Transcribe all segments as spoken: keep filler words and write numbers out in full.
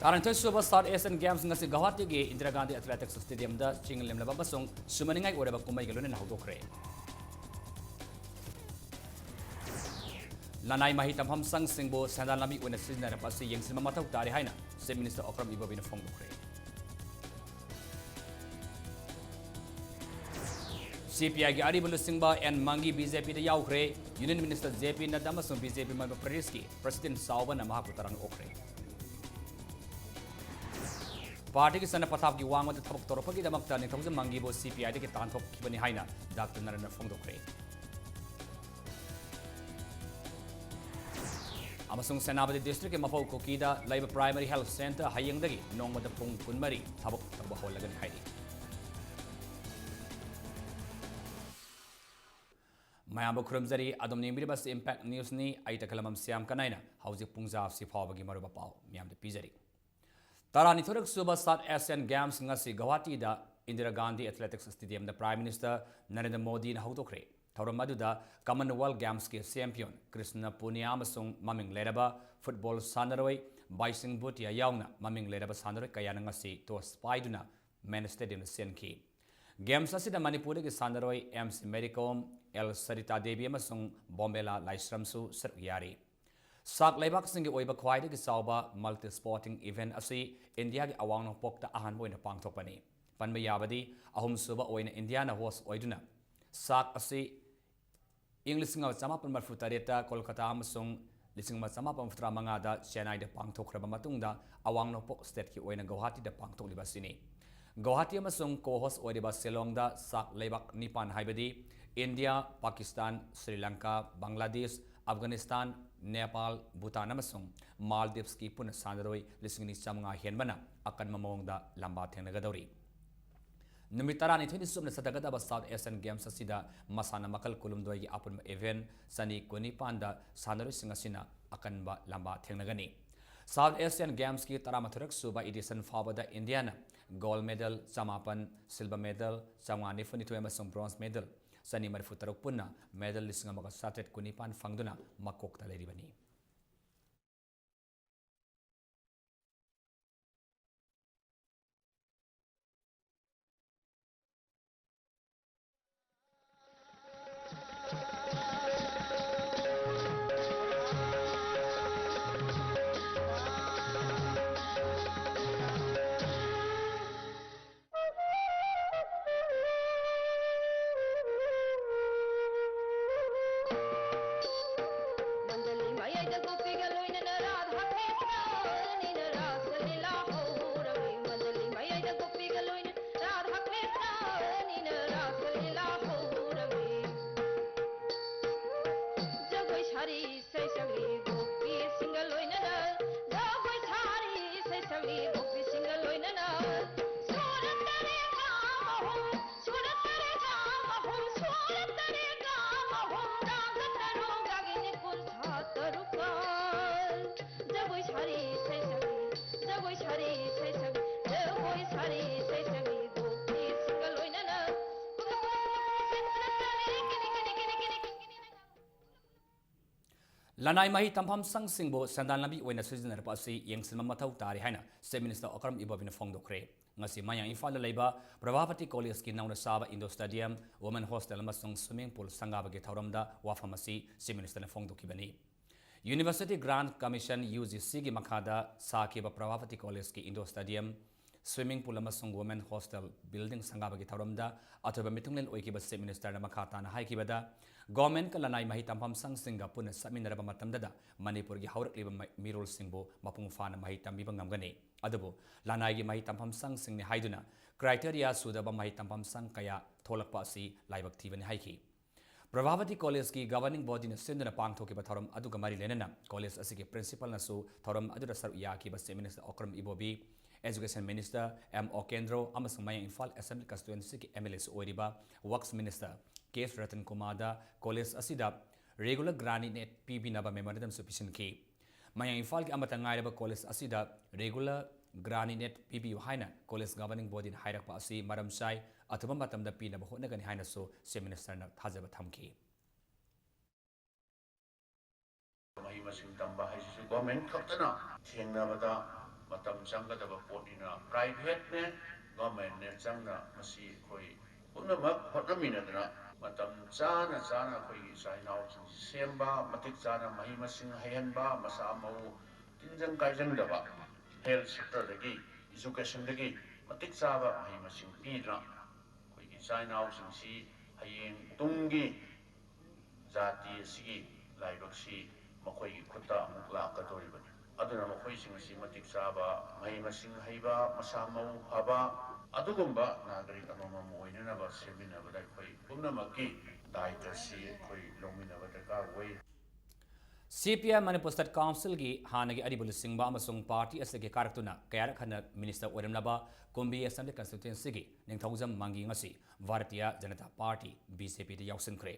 ꯇꯔꯥꯅꯤꯊꯣꯏ ꯁꯨꯕ South Asian Games ꯉꯁꯤ ꯒꯧꯍꯥꯇꯤꯒꯤ ꯏꯟꯗꯤꯔꯥ ꯒꯥꯟꯙꯤ ꯑꯦꯊꯂꯦꯇꯤꯛꯁ ꯁ꯭ꯇꯦꯗꯤꯌꯝꯗ ꯆꯤꯡ ꯂꯦꯝꯂꯕ ꯑꯃꯁꯨꯡ ꯁꯨꯃꯅꯤꯡꯉꯥꯏ ꯑꯣꯏꯔꯕ ꯀꯨꯝꯍꯩꯒ ꯂꯣꯏꯅꯅ ꯍꯧꯗꯣꯛꯈ꯭ꯔꯦ꯫ ꯂꯅꯥꯏ ꯃꯍꯩ ꯇꯝꯐꯝ ꯁꯪꯁꯤꯡꯕꯨ ꯁꯦꯟꯗꯥꯟ ꯂꯝꯕꯤ ꯑꯣꯏꯅ ꯁꯤꯖꯤꯟꯅꯔꯛꯄ ꯑꯁꯤ ꯌꯦꯡꯁꯤꯟꯕ ꯃꯊꯧ ꯇꯥꯔꯤ ꯍꯥꯏꯅ Chief Minister Okram Ibobiꯅ ꯐꯣꯡꯗꯣꯛꯈ꯭ꯔꯦ꯫ CPIꯒꯤ ꯑꯔꯤꯕ ꯂꯨꯆꯤꯡꯕ ꯑꯦꯟ ꯃꯪꯒꯤ BJPꯗ ꯌꯥꯎꯈ꯭ꯔꯦ꯫ Union Minister JP Nadda ꯑꯃꯁꯨꯡ BJP member Pradesh ꯀꯤ President ꯆꯥꯎꯕꯅ ꯃꯍꯥꯛꯄꯨ ꯇꯔꯥꯝꯅ ꯑꯣꯛꯈ꯭ꯔꯦ꯫ ꯄꯥꯔꯇꯤꯒꯤ ꯆꯠꯅ ꯄꯊꯥꯞꯀꯤ ꯋꯥꯡꯃꯗ ꯊꯕꯛ ꯇꯧꯔꯛꯄꯒꯤꯗꯃꯛꯇ ꯅꯤꯡꯊꯧꯖꯝ ꯃꯪꯒꯤꯕꯨ CPIꯗꯒꯤ ꯇꯥꯟꯊꯣꯛꯈꯤꯕꯅꯤ ꯍꯥꯏꯅ ꯗꯥꯛꯇꯔ ꯅꯔꯦꯟꯗ꯭ꯔ ꯐꯣꯡꯗꯣꯛꯈ꯭ꯔꯦ꯫ ꯑꯃꯁꯨꯡ ꯁꯦꯅꯥꯄꯇꯤ districtꯀꯤ ꯃꯐꯧ ꯀꯨꯀꯤꯗ ꯂꯩꯕ Primary Health Centre ꯍꯌꯦꯡꯗꯒꯤ ꯅꯣꯡꯃꯗ ꯄꯨꯡ ꯀꯨꯟꯃꯔꯤ ꯊꯕꯛ ꯇꯧꯕ ꯍꯧꯍꯜꯂꯒꯅꯤ ꯍꯥꯏꯔꯤ꯫ ꯃꯌꯥꯝꯕꯨ ꯈꯨꯔꯨꯝꯖꯔꯤ꯫ ꯑꯗꯣꯝꯅ ꯌꯦꯡꯕꯤꯔꯤꯕ ꯑꯁꯤ Impact Newsꯅꯤ꯫ ꯑꯩ ꯇꯈꯦꯂꯝꯕꯝ ꯁ꯭ꯌꯥꯝ ꯀꯅꯥꯏꯅ ꯍꯧꯖꯤꯛ ꯄꯨꯡꯖꯥ ꯑꯁꯤ ꯐꯥꯎꯕꯒꯤ ꯃꯔꯨꯑꯣꯏꯕ ꯄꯥꯎ ꯃꯌꯥꯝꯗ ꯄꯤꯖꯔꯤ꯫ ꯇꯔꯥꯅꯤꯊꯣꯏꯔꯛ ꯁꯨꯕ South Asian Games ꯉꯁꯤ ꯒꯧꯍꯥꯇꯤꯗ ꯏꯟꯗꯤꯔꯥ ꯒꯥꯟꯙꯤ ꯑꯦꯊꯂꯦꯇꯤꯛꯁ ꯁ꯭ꯇꯦꯗꯤꯌꯝꯗ Prime Minister ꯅꯔꯦꯟꯗ꯭ꯔ ꯃꯣꯗꯤꯅ ꯍꯧꯗꯣꯛꯈ꯭ꯔꯦ꯫ ꯊꯧꯔꯝ ꯑꯗꯨꯗ Commonwealth Gamesꯀꯤ champion ꯀ꯭ꯔꯤꯁꯅ ꯄꯨꯅꯤꯌꯥ ꯑꯃꯁꯨꯡ ꯃꯃꯤꯡ ꯂꯩꯔꯕ ꯐꯨꯠꯕꯣꯜ ꯁꯥꯟꯅꯔꯣꯏ ꯕꯥꯏꯁꯤꯡ ꯚꯨꯇꯤꯌꯥ ꯌꯥꯎꯅ ꯃꯃꯤꯡ ꯂꯩꯔꯕ ꯁꯥꯟꯅꯔꯣꯏ ꯀꯌꯥꯅ ꯉꯁꯤ toss ꯄꯥꯏꯗꯨꯅ main stadiumꯗ ꯆꯦꯟꯈꯤ꯫ Games ꯑꯁꯤꯗ ꯃꯅꯤꯄꯨꯔꯗꯒꯤ ꯁꯥꯟꯅꯔꯣꯏ ꯑꯦꯝ ꯁꯤ ꯃꯦꯔꯤ ꯀꯣꯝ, ꯑꯦꯜ ꯁꯔꯤꯇꯥ ꯗꯦꯕꯤ ꯑꯃꯁꯨꯡ ꯕꯣꯝꯕꯦꯂꯥ ꯂꯥꯏꯁ꯭ꯔꯝꯁꯨ ꯁꯔꯨꯛ ꯌꯥꯔꯤ꯫ ꯁꯥꯛ ꯂꯩꯕꯥꯛꯁꯤꯡꯒꯤ ꯑꯣꯏꯕ ꯈ꯭ꯋꯥꯏꯗꯒꯤ ꯆꯥꯎꯕ multi sporting event ꯑꯁꯤ ꯏꯟꯗꯤꯌꯥꯒꯤ ꯑꯋꯥꯡ ꯅꯣꯡꯄꯣꯛꯇ ꯑꯍꯥꯟꯕ ꯑꯣꯏꯅ ꯄꯥꯡꯊꯣꯛꯄꯅꯤ꯫ ꯄꯟꯕ ꯌꯥꯕꯗꯤ, ꯑꯍꯨꯝꯁꯨꯕ ꯑꯣꯏꯅ ꯏꯟꯗꯤꯌꯥꯅ host ꯑꯣꯏꯗꯨꯅ ꯁꯥꯛ ꯑꯁꯤ ꯏꯪ ꯂꯤꯁꯤꯡ ꯑꯃ ꯆꯃꯥꯄꯟ ꯃꯔꯤꯐꯨ ꯇꯔꯦꯠꯇ ꯀꯣꯜꯀꯇꯥ ꯑꯃꯁꯨꯡ ꯂꯤꯁꯤꯡ ꯑꯃ ꯆꯃꯥꯄꯟ ꯃꯔꯤꯐꯨꯇꯔꯥ ꯃꯉꯥꯗ ꯆꯦꯟꯅꯥꯏꯗ ꯄꯥꯡꯊꯣꯛꯈ꯭ꯔꯕ ꯃꯇꯨꯡꯗ, ꯑꯋꯥꯡ ꯅꯣꯡꯄꯣꯛ stateꯀꯤ ꯑꯣꯏꯅ ꯒꯧꯍꯥꯇꯤꯗ ꯄꯥꯡꯊꯣꯛꯂꯤꯕ ꯑꯁꯤꯅꯤ꯫ ꯒꯧꯍꯥꯇꯤ ꯑꯃꯁꯨꯡ co-host ꯑꯣꯏꯔꯤꯕ ꯁꯤꯂꯣꯡꯗ ꯁꯥꯛ ꯂꯩꯕꯥꯛ ꯅꯤꯄꯥꯟ ꯍꯥꯏꯕꯗꯤ ꯏꯟꯗꯤꯌꯥ, ꯄꯥꯀꯤꯁꯇꯥꯟ, ꯁ꯭ꯔꯤ ꯂꯪꯀꯥ, ꯕꯪꯒ꯭ꯂꯥꯗꯦꯁ, ꯑꯐꯒꯥꯅꯤꯁꯇꯥꯟ, ꯅꯦꯄꯥꯜ, ꯚꯨꯇꯥꯟ ꯑꯃꯁꯨꯡ ꯃꯥꯜꯗꯤꯚꯁꯀꯤ ꯄꯨꯟꯅ ꯁꯥꯟꯅꯔꯣꯏ ꯂꯤꯁꯤꯡ ꯑꯅꯤ ꯆꯥꯝꯃꯉꯥ ꯍꯦꯟꯕꯅ ꯑꯀꯟꯕ ꯃꯑꯣꯡꯗ ꯂꯝꯕꯥ ꯊꯦꯡꯅꯒꯗꯧꯔꯤ꯫ ꯅꯨꯃꯤꯠ ꯇꯔꯥꯅꯤꯊꯣꯏꯅꯤ ꯆꯨꯞꯅ ꯆꯠꯊꯒꯗꯕ South Asian Games ꯑꯁꯤꯗ ꯃꯁꯥꯟꯅ ꯃꯈꯜ ꯀꯨꯟꯍꯨꯝꯗꯣꯏꯒꯤ ꯑꯄꯨꯟꯕ event ꯆꯅꯤ ꯀꯨꯟꯅꯤꯄꯥꯟꯗ ꯁꯥꯟꯅꯔꯣꯏꯁꯤꯡ ꯑꯁꯤꯅ ꯑꯀꯟꯕ ꯂꯝꯕꯥ ꯊꯦꯡꯅꯒꯅꯤ꯫ South Asian Gamesꯀꯤ ꯇꯔꯥꯃꯥꯊꯣꯏꯔꯛ ꯁꯨꯕ edition ꯐꯥꯎꯕꯗ ꯏꯟꯗꯤꯌꯥꯅ gold medal ꯆꯃꯥꯄꯟ, silver medal ꯆꯥꯝꯃꯉꯥ ꯅꯤꯐꯨꯅꯤꯊꯣꯏ ꯑꯃꯁꯨꯡ bronze medal ꯆꯅꯤ ꯃꯔꯤꯐꯨ ꯇꯔꯨꯛ, ꯄꯨꯟꯅ medal ꯂꯤꯁꯤꯡ ꯑꯃꯒ ꯆꯥꯇ꯭ꯔꯦꯠ ꯀꯨꯟꯅꯤꯄꯥꯟ ꯐꯪꯗꯨꯅ ꯃꯀꯣꯛꯇ ꯂꯩꯔꯤꯕꯅꯤ꯫ ꯂꯅꯥꯏ ꯃꯍꯩ ꯇꯝꯐꯝ ꯁꯪꯁꯤꯡꯕꯨ ꯁꯦꯟꯗꯥꯟ ꯂꯝꯕꯤ ꯑꯣꯏꯅ ꯁꯤꯖꯤꯟꯅꯔꯛꯄ ꯑꯁꯤ ꯌꯦꯡꯁꯤꯟꯕ ꯃꯊꯧ ꯇꯥꯔꯤ ꯍꯥꯏꯅ Chief Minister Okram Ibobiꯅ ꯐꯣꯡꯗꯣꯛꯈ꯭ꯔꯦ꯫ ꯉꯁꯤ ꯃꯌꯥꯡ ꯏꯝꯐꯥꯜꯗ ꯂꯩꯕ ꯄ꯭ꯔꯚꯥꯚꯇꯤ ꯀꯣꯂꯦꯖꯀꯤ ꯅꯧꯅ ꯁꯥꯕ Indoor Stadium, Women Hostel ꯑꯃꯁꯨꯡ Swimming Pool ꯁꯪꯒꯥꯕꯒꯤ ꯊꯧꯔꯝꯗ ꯋꯥꯐꯝ ꯑꯁꯤ Chief Ministerꯅ ꯐꯣꯡꯗꯣꯛꯈꯤꯕꯅꯤ꯫ University Grant Commission, UGCꯒꯤ ꯃꯈꯥꯗ ꯁꯥꯈꯤꯕ ꯄ꯭ꯔꯚꯥꯚꯇꯤ ꯀꯣꯂꯦꯖꯀꯤ Indoor Stadium, Swimming Pool ꯑꯃꯁꯨꯡ Women Hostel building ꯁꯪꯒꯥꯕꯒꯤ ꯊꯧꯔꯝꯗ ꯑꯊꯣꯏꯕ ꯃꯤꯊꯨꯡꯂꯦꯟ ꯑꯣꯏꯈꯤꯕ Chief Ministerꯅ ꯃꯈꯥ ꯇꯥꯅ ꯍꯥꯏꯈꯤꯕꯗ, Governmentꯀ ꯂꯅꯥꯏ ꯃꯍꯩ ꯇꯝꯐꯝ ꯁꯪꯁꯤꯡꯒ ꯄꯨꯟꯅ ꯆꯠꯃꯤꯟꯅꯔꯕ ꯃꯇꯝꯗꯗ ꯃꯅꯤꯄꯨꯔꯒꯤ ꯍꯧꯔꯛꯂꯤꯕ ꯃ-, ꯃꯤꯔꯣꯜꯁꯤꯡꯕꯨ ꯃꯄꯨꯡ ꯐꯥꯅ ꯃꯍꯩ ꯇꯝꯕꯤꯕ ꯉꯝꯒꯅꯤ꯫ ꯑꯗꯨꯕꯨ ꯂꯅꯥꯏꯒꯤ ꯃꯍꯩ ꯇꯝꯐꯝ ꯁꯪꯁꯤꯡꯅꯤ ꯍꯥꯏꯗꯨꯅ criteria ꯁꯨꯗꯕ ꯃꯍꯩ ꯇꯝꯐꯝ ꯁꯪ ꯀꯌꯥ ꯊꯣꯛꯂꯛꯄ ꯑꯁꯤ ꯂꯥꯏꯕꯛ ꯊꯤꯕꯅꯤ ꯍꯥꯏꯈꯤ꯫ ꯄ꯭ꯔꯚꯥꯚꯇꯤ ꯀꯣꯂꯦꯖꯀꯤ governing bodyꯅ ꯁꯤꯟꯗꯨꯅ ꯄꯥꯡꯊꯣꯛꯈꯤꯕ ꯊꯧꯔꯝ ꯑꯗꯨꯒ ꯃꯔꯤ ꯂꯩꯅꯅ ꯀꯣꯂꯦꯖ ꯑꯁꯤꯒꯤ principalꯅꯁꯨ ꯊꯧꯔꯝ ꯑꯗꯨꯗ ꯁꯔꯨꯛ ꯌꯥꯈꯤꯕ Chief Minister Okram Ibobi, Education Minister M Okendro ꯑꯃꯁꯨꯡ ꯃꯌꯥꯡ ꯏꯝꯐꯥꯜ Assembly Constituencyꯒꯤ MLAꯁꯨ ꯑꯣꯏꯔꯤꯕ Works Minister K Ratan Kumarꯗ ꯀꯣꯂꯦꯖ ꯑꯁꯤꯗ regular grant in aid ꯄꯤꯕꯤꯅꯕ memorandumꯁꯨ ꯄꯤꯁꯤꯟꯈꯤ꯫ ꯃꯌꯥꯡ ꯏꯝꯐꯥꯜꯒꯤ ꯑꯃꯠꯇ ꯉꯥꯏꯔꯕ ꯀꯣꯂꯦꯖ ꯑꯁꯤꯗ regular grant in aid ꯄꯤꯕꯤꯌꯨ ꯍꯥꯏꯅ ꯀꯣꯂꯦꯖ governing bodyꯅ ꯍꯥꯏꯔꯛꯄ ꯑꯁꯤ ꯃꯔꯝ ꯆꯥꯏ, ꯑꯊꯨꯕ ꯃꯇꯝꯗ ꯄꯤꯅꯕ ꯍꯣꯠꯅꯒꯅꯤ ꯍꯥꯏꯅꯁꯨ Chief Ministerꯅ ꯊꯥꯖꯕ ꯊꯝꯈꯤ꯫ ꯃꯍꯩ ꯃꯁꯤꯡ ꯇꯝꯕ ꯍꯥꯏꯁꯤꯁꯨ government ꯈꯛꯇꯅ ꯊꯦꯡꯅꯕꯗ ꯃꯇꯝ ꯆꯪꯒꯗꯕ ꯄꯣꯠꯅꯤꯅ, privateꯅꯦ, governmentꯅꯦ ꯆꯪꯅ ꯃꯁꯤ ꯑꯩꯈꯣꯏ ꯄꯨꯝꯅꯃꯛ ꯍꯣꯠꯅꯃꯤꯟꯅꯗꯅ ꯃꯇꯝ ꯆꯥꯅ ꯆꯥꯅ ꯑꯩꯈꯣꯏꯒꯤ ꯏꯆꯥ ꯏꯅꯥꯎꯁꯤꯡꯁꯤ ꯁꯦꯝꯕ, ꯃꯇꯤꯛ ꯆꯥꯅ ꯃꯍꯩ ꯃꯁꯤꯡ ꯍꯩꯍꯟꯕ, ꯃꯁꯥ ꯃꯎ ꯇꯤꯟꯖꯪ ꯀꯥꯏꯖꯪꯗꯕ, health sectorꯗꯒꯤ, educationꯗꯒꯤ ꯃꯇꯤꯛ ꯆꯥꯕ ꯃꯍꯩ ꯃꯁꯤꯡ ꯄꯤꯗꯨꯅ ꯑꯩꯈꯣꯏꯒꯤ ꯏꯆꯥ ꯏꯅꯥꯎꯁꯤꯡꯁꯤ ꯍꯌꯦꯡ ꯇꯨꯡꯒꯤ ꯖꯥꯇꯤ ꯑꯁꯤꯒꯤ ꯂꯥꯏꯕꯛꯁꯤ ꯃꯈꯣꯏꯒꯤ ꯈꯨꯠꯇ ꯑꯃꯨꯛ ꯂꯥꯛꯀꯗꯧꯔꯤꯕꯅꯤ꯫ ꯑꯗꯨꯅ ꯃꯈꯣꯏꯁꯤꯡ ꯑꯁꯤ ꯃꯇꯤꯛ ꯆꯥꯕ, ꯃꯍꯩ ꯃꯁꯤꯡ ꯍꯩꯕ, ꯃꯁꯥ ꯃꯎ ꯐꯕ ꯑꯗꯨꯒꯨꯝꯕ ꯅꯥꯒꯔꯤꯛ ꯑꯃꯃꯝ ꯑꯣꯏꯅꯅꯕ ꯁꯦꯝꯃꯤꯟꯅꯕꯗ ꯑꯩꯈꯣꯏ ꯄꯨꯝꯅꯃꯛꯀꯤ ꯗꯥꯏꯇ꯭ꯋꯁꯤ ꯑꯩꯈꯣꯏ ꯂꯧꯃꯤꯟꯅꯕ ꯗꯔꯀꯥꯔ ꯑꯣꯏ꯫ CPI Manipur State Councilꯒꯤ ꯍꯥꯟꯅꯒꯤ ꯑꯔꯤꯕ ꯂꯨꯆꯤꯡꯕ ꯑꯃꯁꯨꯡ party ꯑꯁꯤꯗꯒꯤ ꯀꯥꯔꯛꯇꯨꯅ ꯀꯌꯥꯔꯛ ꯍꯟꯅ minister ꯑꯣꯏꯔꯝꯂꯕ ꯀꯨꯝꯕꯤ Assembly Constituencyꯒꯤ ꯅꯤꯡꯊꯧꯖꯝ ꯃꯪꯒꯤ ꯉꯁꯤ Bharatiya Janata Party, BJPꯗ ꯌꯥꯎꯁꯤꯟꯈ꯭ꯔꯦ꯫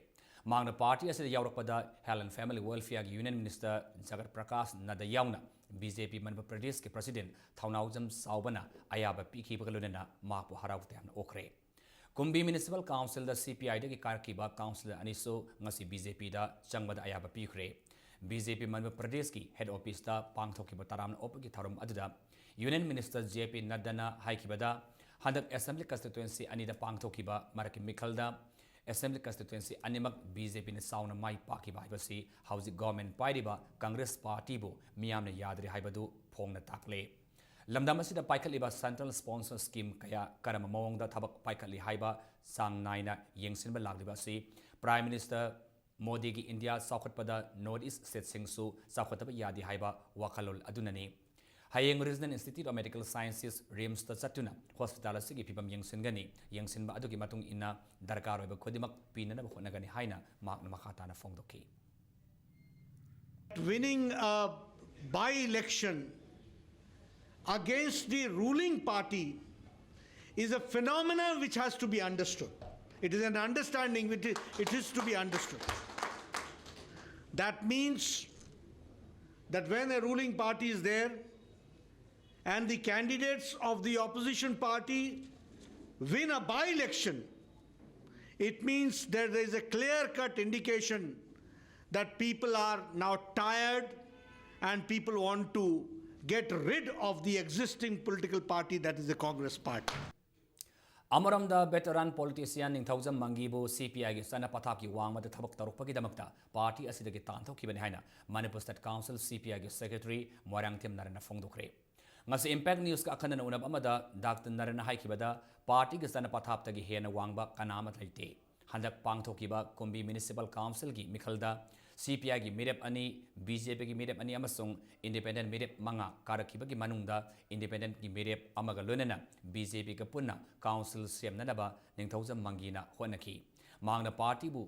ꯃꯍꯥꯛꯅ party ꯑꯁꯤꯗ ꯌꯥꯎꯔꯛꯄꯗ Health and Family Welfareꯒꯤ Union Minister Jagat Prakash Nadda ꯌꯥꯎꯅ BJP Manipur Pradeshꯀꯤ President ꯊꯧꯅꯥꯎꯖꯝ ꯆꯥꯎꯕꯅ ꯑꯌꯥꯕ ꯄꯤꯈꯤꯕꯒ ꯂꯣꯏꯅꯅ ꯃꯍꯥꯛꯄꯨ ꯍꯔꯥꯎ ꯇꯌꯥꯝꯅ ꯑꯣꯛꯈ꯭ꯔꯦ꯫ ꯀꯨꯝꯕꯤ Municipal Councilꯗ CPIꯗꯒꯤ ꯀꯥꯔꯛꯈꯤꯕ councillor ꯑꯅꯤꯁꯨ ꯉꯁꯤ BJPꯗ ꯆꯪꯕꯗ ꯑꯌꯥꯕ ꯄꯤꯈ꯭ꯔꯦ꯫ ꯕꯤ ꯖꯦ ꯄꯤ ꯃꯅꯤꯄꯨꯔ ꯄ꯭ꯔꯗꯦꯁꯀꯤ ꯍꯦꯗ ꯑꯣꯐꯤꯁꯇ ꯄꯥꯡꯊꯣꯛꯈꯤꯕ ꯇꯔꯥꯝꯅ ꯑꯣꯛꯄꯒꯤ ꯊꯧꯔꯝ ꯑꯗꯨꯗ ꯌꯨꯅꯤꯌꯟ ꯃꯤꯅꯤꯁꯇꯔ ꯖꯦ ꯄꯤ ꯅꯗ꯭ꯗꯥꯅ ꯍꯥꯏꯈꯤꯕꯗ, ꯍꯟꯗꯛ ꯑꯦꯁꯦꯝꯕ꯭ꯂꯤ ꯀꯟꯁꯇꯤꯇ꯭ꯋꯦꯟꯁꯤ ꯑꯅꯤꯗ ꯄꯥꯡꯊꯣꯛꯈꯤꯕ ꯃꯔꯛꯀꯤ ꯃꯤꯈꯜꯗ ꯑꯦꯁꯦꯝꯕ꯭ꯂꯤ ꯀꯟꯁꯇꯤꯇ꯭ꯋꯦꯟꯁꯤ ꯑꯅꯤꯃꯛ ꯕꯤ ꯖꯦ ꯄꯤꯅ ꯆꯥꯎꯅ ꯃꯥꯏ ꯄꯥꯛꯈꯤꯕ ꯍꯥꯏꯕꯁꯤ ꯍꯧꯖꯤꯛ ꯒꯣꯚꯔꯟꯃꯦꯟꯠ ꯄꯥꯏꯔꯤꯕ ꯀꯪꯒ꯭ꯔꯦꯁ ꯄꯥꯔꯇꯤꯕꯨ ꯃꯤꯌꯥꯝꯅ ꯌꯥꯗ꯭ꯔꯤ ꯍꯥꯏꯕꯗꯨ ꯐꯣꯡꯅ ꯇꯥꯛꯂꯦ꯫ ꯂꯝꯗꯝ ꯑꯁꯤꯗ ꯄꯥꯏꯈꯠꯂꯤꯕ ꯁꯦꯟꯇ꯭ꯔꯦꯜ ꯁ꯭ꯄꯣꯟꯁꯔ ꯁ꯭ꯀꯤꯝ ꯀꯌꯥ ꯀꯔꯝꯕ ꯃꯑꯣꯡꯗ ꯊꯕꯛ ꯄꯥꯏꯈꯠꯂꯤ ꯍꯥꯏꯕ ꯆꯥꯡ ꯅꯥꯏꯅ ꯌꯦꯡꯁꯤꯟꯕ ꯂꯥꯛꯂꯤꯕ ꯑꯁꯤ ꯄ꯭ꯔꯥꯏꯝ ꯃꯤꯅꯤꯁꯇꯔ ꯃꯣꯗꯤꯒꯤ ꯏꯟꯗꯤꯌꯥ ꯆꯥꯎꯈꯠꯄꯗ ꯅꯣꯔꯠ ꯏꯁ ꯁ꯭ꯇꯦꯠꯁꯤꯡꯁꯨ ꯆꯥꯎꯈꯠꯇꯕ ꯌꯥꯗꯦ ꯍꯥꯏꯕ ꯋꯥꯈꯜꯂꯣꯟ ꯑꯗꯨꯅꯅꯤ꯫ ꯍꯌꯦꯡ regional institute of medical sciences, ꯔꯤꯝꯁꯇ ꯆꯠꯇꯨꯅ ꯍꯣꯁꯄꯤꯇꯥꯜ ꯑꯁꯤꯒꯤ ꯐꯤꯕꯝ ꯌꯦꯡꯁꯤꯟꯒꯅꯤ꯫ ꯌꯦꯡꯁꯤꯟꯕ ꯑꯗꯨꯒꯤ ꯃꯇꯨꯡ ꯏꯟꯅ ꯗꯔꯀꯥꯔ ꯑꯣꯏꯕ ꯈꯨꯗꯤꯡꯃꯛ ꯄꯤꯅꯅꯕ ꯍꯣꯠꯅꯒꯅꯤ ꯍꯥꯏꯅ ꯃꯍꯥꯛꯅ ꯃꯈꯥ ꯇꯥꯅ ꯐꯣꯡꯗꯣꯛꯈꯤ꯫ Winning a by-election against the ruling party is a phenomenon which has to be understood. It is an understanding which it is to be understood. That means that when a ruling party is there and the candidates of the opposition party win a by-election, it means that there is a clear-cut indication that people are now tired and people want to get rid of the existing political party, that is the Congress party. ꯑꯃꯔꯣꯝꯗ veteran politician ꯅꯤꯡꯊꯧꯖꯝ ꯃꯪꯒꯤꯕꯨ ꯁꯤ ꯄꯤ ꯑꯥꯏꯒꯤ ꯆꯠꯅ ꯄꯊꯥꯞꯀꯤ ꯋꯥꯡꯃꯗ ꯊꯕꯛ ꯇꯧꯔꯛꯄꯒꯤꯗꯃꯛꯇ party ꯑꯁꯤꯗꯒꯤ ꯇꯥꯟꯊꯣꯛꯈꯤꯕꯅꯤ ꯍꯥꯏꯅ Manipur state council ꯁꯤ ꯄꯤ ꯑꯥꯏꯒꯤ ꯁꯦꯀ꯭ꯔꯦꯇꯔꯤ ꯃꯣꯏꯔꯥꯡꯊꯦꯝ ꯅꯔꯦꯟꯅ ꯐꯣꯡꯗꯣꯛꯈ꯭ꯔꯦ꯫ ꯉꯁꯤ ꯏꯝꯄꯦꯛ ꯅ꯭ꯌꯨꯁꯀ ꯑꯈꯟꯅꯅ ꯎꯅꯕ ꯑꯃꯗ ꯗꯥꯛꯇꯔ ꯅꯔꯦꯟꯅ ꯍꯥꯏꯈꯤꯕꯗ, ꯄꯥꯔꯇꯤꯒꯤ ꯆꯠꯅ ꯄꯊꯥꯞꯇꯒꯤ ꯍꯦꯟꯅ ꯋꯥꯡꯕ ꯀꯅꯥ ꯑꯃꯠꯇ ꯂꯩꯇꯦ꯫ ꯍꯟꯗꯛ ꯄꯥꯡꯊꯣꯛꯈꯤꯕ ꯀꯨꯝꯕꯤ ꯃ꯭ꯌꯨꯅꯤꯁꯤꯄꯥꯜ ꯀꯥꯎꯟꯁꯤꯜꯒꯤ ꯃꯤꯈꯜꯗ ꯁꯤ ꯄꯤ ꯑꯥꯏꯒꯤ ꯃꯤꯔꯦꯞ ꯑꯅꯤ, ꯕꯤ ꯖꯦ ꯄꯤꯒꯤ ꯃꯤꯔꯦꯞ ꯑꯅꯤ ꯑꯃꯁꯨꯡ ꯏꯟꯗꯤꯄꯦꯟꯗꯦꯟꯠ ꯃꯤꯔꯦꯞ ꯃꯉꯥ ꯀꯥꯔꯛꯈꯤꯕꯒꯤ ꯃꯅꯨꯡꯗ ꯏꯟꯗꯤꯄꯦꯟꯗꯦꯟꯠꯀꯤ ꯃꯤꯔꯦꯞ ꯑꯃꯒ ꯂꯣꯏꯅꯅ ꯕꯤ ꯖꯦ ꯄꯤꯒ ꯄꯨꯟꯅ ꯀꯥꯎꯟꯁꯤꯜ ꯁꯦꯝꯅꯅꯕ ꯅꯤꯡꯊꯧꯖꯝ ꯃꯪꯒꯤꯅ ꯍꯣꯠꯅꯈꯤ꯫ ꯃꯍꯥꯛꯅ ꯄꯥꯔꯇꯤꯕꯨ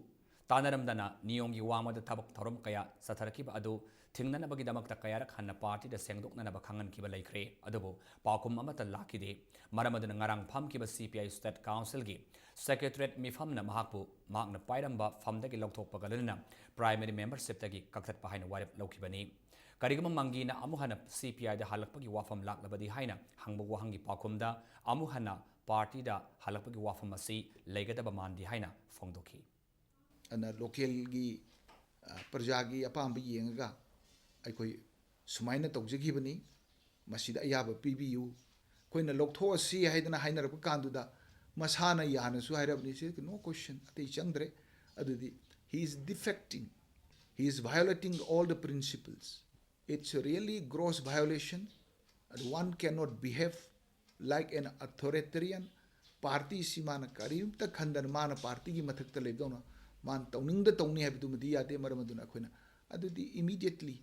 ꯇꯥꯟꯅꯔꯝꯗꯅ ꯅꯤꯌꯣꯝꯒꯤ ꯋꯥꯡꯃꯗ ꯊꯕꯛ ꯊꯧꯔꯝ ꯀꯌꯥ ꯆꯠꯊꯔꯛꯈꯤꯕ ꯑꯗꯨ ꯊꯤꯡꯅꯅꯕꯒꯤꯗꯃꯛꯇ ꯀꯌꯥꯔꯛ ꯍꯟꯅ ꯄꯥꯔꯇꯤꯗ ꯁꯦꯡꯗꯣꯛꯅꯅꯕ ꯈꯪꯍꯟꯈꯤꯕ ꯂꯩꯈ꯭ꯔꯦ, ꯑꯗꯨꯕꯨ ꯄꯥꯎꯈꯨꯝ ꯑꯃꯠꯇ ꯂꯥꯛꯈꯤꯗꯦ꯫ ꯃꯔꯝ ꯑꯗꯨꯅ ꯉꯔꯥꯡ ꯐꯝꯈꯤꯕ ꯁꯤ ꯄꯤ ꯑꯥꯏ ꯁ꯭ꯇꯦꯠ ꯀꯥꯎꯟꯁꯤꯜꯒꯤ ꯁꯦꯀ꯭ꯔꯦꯇꯔꯤꯌꯦꯠ ꯃꯤꯐꯝꯅ ꯃꯍꯥꯛꯄꯨ ꯃꯍꯥꯛꯅ ꯄꯥꯏꯔꯝꯕ ꯐꯝꯗꯒꯤ ꯂꯧꯊꯣꯛꯄꯒ ꯂꯣꯏꯅꯅ ꯄ꯭ꯔꯥꯏꯃꯔꯤ ꯃꯦꯝꯕꯔꯁꯤꯞꯇꯒꯤ ꯀꯛꯊꯠꯄ ꯍꯥꯏꯅ ꯋꯥꯔꯦꯞ ꯂꯧꯈꯤꯕꯅꯤ꯫ ꯀꯔꯤꯒꯨꯝꯕ ꯃꯪꯒꯤꯅ ꯑꯃꯨꯛ ꯍꯟꯅ ꯁꯤ ꯄꯤ ꯑꯥꯏꯗ ꯍꯜꯂꯛꯄꯒꯤ ꯋꯥꯐꯝ ꯂꯥꯛꯂꯕꯗꯤ ꯍꯥꯏꯅ ꯍꯪꯕ ꯋꯥꯍꯪꯒꯤ ꯄꯥꯎꯈꯨꯝꯗ, ꯑꯃꯨꯛ ꯍꯟꯅ ꯄꯥꯔꯇꯤꯗ ꯍꯜꯂꯛꯄꯒꯤ ꯋꯥꯐꯝ ꯑꯁꯤ ꯂꯩꯒꯗꯕ ꯃꯥꯟꯗꯦ ꯍꯥꯏꯅ ꯐꯣꯡꯗꯣꯛꯈꯤ꯫ ꯑꯗꯨꯅ ꯂꯣꯀꯦꯜꯒꯤ ꯑ, ꯄ꯭ꯔꯖꯥꯒꯤ ꯑꯄꯥꯝꯕ ꯌꯦꯡꯉꯒ ꯑꯩꯈꯣꯏ ꯁꯨꯃꯥꯏꯅ ꯇꯧꯖꯈꯤꯕꯅꯤ, ꯃꯁꯤꯗ ꯑꯌꯥꯕ ꯄꯤꯕꯤꯌꯨ, ꯑꯩꯈꯣꯏꯅ ꯂꯧꯊꯣꯛꯑꯁꯤ ꯍꯥꯏꯗꯅ ꯍꯥꯏꯅꯔꯛꯄ ꯀꯥꯟꯗꯨꯗ ꯃꯁꯥꯅ ꯌꯥꯅꯁꯨ ꯍꯥꯏꯔꯕꯅꯤ, ꯁꯤ no question, ꯑꯇꯩ ꯆꯪꯗ꯭ꯔꯦ꯫ ꯑꯗꯨꯗꯤ he is defecting, he is violating all the principles. It's a really gross violation, and one cannot behave like an authoritarian. ꯄꯥꯔꯇꯤꯁꯤ ꯃꯥꯅ ꯀꯔꯤꯝꯇ ꯈꯟꯗꯅ ꯃꯥꯅ ꯄꯥꯔꯇꯤꯒꯤ ꯃꯊꯛꯇ ꯂꯩꯕꯗꯧꯅ ꯃꯥꯅ ꯇꯧꯅꯤꯡꯗ ꯇꯧꯅꯤ ꯍꯥꯏꯕꯗꯨꯃꯗꯤ ꯌꯥꯗꯦ꯫ ꯃꯔꯝ ꯑꯗꯨꯅ ꯑꯩꯈꯣꯏꯅ ꯑꯗꯨꯗꯤ immediately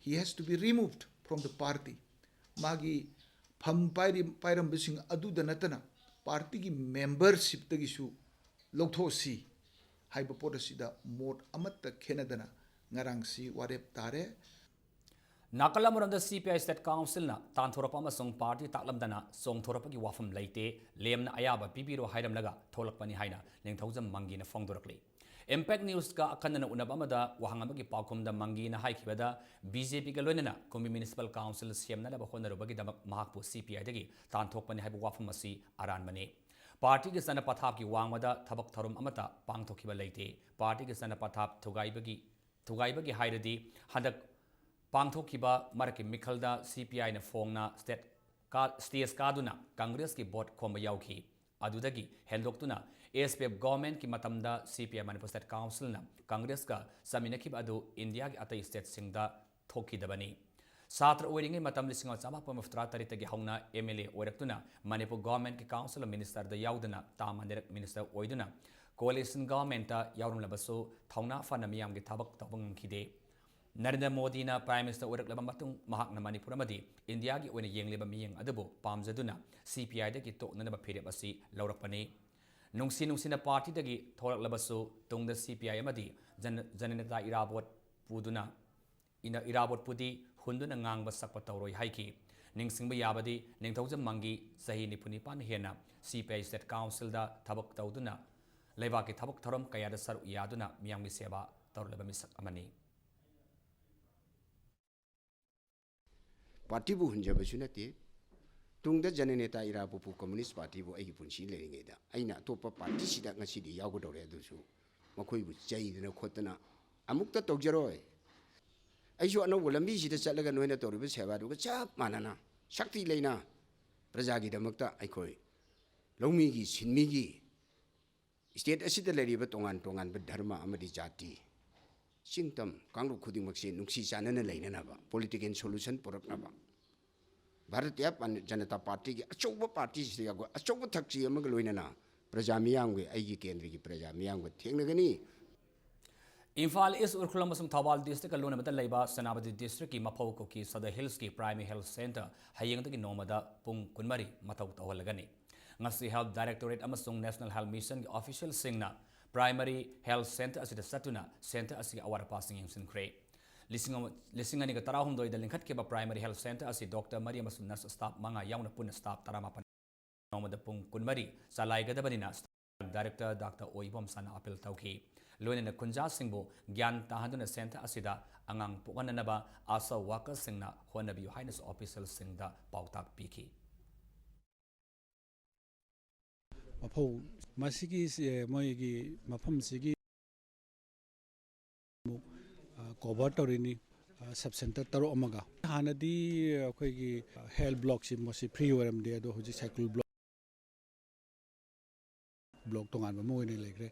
he has to be removed from the party. ꯃꯥꯒꯤ ꯐꯝ ꯄꯥꯏꯔꯤ ꯄꯥꯏꯔꯝꯕꯁꯤꯡ ꯑꯗꯨꯗ ꯅꯠꯇꯅ ꯄꯥꯔꯇꯤꯒꯤ ꯃꯦꯝꯕꯔꯁꯤꯞꯇꯒꯤꯁꯨ ꯂꯧꯊꯣꯛꯁꯤ ꯍꯥꯏꯕ ꯄꯣꯠ ꯑꯁꯤꯗ ꯃꯣꯠ ꯑꯃꯠꯇ ꯈꯦꯠꯅꯗꯅ ꯉꯔꯥꯡꯁꯤ ꯋꯥꯔꯦꯞ ꯇꯥꯔꯦ꯫ ꯅꯥꯀꯜ ꯑꯃꯔꯣꯝꯗ ꯁꯤ ꯄꯤ ꯑꯥꯏ ꯁ꯭ꯇꯦꯠ ꯀꯥꯎꯟꯁꯤꯜꯅ ꯇꯥꯟꯊꯣꯔꯛꯄ ꯑꯃꯁꯨꯡ ꯄꯥꯔꯇꯤ ꯇꯥꯛꯂꯝꯗꯅ ꯆꯣꯡꯊꯣꯔꯛꯄꯒꯤ ꯋꯥꯐꯝ ꯂꯩꯇꯦ, ꯂꯦꯝꯅ ꯑꯌꯥꯕ ꯄꯤꯕꯤꯔꯣ ꯍꯥꯏꯔꯝꯂꯒ ꯊꯣꯛꯂꯛꯄꯅꯤ ꯍꯥꯏꯅ ꯅꯤꯡꯊꯧꯖꯝ ꯃꯪꯒꯤꯅ ꯐꯣꯡꯗꯣꯔꯛꯂꯤ꯫ ꯏꯝꯄꯦꯛ ꯅ꯭ꯌꯨꯁꯀ ꯑꯈꯟꯅꯅ ꯎꯅꯕ ꯑꯃꯗ ꯋꯥꯍꯪ ꯑꯃꯒꯤ ꯄꯥꯎꯈꯨꯝꯗ ꯃꯪꯒꯤꯅ ꯍꯥꯏꯈꯤꯕꯗ, ꯕꯤ ꯖꯦ ꯄꯤꯒ ꯂꯣꯏꯅꯅ ꯀꯨꯝꯕꯤ ꯃ꯭ꯌꯨꯅꯤꯁꯤꯄꯥꯜ ꯀꯥꯎꯟꯁꯤꯜ ꯁꯦꯝꯅꯅꯕ ꯍꯣꯠꯅꯔꯨꯕꯒꯤꯗꯃꯛ ꯃꯍꯥꯛꯄꯨ ꯁꯤ ꯄꯤ ꯑꯥꯏꯗꯒꯤ ꯇꯥꯟꯊꯣꯛꯄꯅꯤ ꯍꯥꯏꯕ ꯋꯥꯐꯝ ꯑꯁꯤ ꯑꯔꯥꯟꯕꯅꯤ꯫ ꯄꯥꯔꯇꯤꯒꯤ ꯆꯠꯅ ꯄꯊꯥꯞꯀꯤ ꯋꯥꯡꯃꯗ ꯊꯕꯛ ꯊꯧꯔꯝ ꯑꯃꯠꯇ ꯄꯥꯡꯊꯣꯛꯈꯤꯕ ꯂꯩꯇꯦ꯫ ꯄꯥꯔꯇꯤꯒꯤ ꯆꯠꯅ ꯄꯊꯥꯞ ꯊꯨꯒꯥꯏꯕꯒꯤ ꯊꯨꯒꯥꯏꯕꯒꯤ ꯍꯥꯏꯔꯗꯤ, ꯍꯟꯗꯛ ꯄꯥꯡꯊꯣꯛꯈꯤꯕ ꯃꯔꯛꯀꯤ ꯃꯤꯈꯜꯗ ꯁꯤ ꯄꯤ ꯑꯥꯏꯅ ꯐꯣꯡꯅ ꯁ꯭ꯇꯦꯠ ꯀꯥ-, ꯁ꯭ꯇꯦꯖ ꯀꯥꯗꯨꯅ ꯀꯪꯒ꯭ꯔꯦꯁꯀꯤ ꯚꯣꯠ ꯈꯣꯝꯕ ꯌꯥꯎꯈꯤ꯫ ꯑꯗꯨꯗꯒꯤ ꯍꯦꯟꯗꯣꯛꯇꯨꯅ ꯑꯦꯁ ꯄꯤ ꯑꯦꯐ ꯒꯣꯚꯔꯟꯃꯦꯟꯠꯀꯤ ꯃꯇꯝꯗ ꯁꯤ ꯄꯤ ꯑꯥꯏ ꯃꯅꯤꯄꯨꯔ ꯁ꯭ꯇꯦꯠ ꯀꯥꯎꯟꯁꯤꯜꯅ ꯀꯪꯒ꯭ꯔꯦꯁꯀ ꯆꯠꯃꯤꯟꯅꯈꯤꯕ ꯑꯗꯨ ꯏꯟꯗꯤꯌꯥꯒꯤ ꯑꯇꯩ ꯁ꯭ꯇꯦꯠꯁꯤꯡꯗ ꯊꯣꯛꯈꯤꯗꯕꯅꯤ꯫ ꯁꯥꯇ꯭ꯔ ꯑꯣꯏꯔꯤꯉꯩ ꯃꯇꯝ ꯂꯤꯁꯤꯡ ꯑꯃ ꯆꯥꯃꯥꯄꯟ ꯃꯔꯤꯐꯨꯇꯔꯥ ꯇꯔꯦꯠꯇꯒꯤ ꯍꯧꯅ ꯑꯦꯝ ꯑꯦꯜ ꯑꯦ ꯑꯣꯏꯔꯛꯇꯨꯅ ꯃꯅꯤꯄꯨꯔ ꯒꯣꯚꯔꯟꯃꯦꯟꯠꯀꯤ ꯀꯥꯎꯟꯁꯤꯜ ꯑꯣꯐ ꯃꯤꯅꯤꯁꯇꯔꯗ ꯌꯥꯎꯗꯨꯅ ꯇꯥꯝ ꯑꯅꯤꯔꯛ ꯃꯤꯅꯤꯁꯇꯔ ꯑꯣꯏꯗꯨꯅ ꯀꯣꯑꯦꯂꯤꯁꯟ ꯒꯣꯚꯔꯟꯃꯦꯟꯠꯇ ꯌꯥꯎꯔꯝꯂꯕꯁꯨ ꯊꯧꯅꯥ ꯐꯅ ꯃꯤꯌꯥꯝꯒꯤ ꯊꯕꯛ ꯇꯧꯕ ꯉꯝꯈꯤꯗꯦ꯫ ꯅꯔꯦꯟꯗ꯭ꯔ ꯃꯣꯗꯤꯅ ꯄ꯭ꯔꯥꯏꯝ ꯃꯤꯅꯤꯁꯇꯔ ꯑꯣꯏꯔꯛꯂꯕ ꯃꯇꯨꯡ ꯃꯍꯥꯛꯅ ꯃꯅꯤꯄꯨꯔ ꯑꯃꯗꯤ ꯏꯟꯗꯤꯌꯥꯒꯤ ꯑꯣꯏꯅ ꯌꯦꯡꯂꯤꯕ ꯃꯤꯠꯌꯦꯡ ꯑꯗꯨꯕꯨ ꯄꯥꯝꯖꯗꯨꯅ ꯁꯤ ꯄꯤ ꯑꯥꯏꯗꯒꯤ ꯇꯣꯛꯅꯅꯕ ꯐꯤꯔꯦꯞ ꯑꯁꯤ ꯂꯧꯔꯛꯄꯅꯤ꯫ ꯅꯨꯡꯁꯤ ꯅꯨꯡꯁꯤꯅ ꯄꯥꯔꯇꯤꯗꯒꯤ ꯊꯣꯛꯂꯛꯂꯕꯁꯨ ꯇꯨꯡꯗ ꯁꯤ ꯄꯤ ꯑꯥꯏ ꯑꯃꯗꯤ ꯖꯟ-, ꯖꯅꯅꯦꯇꯥ ꯏꯔꯥꯕꯣꯠ ꯄꯨꯗꯨꯅ ꯏꯅ-, ꯏꯔꯥꯕꯣꯠꯄꯨꯗꯤ ꯍꯨꯟꯗꯨꯅ ꯉꯥꯡꯕ ꯁꯛꯄ ꯇꯧꯔꯣꯏ ꯍꯥꯏꯈꯤ꯫ ꯅꯤꯡꯁꯤꯡꯕ ꯌꯥꯕꯗꯤ ꯅꯤꯡꯊꯧꯖꯝ ꯃꯪꯒꯤ ꯆꯍꯤ ꯅꯤꯐꯨ ꯅꯤꯄꯥꯟ ꯍꯦꯟꯅ ꯁꯤ ꯄꯤ ꯑꯥꯏ ꯁ꯭ꯇꯦꯠ ꯀꯥꯎꯟꯁꯤꯜꯗ ꯊꯕꯛ ꯇꯧꯗꯨꯅ ꯂꯩꯕꯥꯛꯀꯤ ꯊꯕꯛ ꯊꯧꯔꯝ ꯀꯌꯥꯗ ꯁꯔꯨꯛ ꯌꯥꯗꯨꯅ ꯃꯤꯌꯥꯝꯒꯤ ꯁꯦꯕꯥ ꯇꯧꯔꯛꯂꯕ ꯃꯤꯁꯛ ꯑꯃꯅꯤ꯫ ꯄꯥꯔꯇꯤꯕꯨ ꯍꯨꯟꯖꯕꯁꯨ ꯅꯠꯇꯦ꯫ ꯇꯨꯡꯗ ꯖꯅꯅꯦꯇꯥ ꯏꯔꯥꯕꯣꯠꯄꯨ ꯀꯝꯃꯨꯅꯤꯁ ꯄꯥꯔꯇꯤꯕꯨ ꯑꯩꯒꯤ ꯄꯨꯟꯁꯤ ꯂꯩꯔꯤꯉꯩꯗ ꯑꯩꯅ ꯑꯇꯣꯞꯄ ꯄꯥꯔꯇꯤꯁꯤꯗ ꯉꯁꯤꯗꯤ ꯌꯥꯎꯒꯗꯧꯔꯦ꯫ ꯑꯗꯨꯁꯨ ꯃꯈꯣꯏꯕꯨ ꯆꯩꯗꯅ ꯈꯣꯠꯇꯅ ꯑꯃꯨꯛꯇ ꯇꯧꯖꯔꯣꯏ꯫ ꯑꯩꯁꯨ ꯑꯅꯧꯕ ꯂꯝꯕꯤꯁꯤꯗ ꯆꯠꯂꯒ ꯅꯣꯏꯅ ꯇꯧꯔꯤꯕ ꯁꯦꯕꯥꯗꯨꯒ ꯆꯞ ꯃꯥꯟꯅꯅ ꯁꯛꯇꯤ ꯂꯩꯅ ꯄ꯭ꯔꯖꯥꯒꯤꯗꯃꯛꯇ ꯑꯩꯈꯣꯏ ꯂꯧꯃꯤꯒꯤ, ꯁꯤꯟꯃꯤꯒꯤ, state ꯑꯁꯤꯗ ꯂꯩꯔꯤꯕ ꯇꯣꯉꯥꯟ ꯇꯣꯉꯥꯟꯕ ꯙꯔꯃ ꯑꯃꯗꯤ ꯖꯥꯇꯤ, ꯆꯤꯡ ꯇꯝ ꯀꯥꯡꯂꯨꯞ ꯈꯨꯗꯤꯡꯃꯛꯁꯦ ꯅꯨꯡꯁꯤ ꯆꯥꯟꯅꯅ ꯂꯩꯅꯅꯕ political solution ꯄꯨꯔꯛꯅꯕ ꯚꯥꯔꯇꯤꯌ ꯄꯥꯟ-, ꯖꯅꯇꯥ ꯄꯥꯔꯇꯤꯒꯤ ꯑꯆꯧꯕ ꯄꯥꯔꯇꯤꯁꯤꯗ ꯌꯥꯎꯕ ꯑꯆꯧꯕ ꯊꯛꯁꯤ ꯑꯃꯒ ꯂꯣꯏꯅꯅ ꯄ꯭ꯔꯖꯥ ꯃꯤꯌꯥꯝꯒꯤ, ꯑꯩꯒꯤ ꯀꯦꯟꯗ꯭ꯔꯒꯤ ꯄ꯭ꯔꯖꯥ ꯃꯤꯌꯥꯝꯒ ꯊꯦꯡꯅꯒꯅꯤ꯫ ꯏꯝꯐꯥꯜ ꯏꯁ, ꯎꯈ꯭ꯔꯨꯜ ꯑꯃꯁꯨꯡ ꯊꯧꯕꯥꯜ district ꯀ ꯂꯣꯏꯅꯕꯗ ꯂꯩꯕ ꯁꯦꯅꯥꯄꯇꯤ district ꯀꯤ ꯃꯐꯧ ꯀꯨꯀꯤ ꯁꯗꯔ ꯍꯤꯜꯁꯀꯤ primary health centre ꯍꯌꯦꯡꯗꯒꯤ ꯅꯣꯡꯃꯗ ꯄꯨꯡ ꯀꯨꯟꯃꯔꯤ ꯃꯊꯧ ꯇꯧꯍꯜꯂꯒꯅꯤ꯫ ꯉꯁꯤ Health Directorate ꯑꯃꯁꯨꯡ National Health Mission ꯒꯤ official ꯁꯤꯡꯅ primary health centre ꯑꯁꯤꯗ ꯆꯠꯇꯨꯅ centre ꯑꯁꯤꯒꯤ ꯑꯋꯥꯠ ꯑꯄꯥꯁꯤꯡ ꯌꯦꯡꯁꯤꯟꯈ꯭ꯔꯦ꯫ ꯂꯤꯁꯤꯡ ꯑꯃ, ꯂꯤꯁꯤꯡ ꯑꯅꯤꯒ ꯇꯔꯥꯍꯨꯝꯗꯣꯏꯗ ꯂꯤꯡꯈꯠꯈꯤꯕ primary health centre ꯑꯁꯤ doctor ꯃꯔꯤ ꯑꯃꯁꯨꯡ nurse staff ꯃꯉꯥ ꯌꯥꯎꯅ ꯄꯨꯟꯅ staff ꯇꯔꯥꯃꯥꯄꯟ ꯅꯣꯡꯃꯗ ꯄꯨꯡ ꯀꯨꯟꯃꯔꯤ ꯆꯂꯥꯏꯒꯗꯕꯅꯤꯅ Director Doctor ꯑꯣ ꯏꯕꯣꯝꯆꯥꯅ appeal ꯇꯧꯈꯤ꯫ ꯂꯣꯏꯅꯅ ꯈꯨꯟꯖꯥꯁꯤꯡꯕꯨ ꯒ꯭ꯌꯥꯟ ꯇꯥꯍꯟꯗꯨꯅ centre ꯑꯁꯤꯗ ꯑꯉꯥꯡ ꯄꯣꯛꯍꯟꯅꯅꯕ ASHA worker ꯁꯤꯡꯅ ꯍꯣꯠꯅꯕꯤꯌꯨ ꯍꯥꯏꯅꯁꯨ official ꯁꯤꯡꯗ ꯄꯥꯎꯇꯥꯛ ꯄꯤꯈꯤ꯫ ꯃꯐꯧ ꯃꯁꯤꯒꯤ, ꯑꯦ, ꯃꯣꯏꯒꯤ ꯃꯐꯝꯁꯤꯒꯤ ꯑꯃꯨꯛ, ꯑ, cover ꯇꯧꯔꯤꯅꯤ, ꯑ, sub centre ꯇꯔꯨꯛ ꯑꯃꯒ꯫ ꯍꯥꯟꯅꯗꯤ ꯑꯩꯈꯣꯏꯒꯤ, ꯑ, health block ꯁꯤ ꯃꯁꯤ free ꯑꯣꯏꯔꯝꯗꯦ, ꯑꯗꯣ ꯍꯧꯖꯤꯛ cycle block, block ꯇꯣꯉꯥꯟꯕ ꯑꯃ ꯑꯣꯏꯅ ꯂꯩꯈ꯭ꯔꯦ꯫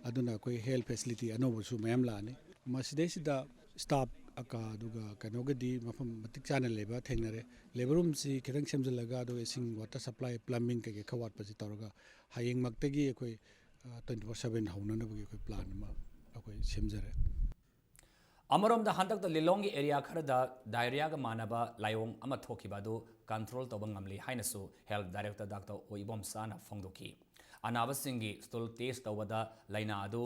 ꯑꯗꯨꯅ ꯑꯩꯈꯣꯏ health facility ꯑꯅꯧꯕꯁꯨ ꯃꯌꯥꯝ ꯂꯥꯛꯑꯅꯤ꯫ ꯃꯁꯤꯗꯩꯁꯤꯗ staff ꯑꯀ-, ꯑꯗꯨꯒ ꯀꯩꯅꯣꯒꯗꯤ ꯃꯐꯝ ꯃꯇꯤꯛ ꯆꯥꯅ ꯂꯩꯕ ꯊꯦꯡꯅꯔꯦ꯫ Labour room ꯁꯤ ꯈꯤꯇꯪ ꯁꯦꯝꯖꯤꯜꯂꯒ, ꯑꯗꯨꯒ ꯏꯁꯤꯡ, water supply, plumbing ꯀꯩꯀꯩ ꯈꯔ ꯋꯥꯠꯄꯁꯤ ꯇꯧꯔꯒ ꯍꯌꯦꯡꯃꯛꯇꯒꯤ ꯑꯩꯈꯣꯏ, ꯑ, twenty four seven ꯍꯧꯅꯅꯕꯒꯤ ꯑꯩꯈꯣꯏ plan ꯑꯃ ꯑꯩꯈꯣꯏ ꯁꯦꯝꯖꯔꯦ꯫ ꯑꯃꯔꯣꯝꯗ ꯍꯟꯗꯛꯇ ꯂꯤꯂꯣꯡꯒꯤ area ꯈꯔꯗ diarrhea ꯒ ꯃꯥꯟꯅꯕ ꯂꯥꯏꯑꯣꯡ ꯑꯃ ꯊꯣꯛꯈꯤꯕ ꯑꯗꯨ control ꯇꯧꯕ ꯉꯝꯂꯤ ꯍꯥꯏꯅꯁꯨ Health Director Doctor ꯑꯣ ꯏꯕꯣꯝꯆꯥꯅ ꯐꯣꯡꯗꯣꯛꯈꯤ꯫ ꯑꯅꯥꯕꯁꯤꯡꯒꯤ stool test ꯇꯧꯕꯗ ꯂꯥꯏꯅꯥ ꯑꯗꯨ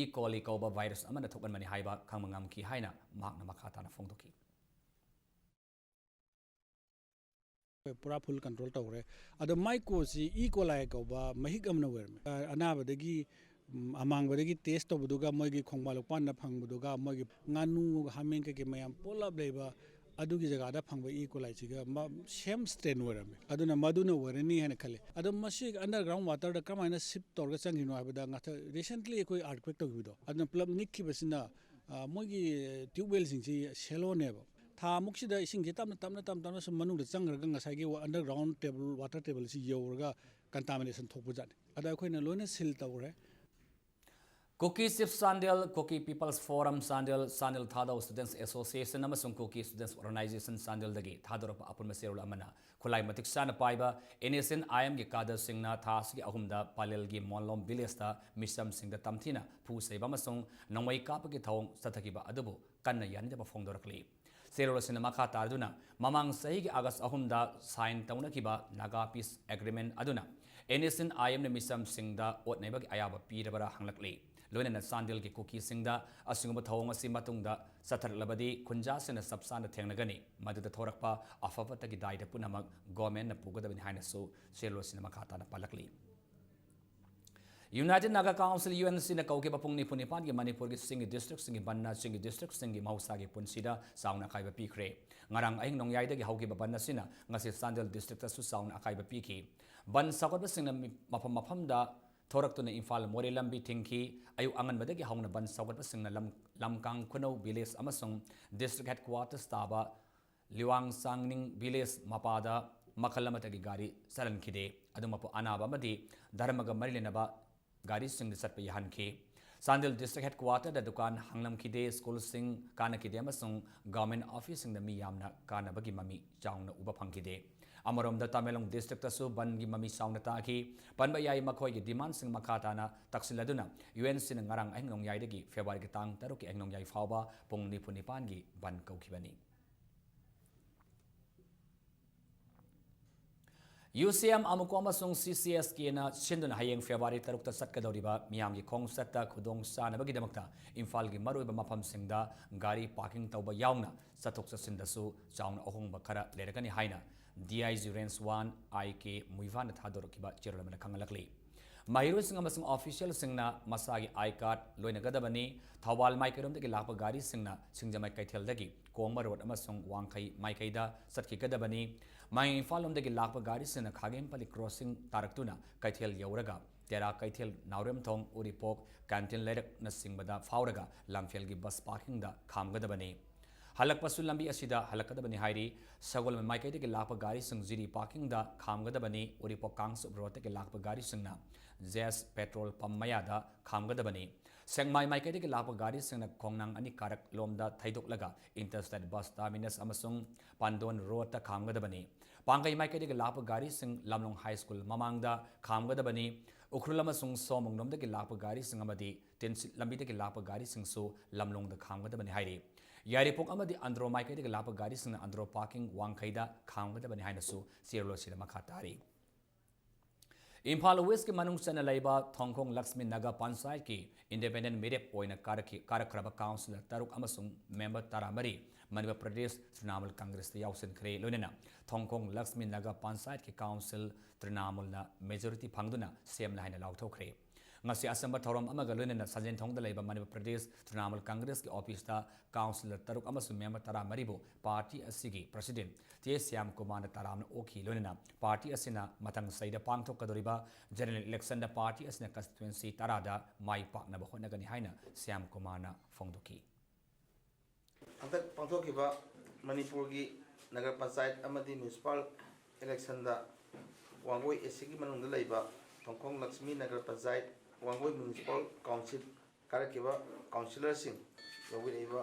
E. coli ꯀꯧꯕ virus ꯑꯃꯅ ꯊꯣꯛꯍꯟꯕꯅꯤ ꯍꯥꯏꯕ ꯈꯪꯕ ꯉꯝꯈꯤ ꯍꯥꯏꯅ ꯃꯍꯥꯛꯅ ꯃꯈꯥ ꯇꯥꯅ ꯐꯣꯡꯗꯣꯛꯈꯤ꯫ ꯑꯩꯈꯣꯏ ꯄꯨꯔꯥ full control ꯇꯧꯈ꯭ꯔꯦ꯫ ꯑꯗꯣ ꯃꯥꯏ cause ꯁꯤ E. coli ꯀꯧꯕ ꯃꯍꯤꯛ ꯑꯃꯅ ꯑꯣꯏꯔꯝꯃꯦ꯫ ꯑ-, ꯑꯅꯥꯕꯗꯒꯤ, ꯎꯝ, ꯑꯃꯥꯡꯕꯗꯒꯤ test ꯇꯧꯕꯗꯨꯒ ꯃꯣꯏꯒꯤ ꯈꯣꯡꯕꯥꯟ ꯂꯨꯄꯥꯟꯗ ꯐꯪꯕꯗꯨꯒ ꯃꯣꯏꯒꯤ ꯉꯥꯅꯨ, ꯍꯥꯃꯦꯡ ꯀꯩꯀꯩ ꯃꯌꯥꯝ ꯄꯨꯂꯞ ꯂꯩꯕ ꯑꯗꯨꯒꯤ ꯖꯒꯥꯗ ꯐꯪꯕ E. coli ꯁꯤꯒ ꯃ-, same strain ꯑꯣꯏꯔꯝꯃꯦ꯫ ꯑꯗꯨꯅ ꯃꯗꯨꯅ ꯑꯣꯏꯔꯅꯤ ꯍꯥꯏꯅ ꯈꯜꯂꯤ꯫ ꯑꯗꯣ ꯃꯁꯤ underground water ꯗ ꯀꯔꯝꯍꯥꯏꯅ shift ꯇꯧꯔꯒ ꯆꯪꯈꯤꯅꯣ ꯍꯥꯏꯕꯗ, ꯉꯥꯛꯇ recently ꯑꯩꯈꯣꯏ earthquake ꯇꯧꯈꯤꯕꯗꯣ, ꯑꯗꯨꯅ ꯄꯨꯂꯞ ꯅꯤꯛꯈꯤꯕꯁꯤꯅ ꯃꯣꯏꯒꯤ ꯇ꯭ꯌꯨꯕ ꯋꯦꯜꯁꯤꯡꯁꯤ ꯁꯦꯂꯣꯅꯦꯕ꯫ ꯊꯥ ꯃꯨꯛꯁꯤꯗ ꯏꯁꯤꯡꯁꯤ ꯇꯞꯅ ꯇꯞꯅ ꯇꯞꯅ ꯇꯞꯅ ꯁꯨꯝ ꯃꯅꯨꯡꯗ ꯆꯪꯈ꯭ꯔꯒ ꯉꯁꯥꯏꯒꯤ ꯑꯟꯗꯔꯒ꯭ꯔꯥꯎꯟ ꯇꯦꯕꯜ, ꯋꯥꯇꯔ ꯇꯦꯕꯜꯁꯤ ꯌꯧꯔꯒ ꯀꯟꯇꯥꯃꯤꯅꯦꯁꯟ ꯊꯣꯛꯄꯖꯥꯠꯅꯤ꯫ ꯑꯗ ꯑꯩꯈꯣꯏꯅ ꯂꯣꯏꯅ ꯁꯤꯜ ꯇꯧꯔꯦ꯫ Kuki Chief Chandel, Kuki People's Forum Chandel, Chandel Thadou Students Association ꯑꯃꯁꯨꯡ Kuki Students Organization ꯆꯥꯟꯗꯦꯜꯗꯒꯤ ꯊꯥꯗꯣꯔꯛꯄ ꯑꯄꯨꯟꯕ ꯆꯦꯔꯣꯜ ꯑꯃꯅ ꯈꯨꯠꯂꯥꯏ ꯃꯇꯤꯛ ꯆꯥꯅ ꯄꯥꯏꯕ NSCN-IM-ꯒꯤ cadre-ꯁꯤꯡꯅ ꯊꯥ ꯑꯁꯤꯒꯤ ꯑꯍꯨꯝꯗ ꯄꯥꯂꯦꯜꯒꯤ ꯃꯣꯟꯂꯣꯝ village-ꯇ ꯃꯤꯆꯝꯁꯤꯡꯗ ꯇꯝꯊꯤꯅ ꯐꯨ ꯆꯩꯕ ꯑꯃꯁꯨꯡ ꯅꯣꯡꯃꯩ ꯀꯥꯞꯄꯒꯤ ꯊꯧꯑꯣꯡ ꯆꯠꯊꯈꯤꯕ ꯑꯗꯨꯕꯨ ꯀꯟꯅ ꯌꯥꯅꯤꯡꯗꯕ ꯐꯣꯡꯗꯣꯔꯛꯂꯤ꯫ ꯆꯦꯔꯣꯜ ꯑꯁꯤꯅ ꯃꯈꯥ ꯇꯥꯗꯨꯅ ꯃꯃꯥꯡ ꯆꯍꯤꯒꯤ August ꯑꯍꯨꯝꯗ sign ꯇꯧꯅꯈꯤꯕ Naga Peace Agreement ꯑꯗꯨꯅ NSCN-IM-ꯅ ꯃꯤꯆꯝꯁꯤꯡꯗ ꯑꯣꯠ ꯅꯩꯕꯒꯤ ꯑꯌꯥꯕ ꯄꯤꯔꯕꯔꯥ ꯍꯪꯂꯛꯂꯤ꯫ ꯂꯣꯏꯅꯅ ꯆꯥꯟꯗꯦꯜꯒꯤ ꯀꯨꯀꯤꯁꯤꯡꯗ ꯑꯁꯤꯒꯨꯝꯕ ꯊꯧꯑꯣꯡ ꯑꯁꯤ ꯃꯇꯨꯡꯗ ꯆꯠꯊꯔꯛꯂꯕꯗꯤ ꯈꯨꯟꯖꯥꯁꯤꯡꯅ ꯆꯞ ꯆꯥꯅ ꯊꯦꯡꯅꯒꯅꯤ꯫ ꯃꯗꯨꯗ ꯊꯣꯔꯛꯄ ꯑꯐ ꯐꯠꯇꯒꯤ ꯗꯥꯏꯗ ꯄꯨꯝꯅꯃꯛ government-ꯅ ꯄꯨꯒꯗꯕꯅꯤ ꯍꯥꯏꯅꯁꯨ ꯆꯦꯔꯣꯜ ꯑꯁꯤꯅ ꯃꯈꯥ ꯇꯥꯅ ꯄꯜꯂꯛꯂꯤ꯫ United Naga Council, UNC-ꯅ ꯀꯧꯈꯤꯕ ꯄꯨꯡ ꯅꯤꯐꯨ ꯅꯤꯄꯥꯟꯒꯤ ꯃꯅꯤꯄꯨꯔꯒꯤ ꯆꯤꯡꯒꯤ district-ꯁꯤꯡꯒꯤ ꯕꯟꯅ ꯆꯤꯡꯒꯤ district-ꯁꯤꯡꯒꯤ ꯃꯍꯧꯁꯥꯒꯤ ꯄꯨꯟꯁꯤꯗ ꯆꯥꯎꯅ ꯑꯀꯥꯏꯕ ꯄꯤꯈ꯭ꯔꯦ꯫ ꯉꯔꯥꯡ ꯑꯍꯤꯡ ꯅꯣꯡꯌꯥꯏꯗꯒꯤ ꯍꯧꯈꯤꯕ ꯕꯟ ꯑꯁꯤꯅ ꯉꯁꯤ ꯆꯥꯟꯗꯦꯜ district-ꯇꯁꯨ ꯆꯥꯎꯅ ꯑꯀꯥꯏꯕ ꯄꯤꯈꯤ꯫ ꯕꯟ ꯁꯧꯒꯠꯄꯁꯤꯡꯅ ꯃꯤ-, ꯃꯐꯝ ꯃꯐꯝꯗ ꯊꯣꯔꯛꯇꯨꯅ ꯏꯝꯐꯥꯜ ꯃꯣꯔꯦ ꯂꯝꯕꯤ ꯊꯤꯡꯈꯤ꯫ ꯑꯌꯨꯛ ꯑꯉꯟꯕꯗꯒꯤ ꯍꯧꯅ ꯕꯟ ꯁꯧꯒꯠꯄꯁꯤꯡꯅ ꯂꯝ-, ꯂꯝꯀꯥꯡ ꯈꯨꯅꯧ village ꯑꯃꯁꯨꯡ district headquarters ꯇꯥꯕ ꯂꯤꯋꯥꯡꯁꯥꯡꯅꯤꯡ village ꯃꯄꯥꯗ ꯃꯈꯜ ꯑꯃꯠꯇꯒꯤ ꯒꯥꯔꯤ ꯆꯠꯍꯟꯈꯤꯗꯦ꯫ ꯑꯗꯨꯃꯛꯄꯨ ꯑꯅꯥꯕ ꯑꯃꯗꯤ ꯙꯔꯃꯒ ꯃꯔꯤ ꯂꯩꯅꯕ ꯒꯥꯔꯤꯁꯤꯡꯗ ꯆꯠꯄ ꯌꯥꯍꯟꯈꯤ꯫ ꯆꯥꯟꯗꯦꯜ district headquarter-ꯗ ꯗꯨꯀꯥꯟ ꯍꯥꯡꯂꯝꯈꯤꯗꯦ, school-ꯁꯤꯡ ꯀꯥꯟꯅꯈꯤꯗꯦ ꯑꯃꯁꯨꯡ government office-ꯁꯤꯡꯗ ꯃꯤ ꯌꯥꯝꯅ ꯀꯥꯟꯅꯕꯒꯤ ꯃꯃꯤ ꯆꯥꯎꯅ ꯎꯕ ꯐꯪꯈꯤꯗꯦ꯫ ꯑꯃꯔꯣꯝꯗ ꯇꯃꯦꯡꯂꯣꯡ district-ꯇꯁꯨ ꯕꯟꯒꯤ ꯃꯃꯤ ꯆꯥꯎꯅ ꯇꯥꯈꯤ꯫ ꯄꯟꯕ ꯌꯥꯏ, ꯃꯈꯣꯏꯒꯤ demand-ꯁꯤꯡ ꯃꯈꯥ ꯇꯥꯅ ꯇꯛꯁꯤꯜꯂꯗꯨꯅ UNC-ꯅ ꯉꯔꯥꯡ ꯑꯍꯤꯡ ꯅꯣꯡꯌꯥꯏꯗꯒꯤ February-ꯒꯤ ꯇꯥꯡ ꯇꯔꯨꯛꯀꯤ ꯑꯍꯤꯡ ꯅꯣꯡꯌꯥꯏ ꯐꯥꯎꯕ ꯄꯨꯡ ꯅꯤꯐꯨ ꯅꯤꯄꯥꯟꯒꯤ ꯕꯟ ꯀꯧꯈꯤꯕꯅꯤ꯫ UCM, AMUCO ꯑꯃꯁꯨꯡ CCSK-ꯅ ꯁꯤꯟꯗꯨꯅ ꯍꯌꯦꯡ February ꯇꯔꯨꯛꯇ ꯆꯠꯀꯗꯧꯔꯤꯕ ꯃꯤꯌꯥꯝꯒꯤ ꯈꯣꯡꯆꯠꯇ ꯈꯨꯗꯣꯡ ꯆꯥꯅꯕꯒꯤꯗꯃꯛꯇ ꯏꯝꯐꯥꯜꯒꯤ ꯃꯔꯨꯑꯣꯏꯕ ꯃꯐꯝꯁꯤꯡꯗ ꯒꯥꯔꯤ parking ꯇꯧꯕ ꯌꯥꯎꯅ ꯆꯠꯊꯣꯛ ꯆꯠꯁꯤꯟꯗꯁꯨ ꯆꯥꯎꯅ ꯑꯍꯣꯡꯕ ꯈꯔ ꯂꯩꯔꯛꯀꯅꯤ ꯍꯥꯏꯅ DIG Range one I K ꯃꯨꯏꯚꯥꯟꯅ ꯊꯥꯗꯣꯔꯛꯈꯤꯕ ꯆꯦꯔꯣꯜ ꯑꯃꯗ ꯈꯪꯍꯜꯂꯛꯂꯤ꯫ ꯃꯍꯩꯔꯣꯏꯁꯤꯡ ꯑꯃꯁꯨꯡ official-ꯁꯤꯡꯅ ꯃꯁꯥꯒꯤ I card ꯂꯣꯏꯅꯒꯗꯕꯅꯤ꯫ ꯊꯧꯕꯥꯜ ꯃꯥꯏꯀꯩꯔꯣꯝꯗꯒꯤ ꯂꯥꯛꯄ ꯒꯥꯔꯤꯁꯤꯡꯅ ꯁꯤꯡꯖꯃꯩ ꯀꯩꯊꯦꯜꯗꯒꯤ ꯀꯣꯡꯕ road ꯑꯃꯁꯨꯡ ꯋꯥꯡꯈꯩ ꯃꯥꯏꯀꯩꯗ ꯆꯠꯈꯤꯒꯗꯕꯅꯤ꯫ ꯃꯌꯥꯏ ꯏꯝꯐꯥꯜ ꯂꯣꯝꯗꯒꯤ ꯂꯥꯛꯄ ꯒꯥꯔꯤꯁꯤꯡꯅ ꯈꯥꯒꯦꯝꯄꯜꯂꯤ crossing ꯇꯥꯔꯛꯇꯨꯅ ꯀꯩꯊꯦꯜ ꯌꯧꯔꯒ ꯇꯦꯔꯥ ꯀꯩꯊꯦꯜ, ꯅꯥꯎꯔꯦꯝꯊꯣꯡ, ꯎꯔꯤꯄꯣꯛ, ꯀꯦꯟꯇꯤꯟ ꯂꯩꯔꯛꯅꯆꯤꯡꯕꯗ ꯐꯥꯎꯔꯒ ꯂꯝꯐꯦꯜꯒꯤ ꯕꯁ ꯄꯥꯔꯀꯤꯡꯗ ꯈꯥꯝꯒꯗꯕꯅꯤ꯫ ꯍꯜꯂꯛꯄꯁꯨ ꯂꯝꯕꯤ ꯑꯁꯤꯗ ꯍꯜꯂꯛꯀꯗꯕꯅꯤ ꯍꯥꯏꯔꯤ꯫ ꯁꯒꯣꯜꯕꯟ ꯃꯥꯏꯀꯩꯗꯒꯤ ꯂꯥꯛꯄ ꯒꯥꯔꯤꯁꯤꯡ ꯖꯤꯔꯤ ꯄꯥꯔꯀꯤꯡꯗ ꯈꯥꯝꯒꯗꯕꯅꯤ꯫ ꯎꯔꯤꯄꯣꯛ ꯀꯥꯡꯆꯨꯞ ꯔꯣꯗꯇꯒꯤ ꯂꯥꯛꯄ ꯒꯥꯔꯤꯁꯤꯡꯅ ꯖꯦꯁ ꯄꯦꯇ꯭ꯔꯣꯜ ꯄꯝ ꯃꯌꯥꯗ ꯈꯥꯝꯒꯗꯕꯅꯤ꯫ ꯁꯦꯛꯃꯥꯏ ꯃꯥꯏꯀꯩꯗꯒꯤ ꯂꯥꯛꯄ ꯒꯥꯔꯤꯁꯤꯡꯅ ꯈꯣꯡꯅꯥꯡ ꯑꯅꯤ ꯀꯥꯔꯛ ꯂꯣꯝꯗ ꯊꯩꯗꯣꯛꯂꯒ ꯏꯟꯇꯔꯁ꯭ꯇꯦꯠ ꯕꯁ ꯇꯔꯃꯤꯅꯁ ꯑꯃꯁꯨꯡ ꯄꯥꯟꯗꯣꯟ ꯔꯣꯗꯇ ꯈꯥꯝꯒꯗꯕꯅꯤ꯫ ꯄꯥꯡꯒꯩ ꯃꯥꯏꯀꯩꯗꯒꯤ ꯂꯥꯛꯄ ꯒꯥꯔꯤꯁꯤꯡ ꯂꯝꯂꯣꯡ ꯍꯥꯏ ꯁ꯭ꯀꯨꯜ ꯃꯃꯥꯡꯗ ꯈꯥꯝꯒꯗꯕꯅꯤ꯫ ꯎꯈ꯭ꯔꯨꯜ ꯑꯃꯁꯨꯡ ꯁꯣꯃꯨꯡꯂꯣꯝꯗꯒꯤ ꯂꯥꯛꯄ ꯒꯥꯔꯤꯁꯤꯡ ꯑꯃꯗꯤ ꯇꯤꯟꯁꯤꯠ ꯂꯝꯕꯤꯗꯒꯤ ꯂꯥꯛꯄ ꯒꯥꯔꯤꯁꯤꯡꯁꯨ ꯂꯝꯂꯣꯡꯗ ꯈꯥꯝꯒꯗꯕꯅꯤ ꯍꯥꯏꯔꯤ꯫ ꯌꯥꯏꯔꯤꯄꯣꯛ ꯑꯃꯗꯤ ꯑꯟꯗ꯭ꯔꯣ ꯃꯥꯏꯀꯩꯗꯒꯤ ꯂꯥꯛꯄ ꯒꯥꯔꯤꯁꯤꯡꯅ ꯑꯟꯗ꯭ꯔꯣ ꯄꯥꯔꯀꯤꯡ ꯋꯥꯡꯈꯩꯗ ꯈꯥꯝꯒꯗꯕꯅꯤ ꯍꯥꯏꯅꯁꯨ ꯆꯦꯔꯣꯜ ꯑꯁꯤꯗ ꯃꯈꯥ ꯇꯥꯔꯤ꯫ ꯏꯝꯐꯥꯜ ꯋꯦꯁꯀꯤ ꯃꯅꯨꯡ ꯆꯟꯅ ꯂꯩꯕ ꯊꯣꯡꯈꯣꯡ ꯂꯛꯁꯃꯤ ꯅꯒꯔ ꯄꯟꯆꯥꯌꯠꯀꯤ ꯏꯟꯗꯤꯄꯦꯟꯗꯦꯟ ꯃꯤꯔꯦꯞ ꯑꯣꯏꯅ ꯀꯥꯔꯛꯈꯤ-, ꯀꯥꯔꯛꯈ꯭ꯔꯕ ꯀꯥꯎꯟꯁꯤꯂꯔ ꯇꯔꯨꯛ ꯑꯃꯁꯨꯡ ꯃꯦꯝꯕꯔ ꯇꯔꯥꯃꯔꯤ ꯃꯅꯤꯄꯨꯔ ꯄ꯭ꯔꯗꯦꯁ ꯇ꯭ꯔꯤꯅꯥꯃꯨꯜ ꯀꯪꯒ꯭ꯔꯦꯁꯇ ꯌꯥꯎꯁꯤꯟꯈ꯭ꯔꯦ꯫ ꯂꯣꯏꯅꯅ ꯊꯣꯡꯈꯣꯡ ꯂꯛꯁꯃꯤ ꯅꯒꯔ ꯄꯟꯆꯥꯌꯠꯀꯤ ꯀꯥꯎꯟꯁꯤꯜ ꯇ꯭ꯔꯤꯅꯥꯃꯨꯜꯅ ꯃꯦꯖꯣꯔꯤꯇꯤ ꯐꯪꯗꯨꯅ ꯁꯤ ꯑꯦꯝꯅ ꯍꯥꯏꯅ ꯂꯥꯎꯊꯣꯛꯈ꯭ꯔꯦ꯫ ꯉꯁꯤ ꯑꯆꯝꯕ ꯊꯧꯔꯝ ꯑꯃꯒ ꯂꯣꯏꯅꯅ ꯁꯟꯖꯦꯟꯊꯣꯡꯗ ꯂꯩꯕ ꯃꯅꯤꯄꯨꯔ ꯄ꯭ꯔꯗꯦꯁ ꯇ꯭ꯔꯤꯅꯥꯃꯨꯜ ꯀꯪꯒ꯭ꯔꯦꯁꯀꯤ ꯑꯣꯐꯤꯁꯇ ꯀꯥꯎꯟꯁꯤꯂꯔ ꯇꯔꯨꯛ ꯑꯃꯁꯨꯡ ꯃꯦꯝꯕꯔ ꯇꯔꯥꯃꯔꯤꯕꯨ ꯄꯥꯔꯇꯤ ꯑꯁꯤꯒꯤ ꯄ꯭ꯔꯁꯤꯗꯦꯟꯠ ꯇꯦ ꯁ꯭ꯌꯥꯝ ꯀꯨꯃꯥꯔꯅ ꯇꯔꯥꯝꯅ ꯑꯣꯛꯈꯤ꯫ ꯂꯣꯏꯅꯅ ꯄꯥꯔꯇꯤ ꯑꯁꯤꯅ ꯃꯊꯪ ꯆꯍꯤꯗ ꯄꯥꯡꯊꯣꯛꯀꯗꯧꯔꯤꯕ ꯖꯦꯅꯔꯦꯜ ꯏꯂꯦꯛꯁꯟꯗ ꯄꯥꯔꯇꯤ ꯑꯁꯤꯅ ꯀꯟꯁꯇꯤꯇ꯭ꯋꯦꯟꯁꯤ ꯇꯔꯥꯗ ꯃꯥꯏ ꯄꯥꯛꯅꯕ ꯍꯣꯠꯅꯒꯅꯤ ꯍꯥꯏꯅ ꯁ꯭ꯌꯥꯝ ꯀꯨꯃꯥꯔꯅ ꯐꯣꯡꯗꯣꯛꯈꯤ꯫ ꯍꯟꯗꯛ ꯄꯥꯡꯊꯣꯛꯈꯤꯕ ꯃꯅꯤꯄꯨꯔꯒꯤ ꯅꯒꯔ ꯄꯟꯆꯥꯌꯠ ꯑꯃꯗꯤ ꯃ꯭ꯌꯨꯅꯤꯁꯤꯄꯥꯜ ꯏꯂꯦꯛꯁꯟꯗ ꯋꯥꯡꯒꯣꯏ ꯑꯦꯁꯤꯒꯤ ꯃꯅꯨꯡꯗ ꯂꯩꯕ ꯊꯣꯡꯈꯣꯡ ꯂꯛꯁꯃꯤ ꯅꯒꯔ ꯄꯟꯆꯥꯌꯠ, ꯋꯥꯡꯒꯣꯏ ꯃ꯭ꯌꯨꯅꯤꯁꯤꯄꯥꯜ ꯀꯥꯎꯟꯁꯤꯜ ꯀꯥꯔꯛꯈꯤꯕ ꯀꯥꯎꯟꯁꯤꯂꯔꯁꯤꯡ, ꯌꯥꯎꯕꯤꯔꯛꯏꯕ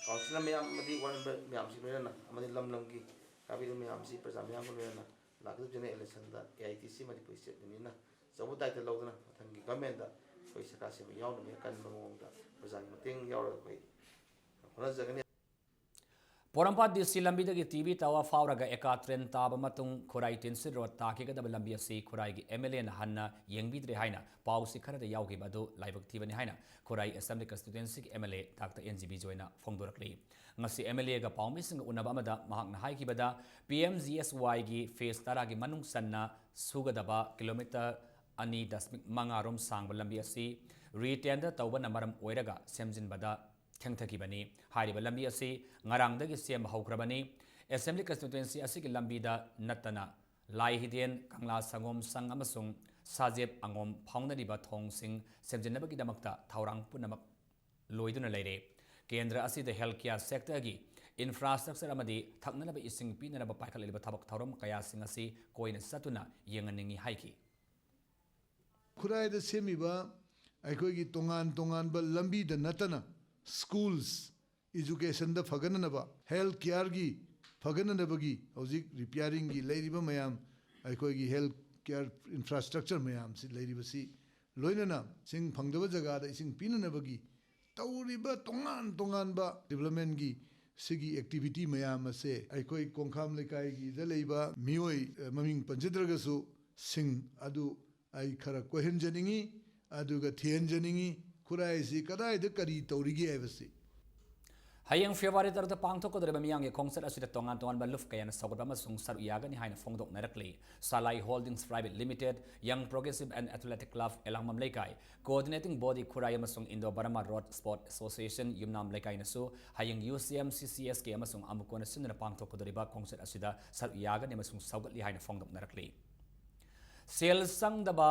ꯀꯥꯎꯟꯁꯤꯂꯔ ꯃꯌꯥꯝ ꯑꯃꯗꯤ ꯋꯥꯔꯗ ꯃꯦꯝꯕꯔ ꯃꯌꯥꯝꯁꯤꯡ ꯂꯣꯏꯅꯅ ꯑꯃꯗꯤ ꯂꯝ ꯂꯝꯒꯤ ꯀꯥꯕꯤꯔꯤꯕ ꯃꯌꯥꯝꯁꯤ, ꯄ꯭ꯔꯖꯥ ꯃꯌꯥꯝꯒ ꯂꯣꯏꯅꯅ ꯂꯥꯛꯀꯗꯕ general ꯏꯂꯦꯛꯁꯟꯗ A I T C Manipur state ꯌꯨꯅꯤꯌꯟꯅ ꯑꯆꯧꯕ ꯗꯥꯏꯇ ꯂꯧꯗꯨꯅ ꯃꯊꯪꯒꯤ ꯒꯚꯔꯟꯃꯦꯟꯗ ꯑꯩꯈꯣꯏ ꯁꯔꯀꯥꯔ ꯁꯦꯝꯕ ꯌꯥꯎꯅꯕ ꯀꯟꯕ ꯃꯑꯣꯡꯗ ꯄ꯭ꯔꯖꯥꯒꯤ ꯃꯇꯦꯡ ꯌꯥꯎꯔꯒ ꯑꯩꯈꯣꯏ ꯍꯣꯠꯅꯖꯒꯅꯤ꯫ ꯄꯣꯔꯣꯝꯄꯥꯠ ꯗꯤ ꯁꯤ ꯂꯝꯕꯤꯗꯒꯤ ꯇꯤ ꯕꯤ ꯇꯥꯋꯔ ꯐꯥꯎꯔꯒ ꯑꯦꯀꯥ ꯇ꯭ꯔꯦꯟ ꯇꯥꯕ ꯃꯇꯨꯡ ꯈꯨꯔꯥꯏ ꯇꯤꯟꯁꯤꯠ ꯔꯣꯗ ꯇꯥꯈꯤꯒꯗꯕ ꯂꯝꯕꯤ ꯑꯁꯤ ꯈꯨꯔꯥꯏꯒꯤ ꯑꯦꯝ ꯑꯦꯜ ꯑꯦꯅ ꯍꯟꯅ ꯌꯦꯡꯕꯤꯗ꯭ꯔꯦ ꯍꯥꯏꯅ ꯄꯥꯎꯁꯤ ꯈꯔꯗ ꯌꯥꯎꯈꯤꯕ ꯑꯗꯨ ꯂꯥꯏꯕꯛ ꯊꯤꯕꯅꯤ ꯍꯥꯏꯅ ꯈꯨꯔꯥꯏ ꯑꯦꯁꯦꯝꯕ꯭ꯂꯤ ꯀꯟꯁꯇꯤꯇ꯭ꯋꯦꯟꯁꯤꯒꯤ M L A doctor N G ꯕꯤꯖꯣꯏꯅ ꯐꯣꯡꯗꯣꯔꯛꯂꯤ꯫ ꯉꯁꯤ ꯑꯦꯝ ꯑꯦꯜ ꯑꯦꯒ ꯄꯥꯎꯃꯤꯁꯤꯡꯒ ꯎꯅꯕ ꯑꯃꯗ ꯃꯍꯥꯛꯅ ꯍꯥꯏꯈꯤꯕꯗ, ꯄꯤ ꯑꯦꯝ ꯖꯤ ꯑꯦꯁ ꯋꯥꯏꯒꯤ ꯐꯦꯁ ꯇꯔꯥꯒꯤ ꯃꯅꯨꯡ ꯆꯟꯅ ꯁꯨꯒꯗꯕ ꯀꯤꯂꯣꯃꯤꯇꯔ ꯑꯅꯤ ꯗꯁꯃꯤꯛ ꯃꯉꯥ ꯔꯣꯝ ꯁꯥꯡꯕ ꯂꯝꯕꯤ ꯑꯁꯤ ꯔꯤꯇꯦꯟꯗꯔ ꯇꯧꯕꯅ ꯃꯔꯝ ꯑꯣꯏꯔꯒ ꯁꯦꯝꯖꯤꯟꯕꯗ ꯊꯦꯡꯊꯈꯤꯕꯅꯤ꯫ ꯍꯥꯏꯔꯤꯕ ꯂꯝꯕꯤ ꯑꯁꯤ ꯉꯔꯥꯡꯗꯒꯤ ꯁꯦꯝꯕ ꯍꯧꯈ꯭ꯔꯕꯅꯤ꯫ ꯑꯦꯁꯦꯝꯕ꯭ꯂꯤ ꯀꯟꯁꯇꯤꯇ꯭ꯋꯦꯟꯁꯤ ꯑꯁꯤꯒꯤ ꯂꯝꯕꯤꯗ ꯅꯠꯇꯅ ꯂꯥꯏꯍꯤꯗꯦꯟ, ꯀꯪꯂꯥ ꯁꯪꯒꯣꯝ ꯁꯪ ꯑꯃꯁꯨꯡ ꯁꯥꯖꯦꯞ ꯑꯉꯣꯝ ꯐꯥꯎꯅꯔꯤꯕ ꯊꯣꯡꯁꯤꯡ ꯁꯦꯝꯖꯤꯟꯅꯕꯒꯤꯗꯃꯛꯇ ꯊꯧꯔꯥꯡ ꯄꯨꯝꯅꯃꯛ ꯂꯣꯏꯗꯨꯅ ꯂꯩꯔꯦ꯫ ꯀꯦꯟꯗ꯭ꯔ ꯑꯁꯤꯗ health care sector ꯒꯤ infrastructure ꯑꯃꯗꯤ ꯊꯛꯅꯅꯕ ꯏꯁꯤꯡ ꯄꯤꯅꯅꯕ ꯄꯥꯏꯈꯠꯂꯤꯕ ꯊꯕꯛ ꯊꯧꯔꯝ ꯀꯌꯥꯁꯤꯡ ꯑꯁꯤ ꯀꯣꯏꯅ ꯆꯠꯇꯨꯅ ꯌꯦꯡꯍꯟꯅꯤꯡꯏ ꯍꯥꯏꯈꯤ꯫ ꯈꯨꯔꯥꯏꯗ ꯁꯦꯝꯃꯤꯕ ꯑꯩꯈꯣꯏꯒꯤ ꯇꯣꯉꯥꯟ ꯇꯣꯉꯥꯟꯕ ꯂꯝꯕꯤꯗ ꯅꯠꯇꯅ schools, education ꯗ ꯐꯒꯠꯅꯅꯕ, health care ꯒꯤ ꯐꯒꯠꯅꯅꯕꯒꯤ ꯍꯧꯖꯤꯛ repairing ꯒꯤ ꯂꯩꯔꯤꯕ ꯃꯌꯥꯝ, ꯑꯩꯈꯣꯏꯒꯤ health care infrastructure ꯃꯌꯥꯝꯁꯤ ꯂꯩꯔꯤꯕꯁꯤ, ꯂꯣꯏꯅꯅ ꯏꯁꯤꯡ ꯐꯪꯗꯕ ꯖꯒꯥꯗ ꯏꯁꯤꯡ ꯄꯤꯅꯅꯕꯒꯤ ꯇꯧꯔꯤꯕ ꯇꯣꯉꯥꯟ ꯇꯣꯉꯥꯟꯕ development ꯒꯤ ꯁꯤꯒꯤ activity ꯃꯌꯥꯝ ꯑꯁꯦ ꯑꯩꯈꯣꯏ ꯀꯣꯡꯈꯥꯝ ꯂꯩꯀꯥꯏꯒꯤꯗ ꯂꯩꯕ ꯃꯤꯑꯣꯏ, ꯑ, ꯃꯃꯤꯡ ꯄꯟꯖꯗ꯭ꯔꯒꯁꯨ, ꯁꯤꯡ ꯑꯗꯨ ꯑꯩ ꯈꯔ ꯀꯣꯏꯍꯟꯖꯅꯤꯡꯏ, ꯑꯗꯨꯒ ꯊꯤꯍꯟꯖꯅꯤꯡꯏ, ꯈꯨꯔꯥꯏꯁꯤ ꯀꯗꯥꯏꯗ ꯀꯔꯤ ꯇꯧꯔꯤꯒꯦ ꯍꯥꯏꯕꯁꯤ꯫ ꯍꯌꯦꯡ February ꯇꯔꯨꯛꯇ ꯄꯥꯡꯊꯣꯛꯀꯗꯧꯔꯤꯕ ꯃꯤꯌꯥꯝꯒꯤ ꯈꯣꯡꯆꯠ ꯑꯁꯤꯗ ꯇꯣꯉꯥꯟ ꯇꯣꯉꯥꯟꯕ ꯂꯨꯞ ꯀꯌꯥꯅ ꯁꯧꯒꯠꯄ ꯑꯃꯁꯨꯡ ꯁꯔꯨꯛ ꯌꯥꯒꯅꯤ ꯍꯥꯏꯅ ꯐꯣꯡꯗꯣꯛꯅꯔꯛꯂꯤ꯫ Salai Holdings Private Limited, Young Progressive and Athletic Club, ꯑꯦꯂꯥꯡꯕꯝ ꯂꯩꯀꯥꯏ, Coordinating Body ꯈꯨꯔꯥꯏ ꯑꯃꯁꯨꯡ Indo Burma Road Sport Association, ꯌꯨꯝꯅꯥꯝ ꯂꯩꯀꯥꯏꯅꯁꯨ ꯍꯌꯦꯡ UCM, CCSK ꯑꯃꯁꯨꯡ ꯑꯃꯨꯀꯣꯅ ꯁꯤꯟꯗꯨꯅ ꯄꯥꯡꯊꯣꯛꯀꯗꯧꯔꯤꯕ ꯈꯣꯡꯆꯠ ꯑꯁꯤꯗ ꯁꯔꯨꯛ ꯌꯥꯒꯅꯤ ꯑꯃꯁꯨꯡ ꯁꯧꯒꯠꯂꯤ ꯍꯥꯏꯅ ꯐꯣꯡꯗꯣꯛꯅꯔꯛꯂꯤ꯫ ꯁꯦꯜ ꯆꯪꯗꯕ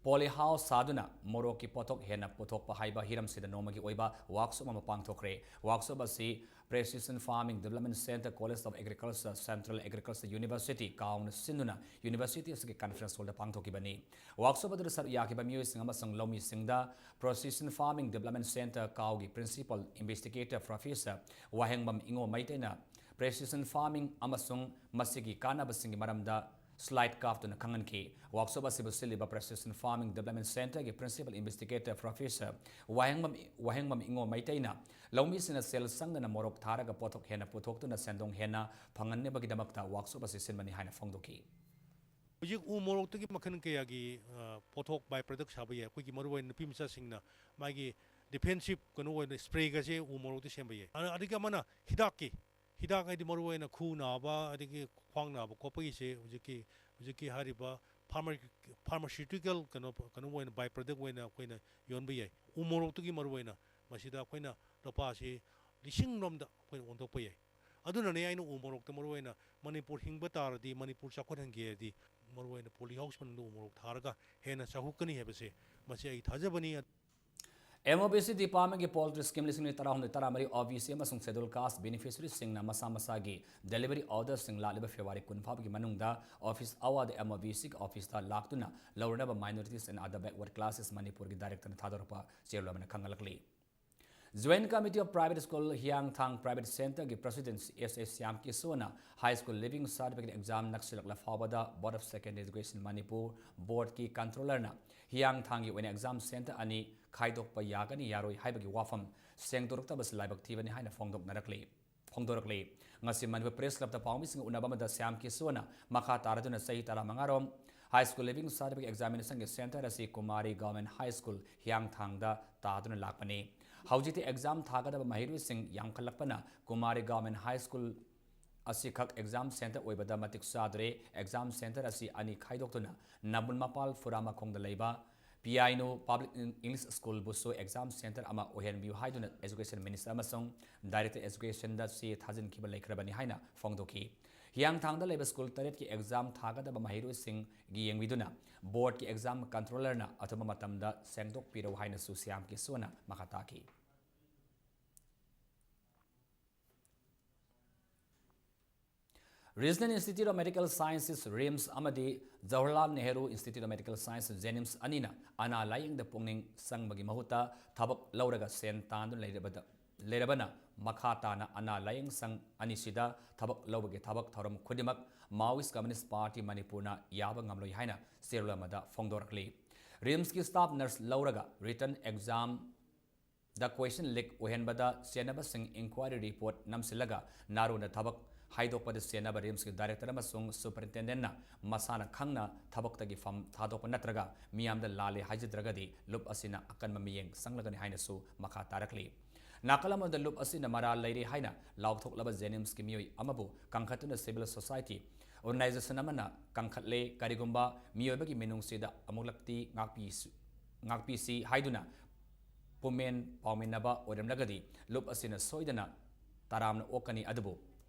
poly house ꯁꯥꯗꯨꯅ ꯃꯣꯔꯣꯛꯀꯤ ꯄꯣꯠꯊꯣꯛ ꯍꯦꯟꯅ ꯄꯨꯊꯣꯛꯄ ꯍꯥꯏꯕ ꯍꯤꯔꯝꯁꯤꯗ ꯅꯣꯡꯃꯒꯤ ꯑꯣꯏꯕ workshop ꯑꯃ ꯄꯥꯡꯊꯣꯛꯈ꯭ꯔꯦ꯫ Workshop ꯑꯁꯤ Precision Farming Development Centre, College of Agriculture, Central Agriculture University, ꯀꯥꯎꯅ ꯁꯤꯟꯗꯨꯅ university ꯑꯁꯤꯒꯤ conference hall ꯗ ꯄꯥꯡꯊꯣꯛꯈꯤꯕꯅꯤ꯫ Workshop ꯑꯗꯨꯗ ꯁꯔꯨꯛ ꯌꯥꯈꯤꯕ ꯃꯤꯑꯣꯏꯁꯤꯡ ꯑꯃꯁꯨꯡ ꯂꯧꯃꯤꯁꯤꯡꯗ Precision Farming Development Centre, ꯀꯥꯎꯒꯤ Principal Investigator Professor ꯋꯥꯍꯦꯡꯕꯝ ꯏꯉꯣ ꯃꯩꯇꯩꯅ Precision Farming ꯑꯃꯁꯨꯡ ꯃꯁꯤꯒꯤ ꯀꯥꯟꯅꯕꯁꯤꯡꯒꯤ ꯃꯔꯝꯗ slide ꯀꯥꯞꯇꯨꯅ ꯈꯪꯍꯟꯈꯤ꯫ Workshop ꯑꯁꯤꯕꯨ ꯁꯤꯜꯂꯤꯕ Precision Farming Development Centre ꯒꯤ Principal Investigator Professor ꯋꯥꯍꯦꯡꯕꯝ, ꯋꯥꯍꯦꯡꯕꯝ ꯏꯉꯣ ꯃꯩꯇꯩꯅ ꯂꯧꯃꯤꯁꯤꯡꯅ ꯁꯦꯜ ꯆꯪꯗꯅ ꯃꯣꯔꯣꯛ ꯊꯥꯔꯒ ꯄꯣꯠꯊꯣꯛ ꯍꯦꯟꯅ ꯄꯨꯊꯣꯛꯇꯨꯅ ꯁꯦꯟꯗꯣꯡ ꯍꯦꯟꯅ ꯐꯪꯍꯟꯅꯕꯒꯤꯗꯃꯛꯇ workshop ꯑꯁꯤ ꯁꯤꯟꯕꯅꯤ ꯍꯥꯏꯅ ꯐꯣꯡꯗꯣꯛꯈꯤ꯫ ꯍꯧꯖꯤꯛ ꯎ ꯃꯣꯔꯣꯛꯇꯒꯤ ꯃꯈꯜ ꯀꯌꯥꯒꯤ, ꯑ, ꯄꯣꯠꯊꯣꯛ, by product ꯁꯥꯕ ꯌꯥꯏ꯫ ꯑꯩꯈꯣꯏꯒꯤ ꯃꯔꯨꯑꯣꯏꯅ ꯅꯨꯄꯤ ꯃꯆꯥꯁꯤꯡꯅ ꯃꯥꯒꯤ defensive ꯀꯩꯅꯣ ꯑꯣꯏꯅ spray ꯒꯁꯦ ꯎ ꯃꯣꯔꯣꯛꯇ ꯁꯦꯝꯕ ꯌꯥꯏ꯫ ꯑ-, ꯑꯗꯒꯤ ꯑꯃꯅ ꯍꯤꯗꯥꯛꯀꯤ, ꯍꯤꯗꯥꯛ ꯍꯥꯏꯗꯤ ꯃꯔꯨꯑꯣꯏꯅ ꯈꯨ ꯅꯥꯕ, ꯑꯗꯒꯤ ꯈ꯭ꯋꯥꯡ ꯅꯥꯕ ꯈꯣꯠꯄꯒꯤꯁꯦ ꯍꯧꯖꯤꯛꯀꯤ, ꯍꯧꯖꯤꯛꯀꯤ ꯍꯥꯏꯔꯤꯕ pharma-, pharmaceutical ꯀꯩꯅꯣ, ꯀꯩꯅꯣ ꯑꯣꯏꯅ by product ꯑꯣꯏꯅ ꯑꯩꯈꯣꯏꯅ ꯌꯣꯟꯕ ꯌꯥꯏ꯫ ꯎ ꯃꯣꯔꯣꯛꯇꯒꯤ ꯃꯔꯨꯑꯣꯏꯅ ꯃꯁꯤꯗ ꯑꯩꯈꯣꯏꯅ ꯂꯨꯄꯥꯁꯤ ꯂꯤꯁꯤꯡ ꯔꯣꯝꯗ ꯑꯩꯈꯣꯏꯅ ꯑꯣꯟꯊꯣꯛꯄ ꯌꯥꯏ꯫ ꯑꯗꯨꯅꯅꯦ ꯑꯩꯅ ꯎ ꯃꯣꯔꯣꯛꯇ ꯃꯔꯨꯑꯣꯏꯅ ꯃꯅꯤꯄꯨꯔ ꯍꯤꯡꯕ ꯇꯥꯔꯗꯤ, ꯃꯅꯤꯄꯨꯔ ꯆꯥꯎꯈꯠꯍꯟꯒꯦ ꯍꯥꯏꯔꯗꯤ, ꯃꯔꯨꯑꯣꯏꯅ poly house ꯃꯅꯨꯡꯗ ꯎ ꯃꯣꯔꯣꯛ ꯊꯥꯔꯒ ꯍꯦꯟꯅ ꯆꯥꯎꯈꯠꯀꯅꯤ ꯍꯥꯏꯕꯁꯦ, ꯃꯁꯤ ꯑꯩ ꯊꯥꯖꯕꯅꯤ꯫ MOBC department ꯀꯤ poultry scheme ꯂꯤꯁꯤꯡ ꯑꯅꯤ ꯇꯔꯥꯍꯨꯝꯗꯣꯏ ꯇꯔꯥꯃꯔꯤ OBC ꯑꯃꯁꯨꯡ schedule caste beneficiaries ꯁꯤꯡꯅ ꯃꯁꯥ ꯃꯁꯥꯒꯤ delivery order ꯁꯤꯡ ꯂꯥꯛꯂꯤꯕ February ꯀꯨꯟ ꯐꯥꯎꯕꯒꯤ ꯃꯅꯨꯡꯗ office hour ꯗ MOBC ꯒꯤ office ꯇ ꯂꯥꯛꯇꯨꯅ ꯂꯧꯔꯅꯕ Minorities and Other Backward Classes ꯃꯅꯤꯄꯨꯔꯒꯤ director ꯅ ꯊꯥꯗꯣꯔꯛꯄ ꯆꯦꯔꯣꯜ ꯑꯃꯅ ꯈꯪꯍꯜꯂꯛꯂꯤ꯫ Joint Committee of Private School Hiyangthang Private Center ꯒꯤ president S A Shyam ꯀꯤꯁꯣꯅ high school leaving certificate exam ꯅꯛꯁꯤꯜꯂꯛꯂ ꯐꯥꯎꯕꯗ Board of Secondary Education Manipur board ꯀꯤ controller ꯅ ꯍꯤꯌꯥꯡꯊꯥꯡꯒꯤ ꯑꯣꯏꯅ exam center ꯑꯅꯤ ꯈꯥꯏꯗꯣꯛꯄ ꯌꯥꯒꯅꯤ ꯌꯥꯔꯣꯏ ꯍꯥꯏꯕꯒꯤ ꯋꯥꯐꯝ ꯁꯦꯡꯗꯣꯔꯛꯇꯕꯁꯤ ꯂꯥꯏꯕꯛ ꯊꯤꯕꯅꯤ ꯍꯥꯏꯅ ꯐꯣꯡꯗꯣꯛꯅꯔꯛꯂꯤ꯫ ꯐꯣꯡꯗꯣꯔꯛꯂꯤ꯫ ꯉꯁꯤ ꯃꯅꯤꯄꯨꯔ Press Club ꯇ ꯄꯥꯎꯃꯤꯁꯤꯡꯒ ꯎꯅꯕ ꯑꯃꯗ ꯁ꯭ꯌꯥꯝ ꯀꯤꯁꯣꯅ ꯃꯈꯥ ꯇꯥꯔꯗꯨꯅ ꯆꯍꯤ ꯇꯔꯥꯃꯉꯥ ꯔꯣꯝ high school leaving certificate examination ꯒꯤ center ꯑꯁꯤ ꯀꯨꯃꯥꯔꯤ Government High School ꯍꯤꯌꯥꯡꯊꯥꯡꯗ ꯇꯥꯗꯨꯅ ꯂꯥꯛꯄꯅꯤ꯫ ꯍꯧꯖꯤꯛꯇꯤ exam ꯊꯥꯒꯗꯕ ꯃꯍꯩꯔꯣꯏꯁꯤꯡ ꯌꯥꯝꯈꯠꯂꯛꯄꯅ Kumari Government High School ꯑꯁꯤꯈꯛ exam center ꯑꯣꯏꯕꯗ ꯃꯇꯤꯛ ꯆꯥꯗ꯭ꯔꯦ꯫ Exam center ꯑꯁꯤ ꯑꯅꯤ ꯈꯥꯏꯗꯣꯛꯇꯨꯅ ꯅꯝꯕꯨꯜ ꯃꯄꯥꯜ ꯐꯨꯔꯥꯃꯈꯣꯡꯗ ꯂꯩꯕ ꯄꯤꯌꯥꯏꯅꯨ Public English School ꯕꯨꯁꯨ exam center ꯑꯃ ꯑꯣꯏꯍꯟꯕꯤꯌꯨ ꯍꯥꯏꯗꯨꯅ Education Minister ꯑꯃꯁꯨꯡ Director Education ꯗ ꯆꯦ ꯊꯥꯖꯤꯟꯈꯤꯕ ꯂꯩꯈ꯭ꯔꯕꯅꯤ ꯍꯥꯏꯅ ꯐꯣꯡꯗꯣꯛꯈꯤ꯫ ꯍꯤꯌꯥꯡꯊꯥꯡꯗ ꯂꯩꯕ school ꯇꯔꯦꯠꯀꯤ exam ꯊꯥꯒꯗꯕ ꯃꯍꯩꯔꯣꯏꯁꯤꯡꯒꯤ ꯌꯦꯡꯕꯤꯗꯨꯅ board ꯀꯤ exam controller ꯅ ꯑꯊꯨꯕ ꯃꯇꯝꯗ ꯁꯦꯡꯗꯣꯛꯄꯤꯔꯛꯎ ꯍꯥꯏꯅꯁꯨ ꯁ꯭ꯌꯥꯝ ꯀꯤꯁꯣꯅ ꯃꯈꯥ ꯇꯥꯈꯤ꯫ Regional Institute of Medical Sciences, RIMS, ꯑꯃꯗꯤ Jawaharlal Nehru Institute of Medical Sciences, JNIMS, ꯑꯅꯤꯅ ꯑꯅꯥ ꯂꯥꯌꯦꯡꯗ ꯄꯨꯛꯅꯤꯡ ꯆꯪꯕꯒꯤ ꯃꯍꯨꯠꯇ ꯊꯕꯛ ꯂꯧꯔꯒ ꯁꯦꯟ ꯇꯥꯟꯗꯨꯅ ꯂꯩꯔꯕꯗ, ꯂꯩꯔꯕꯅ ꯃꯈꯥ ꯇꯥꯅ ꯑꯅꯥ ꯂꯥꯌꯦꯡ ꯁꯪ ꯑꯅꯤꯁꯤꯗ ꯊꯕꯛ ꯂꯧꯕꯒꯤ ꯊꯕꯛ ꯊꯧꯔꯝ ꯈꯨꯗꯤꯡꯃꯛ Maoist Communist Party ꯃꯅꯤꯄꯨꯔꯅ ꯌꯥꯕ ꯉꯝꯂꯣꯏ ꯍꯥꯏꯅ ꯆꯦꯔꯣꯜ ꯑꯃꯗ ꯐꯣꯡꯗꯣꯔꯛꯂꯤ꯫ RIMS ꯀꯤ staff nurse ꯂꯧꯔꯒ written exam ꯗ question leak ꯑꯣꯏꯍꯟꯕꯗ ꯆꯦꯟꯅꯕꯁꯤꯡ inquiry report ꯅꯝꯁꯤꯜꯂꯒ ꯅꯥꯔꯣꯟꯗ ꯊꯕꯛ ꯍꯥꯏꯗꯣꯛꯄꯗ ꯆꯦꯟꯅꯕ RIMS ꯀꯤ director ꯑꯃꯁꯨꯡ superintendent ꯅ ꯃꯁꯥꯅ ꯈꯪꯅ ꯊꯕꯛꯇꯒꯤ ꯐꯝ ꯊꯥꯗꯣꯛꯄ ꯅꯠꯇ꯭ꯔꯒ ꯃꯤꯌꯥꯝꯗ ꯂꯥꯜꯂꯦ ꯍꯥꯏꯖꯗ꯭ꯔꯒꯗꯤ ꯂꯨꯞ ꯑꯁꯤꯅ ꯑꯀꯟꯕ ꯃꯤꯠꯌꯦꯡ ꯆꯪꯂꯒꯅꯤ ꯍꯥꯏꯅꯁꯨ ꯃꯈꯥ ꯇꯥꯔꯛꯂꯤ꯫ ꯅꯥꯀꯜ ꯑꯃꯗ ꯂꯨꯞ ꯑꯁꯤꯅ ꯃꯔꯥꯜ ꯂꯩꯔꯦ ꯍꯥꯏꯅ ꯂꯥꯎꯊꯣꯛꯂꯕ JNIMS ꯀꯤ ꯃꯤꯑꯣꯏ ꯑꯃꯕꯨ ꯀꯟꯈꯠꯇꯨꯅ civil society organization ꯑꯃꯅ ꯀꯟꯈꯠꯂꯦ꯫ ꯀꯔꯤꯒꯨꯝꯕ ꯃꯤꯑꯣꯏꯕꯒꯤ ꯃꯤꯅꯨꯡꯁꯤꯗ ꯑꯃꯨꯛꯂꯛꯇꯤ ꯉꯥꯛꯄꯤꯁꯨ-, ꯉꯥꯛꯄꯤꯁꯤ ꯍꯥꯏꯗꯨꯅ ꯄꯨꯝꯃꯦꯟ ꯄꯥꯎꯃꯤꯟꯅꯕ ꯑꯣꯏꯔꯝꯂꯒꯗꯤ ꯂꯨꯞ ꯑꯁꯤꯅ ꯁꯣꯏꯗꯅ ꯇꯔꯥꯝꯅ ꯑꯣꯛꯀꯅꯤ꯫ ꯑꯗꯨꯕꯨ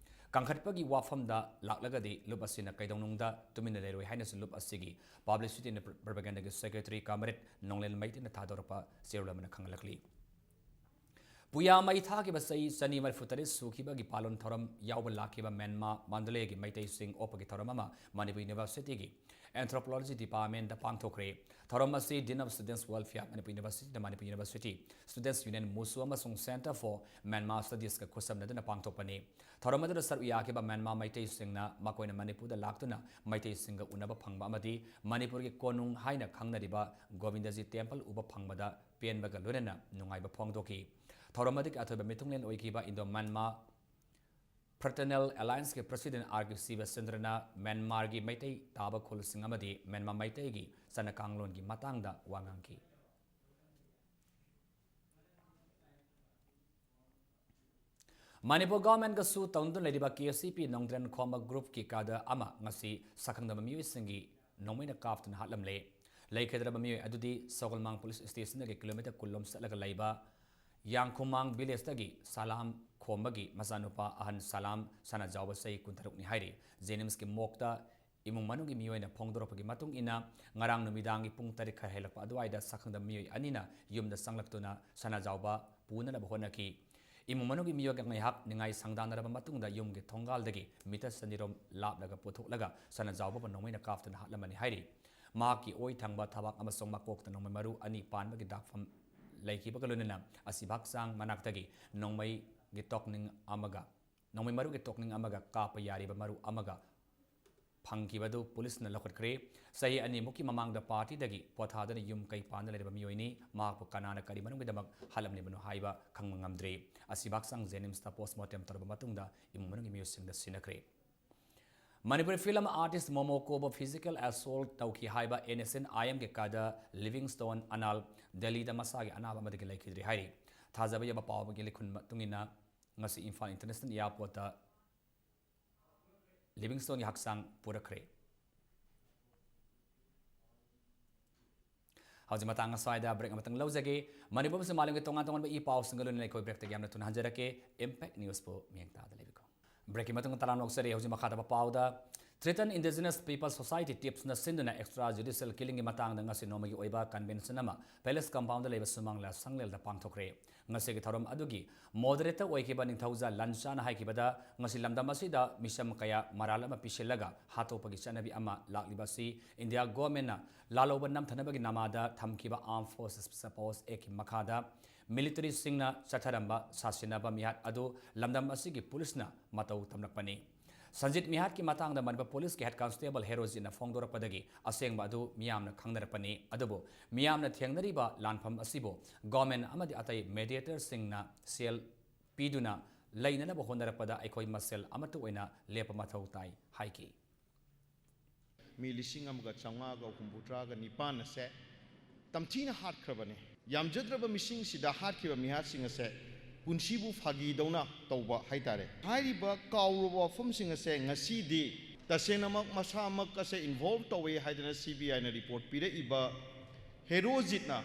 ꯀꯟꯈꯠꯄꯒꯤ ꯋꯥꯐꯝꯗ ꯂꯥꯛꯂꯒꯗꯤ ꯂꯨꯞ ꯑꯁꯤꯅ ꯀꯩꯗꯧꯅꯨꯡꯗ ꯇꯨꯃꯤꯟꯅ ꯂꯩꯔꯣꯏ ꯍꯥꯏꯅꯁꯨ ꯂꯨꯞ ꯑꯁꯤꯒꯤ Publicity and Propagandaꯒꯤ Secretary Comrade ꯅꯣꯡꯂꯦꯟ ꯃꯩꯇꯩꯅ ꯊꯥꯗꯣꯔꯛꯄ ꯆꯦꯔꯣꯜ ꯑꯃꯅ ꯈꯪꯍꯜꯂꯛꯂꯤ꯫ ꯄꯨꯌꯥ ꯃꯩ ꯊꯥꯈꯤꯕ ꯆꯍꯤ ꯆꯅꯤ ꯃꯔꯤꯐꯨ ꯇꯔꯦꯠ ꯁꯨꯈꯤꯕꯒꯤ ꯄꯥꯂꯣꯟ ꯊꯧꯔꯝ ꯌꯥꯎꯕ ꯂꯥꯛꯈꯤꯕ ꯃ꯭ꯌꯥꯟꯃꯥꯔ ꯃꯥꯟꯗꯂꯦꯒꯤ ꯃꯩꯇꯩꯁꯤꯡ ꯑꯣꯛꯄꯒꯤ ꯊꯧꯔꯝ ꯑꯃ ꯃꯅꯤꯄꯨꯔ Universityꯒꯤ Anthropology Departmentꯇ ꯄꯥꯡꯊꯣꯛꯈ꯭ꯔꯦ꯫ ꯊꯧꯔꯝ ꯑꯁꯤ Dean of Students Welfare, Manipur Universityꯅ Manipur University Students Union, MUSU ꯑꯃꯁꯨꯡ Centre for Myanmar Studiesꯀ ꯈꯨꯠꯁꯝꯅꯗꯨꯅ ꯄꯥꯡꯊꯣꯛꯄꯅꯤ꯫ ꯊꯧꯔꯝ ꯑꯗꯨꯗ ꯁꯔꯨꯛ ꯌꯥꯈꯤꯕ ꯃ꯭ꯌꯥꯟꯃꯥꯔ ꯃꯩꯇꯩꯁꯤꯡꯅ ꯃꯈꯣꯏꯅ ꯃꯅꯤꯄꯨꯔꯗ ꯂꯥꯛꯇꯨꯅ ꯃꯩꯇꯩꯁꯤꯡꯒ ꯎꯅꯕ ꯐꯪꯕ ꯑꯃꯗꯤ ꯃꯅꯤꯄꯨꯔꯒꯤ ꯀꯣꯅꯨꯡ ꯍꯥꯏꯅ ꯈꯪꯅꯔꯤꯕ ꯒꯣꯕꯤꯟꯗꯖꯤ Temple ꯎꯕ ꯐꯪꯕꯗ ꯄꯦꯟꯕꯒ ꯂꯣꯏꯅꯅ ꯅꯨꯡꯉꯥꯏꯕ ꯐꯣꯡꯗꯣꯛꯈꯤ꯫ ꯊꯧꯔꯝ ꯑꯗꯨꯒꯤ ꯑꯊꯣꯏꯕ ꯃꯤꯊꯨꯡꯂꯦꯟ ꯑꯣꯏꯈꯤꯕ Indo-Myanmar Fraternal Allianceꯀꯤ President R K ꯁꯤꯕꯆꯟꯗ꯭ꯔꯅ ꯃ꯭ꯌꯥꯟꯃꯥꯔꯒꯤ Meitei ꯇꯥꯕ ꯈꯨꯜꯁꯤꯡ ꯑꯃꯗꯤ ꯃ꯭ꯌꯥꯟꯃꯥꯔ ꯃꯩꯇꯩꯒꯤ ꯆꯠꯅ ꯀꯥꯡꯂꯣꯟꯒꯤ ꯃꯇꯥꯡꯗ ꯋꯥ ꯉꯥꯡꯈꯤ꯫ ꯃꯅꯤꯄꯨꯔ ꯒꯚꯔꯟꯃꯦꯟꯠꯀ ꯁꯨ ꯇꯧꯅꯗꯨꯅ ꯂꯩꯔꯤꯕ K C P ꯅꯣꯡꯗ꯭ꯔꯦꯟ ꯈꯣꯝꯕ groupꯀꯤ cadre ꯑꯃ ꯉꯁꯤ ꯁꯛꯈꯪꯗꯕ ꯃꯤꯑꯣꯏꯁꯤꯡꯒꯤ ꯅꯣꯡꯃꯩꯅ ꯀꯥꯞꯇꯨꯅ ꯍꯥꯠꯂꯝꯂꯦ꯫ ꯂꯩꯈꯤꯗ꯭ꯔꯕ ꯃꯤꯑꯣꯏ ꯑꯗꯨꯗꯤ ꯁꯒꯣꯜꯃꯥꯡ police stationꯗꯒꯤ kilometre ꯀꯨꯟꯂꯣꯝ ꯆꯠꯂꯒ ꯂꯩꯕ ꯌꯥꯡꯈꯨꯃꯥꯡ villageꯇꯒꯤ ꯁꯂꯥꯝ ꯈꯣꯝꯕꯒꯤ ꯃꯆꯥꯅꯨꯄꯥ ꯑꯍꯟ ꯁꯂꯥꯝ ꯁꯅꯥꯖꯥꯎꯕ ꯆꯍꯤ ꯀꯨꯟꯇꯔꯨꯛꯅꯤ ꯍꯥꯏꯔꯤ꯫ JNIMSꯀꯤ morgueꯇ ꯏꯃꯨꯡ ꯃꯅꯨꯡꯒꯤ ꯃꯤꯑꯣꯏꯅ ꯐꯣꯡꯗꯣꯔꯛꯄꯒꯤ ꯃꯇꯨꯡ ꯏꯟꯅ, ꯉꯔꯥꯡ ꯅꯨꯃꯤꯗꯥꯡꯒꯤ ꯄꯨꯡ ꯇꯔꯦꯠ ꯈꯔ ꯍꯦꯜꯂꯛꯄ ꯑꯗꯨꯋꯥꯏꯗ ꯁꯛꯈꯪꯗꯕ ꯃꯤꯑꯣꯏ ꯑꯅꯤꯅ ꯌꯨꯝꯗ ꯆꯪꯂꯛꯇꯨꯅ ꯁꯅꯥꯖꯥꯎꯕ ꯄꯨꯅꯅꯕ ꯍꯣꯠꯅꯈꯤ꯫ ꯏꯃꯨꯡ ꯃꯅꯨꯡꯒꯤ ꯃꯤꯑꯣꯏꯒ ꯉꯥꯏꯍꯥꯛ ꯅꯤꯡꯉꯥꯏ ꯁꯪꯗꯥꯅꯔꯕ ꯃꯇꯨꯡꯗ ꯌꯨꯝꯒꯤ ꯊꯣꯡꯒꯥꯜꯗꯒꯤ metre ꯆꯅꯤꯔꯣꯝ ꯂꯥꯞꯂꯒ ꯄꯨꯊꯣꯛꯂꯒ ꯁꯅꯥꯖꯥꯎꯕꯕꯨ ꯅꯣꯡꯃꯩꯅ ꯀꯥꯞꯇꯨꯅ ꯍꯥꯠꯂꯝꯕꯅꯤ ꯍꯥꯏꯔꯤ꯫ ꯃꯍꯥꯛꯀꯤ ꯑꯣꯏ ꯊꯪꯕ ꯊꯕꯥꯛ ꯑꯃꯁꯨꯡ ꯃꯀꯣꯛꯇ ꯅꯣꯡꯃꯩ ꯃꯔꯨ ꯑꯅꯤ ꯄꯥꯟꯕꯒꯤ ꯗꯥꯛꯐꯝ ꯂꯩꯈꯤꯕꯒ ꯂꯣꯏꯅꯅ ꯑꯁꯤꯕ ꯍꯛꯆꯥꯡ ꯃꯅꯥꯛꯇꯒꯤ ꯅꯣꯡꯃꯩꯒꯤ ꯇꯣꯛꯅꯤꯡ ꯑꯃꯒ ꯅꯣꯡꯃꯩ ꯃꯔꯨꯒꯤ ꯇꯣꯛꯅꯤꯡ ꯑꯃꯒ ꯀꯥꯞꯄ ꯌꯥꯔꯤꯕ ꯃꯔꯨ ꯑꯃꯒ ꯐꯪꯈꯤꯕ ꯑꯗꯨ ꯄꯨꯂꯤꯁꯅ ꯂꯧꯈꯠꯈ꯭ꯔꯦ꯫ ꯆꯍꯤ ꯑꯅꯤꯃꯨꯛꯀꯤ ꯃꯃꯥꯡꯗ partyꯗꯒꯤ ꯄꯣꯊꯥꯗꯨꯅ ꯌꯨꯝ ꯀꯩ ꯄꯥꯟꯗ ꯂꯩꯔꯕ ꯃꯤꯑꯣꯏꯅꯤ꯫ ꯃꯍꯥꯛꯄꯨ ꯀꯅꯥꯅ ꯀꯔꯤ ꯃꯔꯝꯒꯤꯗꯃꯛ ꯍꯥꯠꯂꯝꯂꯤꯕꯅꯣ ꯍꯥꯏꯕ ꯈꯪꯕ ꯉꯝꯗ꯭ꯔꯤ꯫ ꯑꯁꯤꯕ ꯍꯛꯆꯥꯡ JNIMSꯇ postmortem ꯇꯧꯔꯕ ꯃꯇꯨꯡꯗ ꯏꯃꯨꯡ ꯃꯅꯨꯡꯒꯤ ꯃꯤꯑꯣꯏꯁꯤꯡꯗ ꯁꯤꯟꯅꯈ꯭ꯔꯦ꯫ Manipuri film artist ꯃꯣꯃꯣꯀꯣꯕꯨ physical assault ꯇꯧꯈꯤ ꯍꯥꯏꯕ NSCN-IMꯒꯤ cadre ꯂꯤꯚꯤꯡꯁ꯭ꯇꯣꯟ ꯑꯅꯥꯜ ꯗꯦꯜꯂꯤꯗ ꯃꯁꯥꯒꯤ ꯑꯅꯥꯕ ꯑꯃꯗꯒꯤ ꯂꯩꯈꯤꯗ꯭ꯔꯤ ꯍꯥꯏꯔꯤ꯫ ꯊꯥꯖꯕ ꯌꯥꯕ ꯄꯥꯎ ꯑꯃꯒꯤ ꯂꯤꯈꯨꯟ ꯃꯇꯨꯡ ꯏꯟꯅ, ꯉꯁꯤ ꯏꯝꯐꯥꯜ International Airportꯇ ꯂꯤꯚꯤꯡꯁ꯭ꯇꯣꯟꯒꯤ ꯍꯛꯆꯥꯡ ꯄꯨꯔꯛꯈ꯭ꯔꯦ꯫ ꯍꯧꯖꯤꯛ ꯃꯇꯥꯡ ꯑꯁ꯭ꯋꯥꯏꯗ break ꯑꯃꯇꯪ ꯂꯧꯖꯒꯦ꯫ ꯃꯅꯤꯄꯨꯔ ꯑꯃꯁꯨꯡ ꯃꯥꯂꯦꯝꯒꯤ ꯇꯣꯉꯥꯟ ꯇꯣꯉꯥꯟꯕ ꯏ ꯄꯥꯎꯁꯤꯡꯒ ꯂꯣꯏꯅꯅ ꯑꯩꯈꯣꯏ breakꯇꯒꯤ ꯌꯥꯝꯅ ꯊꯨꯅ ꯍꯟꯖꯔꯛꯀꯦ꯫ Impact Newsꯄꯨ ꯃꯤꯠꯌꯦꯡ ꯇꯥꯗ ꯂꯩꯕꯤꯈꯣ꯫ Break ꯀꯤ ꯃꯇꯨꯡꯗ ꯇꯔꯥꯝꯅ ꯑꯣꯛꯆꯔꯤ꯫ ꯍꯧꯖꯤꯛ ꯃꯈꯥ ꯇꯥꯕ ꯄꯥꯎꯗ, Threaten Indigenous People Society, TIPS ꯅ ꯁꯤꯟꯗꯨꯅ extra judicial killing ꯒꯤ ꯃꯇꯥꯡꯗ ꯉꯁꯤ ꯅꯣꯡꯃꯒꯤ ꯑꯣꯏꯕ convention ꯑꯃ Palace Compound ꯗ ꯂꯩꯕ ꯁꯨꯃꯥꯡ ꯂꯤꯂꯥ ꯁꯪꯂꯦꯜꯗ ꯄꯥꯡꯊꯣꯛꯈ꯭ꯔꯦ꯫ ꯉꯁꯤꯒꯤ ꯊꯧꯔꯝ ꯑꯗꯨꯒꯤ moderator ꯑꯣꯏꯈꯤꯕ ꯅꯤꯡꯊꯧꯖꯥ ꯂꯟꯆꯥꯅ ꯍꯥꯏꯈꯤꯕꯗ, ꯉꯁꯤ ꯂꯝꯗꯝ ꯑꯁꯤꯗ ꯃꯤꯁꯝ ꯀꯌꯥ ꯃꯔꯥꯜ ꯑꯃ ꯄꯤꯁꯤꯜꯂꯒ ꯍꯥꯠꯇꯣꯛꯄꯒꯤ ꯆꯠꯅꯕꯤ ꯑꯃ ꯂꯥꯛꯂꯤꯕ ꯑꯁꯤ India government ꯅ ꯂꯥꯜꯍꯧꯕ ꯅꯝꯊꯅꯕꯒꯤ ꯅꯃꯥꯗ ꯊꯝꯈꯤꯕ Armed Forces Suppose Act ꯀꯤ ꯃꯈꯥꯗ military ꯁꯤꯡꯅ ꯆꯠꯊꯔꯝꯕ ꯁꯥꯁꯤꯟꯅꯕ ꯃꯤꯍꯥꯠ ꯑꯗꯨ ꯂꯝꯗꯝ ꯑꯁꯤꯒꯤ police ꯅ ꯃꯇꯧ ꯇꯝꯂꯛꯄꯅꯤ꯫ ꯁꯟꯖꯤꯠ ꯃꯤꯍꯥꯠꯀꯤ ꯃꯇꯥꯡꯗ ꯃꯅꯤꯄꯨꯔ police ꯀꯤ head constable ꯍꯦꯔꯣꯖꯤꯠꯅ ꯐꯣꯡꯗꯣꯔꯛꯄꯗꯒꯤ ꯑꯁꯦꯡꯕ ꯑꯗꯨ ꯃꯤꯌꯥꯝꯅ ꯈꯪꯅꯔꯛꯄꯅꯤ꯫ ꯑꯗꯨꯕꯨ ꯃꯤꯌꯥꯝꯅ ꯊꯦꯡꯅꯔꯤꯕ ꯂꯥꯟꯐꯝ ꯑꯁꯤꯕꯨ government ꯑꯃꯗꯤ ꯑꯇꯩ mediator ꯁꯤꯡꯅ ꯁꯦꯜ ꯄꯤꯗꯨꯅ ꯂꯩꯅꯅꯕ ꯍꯣꯠꯅꯔꯛꯄꯗ ꯑꯩꯈꯣꯏ ꯃꯁꯦꯜ ꯑꯃꯠꯇ ꯑꯣꯏꯅ ꯂꯦꯞꯄ ꯃꯊꯧ ꯇꯥꯏ ꯍꯥꯏꯈꯤ꯫ ꯃꯤ ꯂꯤꯁꯤꯡ ꯑꯃꯒ ꯆꯥꯝꯃꯉꯥꯒ ꯍꯨꯝꯐꯨꯇꯔꯥꯒ ꯅꯤꯄꯥꯟ ꯑꯁꯦ ꯇꯝꯊꯤꯅ ꯍꯥꯠꯈ꯭ꯔꯕꯅꯤ꯫ ꯌꯥꯝꯖꯗ꯭ꯔꯕ ꯃꯤꯁꯤꯡꯁꯤꯗ ꯍꯥꯠꯈꯤꯕ ꯃꯤꯍꯥꯠꯁꯤꯡ ꯑꯁꯦ ꯄꯨꯟꯁꯤꯕꯨ ꯐꯥꯒꯤꯗꯧꯅ ꯇꯧꯕ ꯍꯥꯏꯇꯥꯔꯦ꯫ ꯍꯥꯏꯔꯤꯕ ꯀꯥꯎꯔꯕ ꯋꯥꯐꯝꯁꯤꯡ ꯑꯁꯦ ꯉꯁꯤꯗꯤ ꯇꯁꯦꯡꯅꯃꯛ ꯃꯁꯥꯃꯛ ꯑꯁꯦ involve ꯇꯧꯏ ꯍꯥꯏꯗꯅ C B I ꯅ report ꯄꯤꯔꯛꯏꯕ ꯍꯦꯔꯣꯖꯤꯠꯅ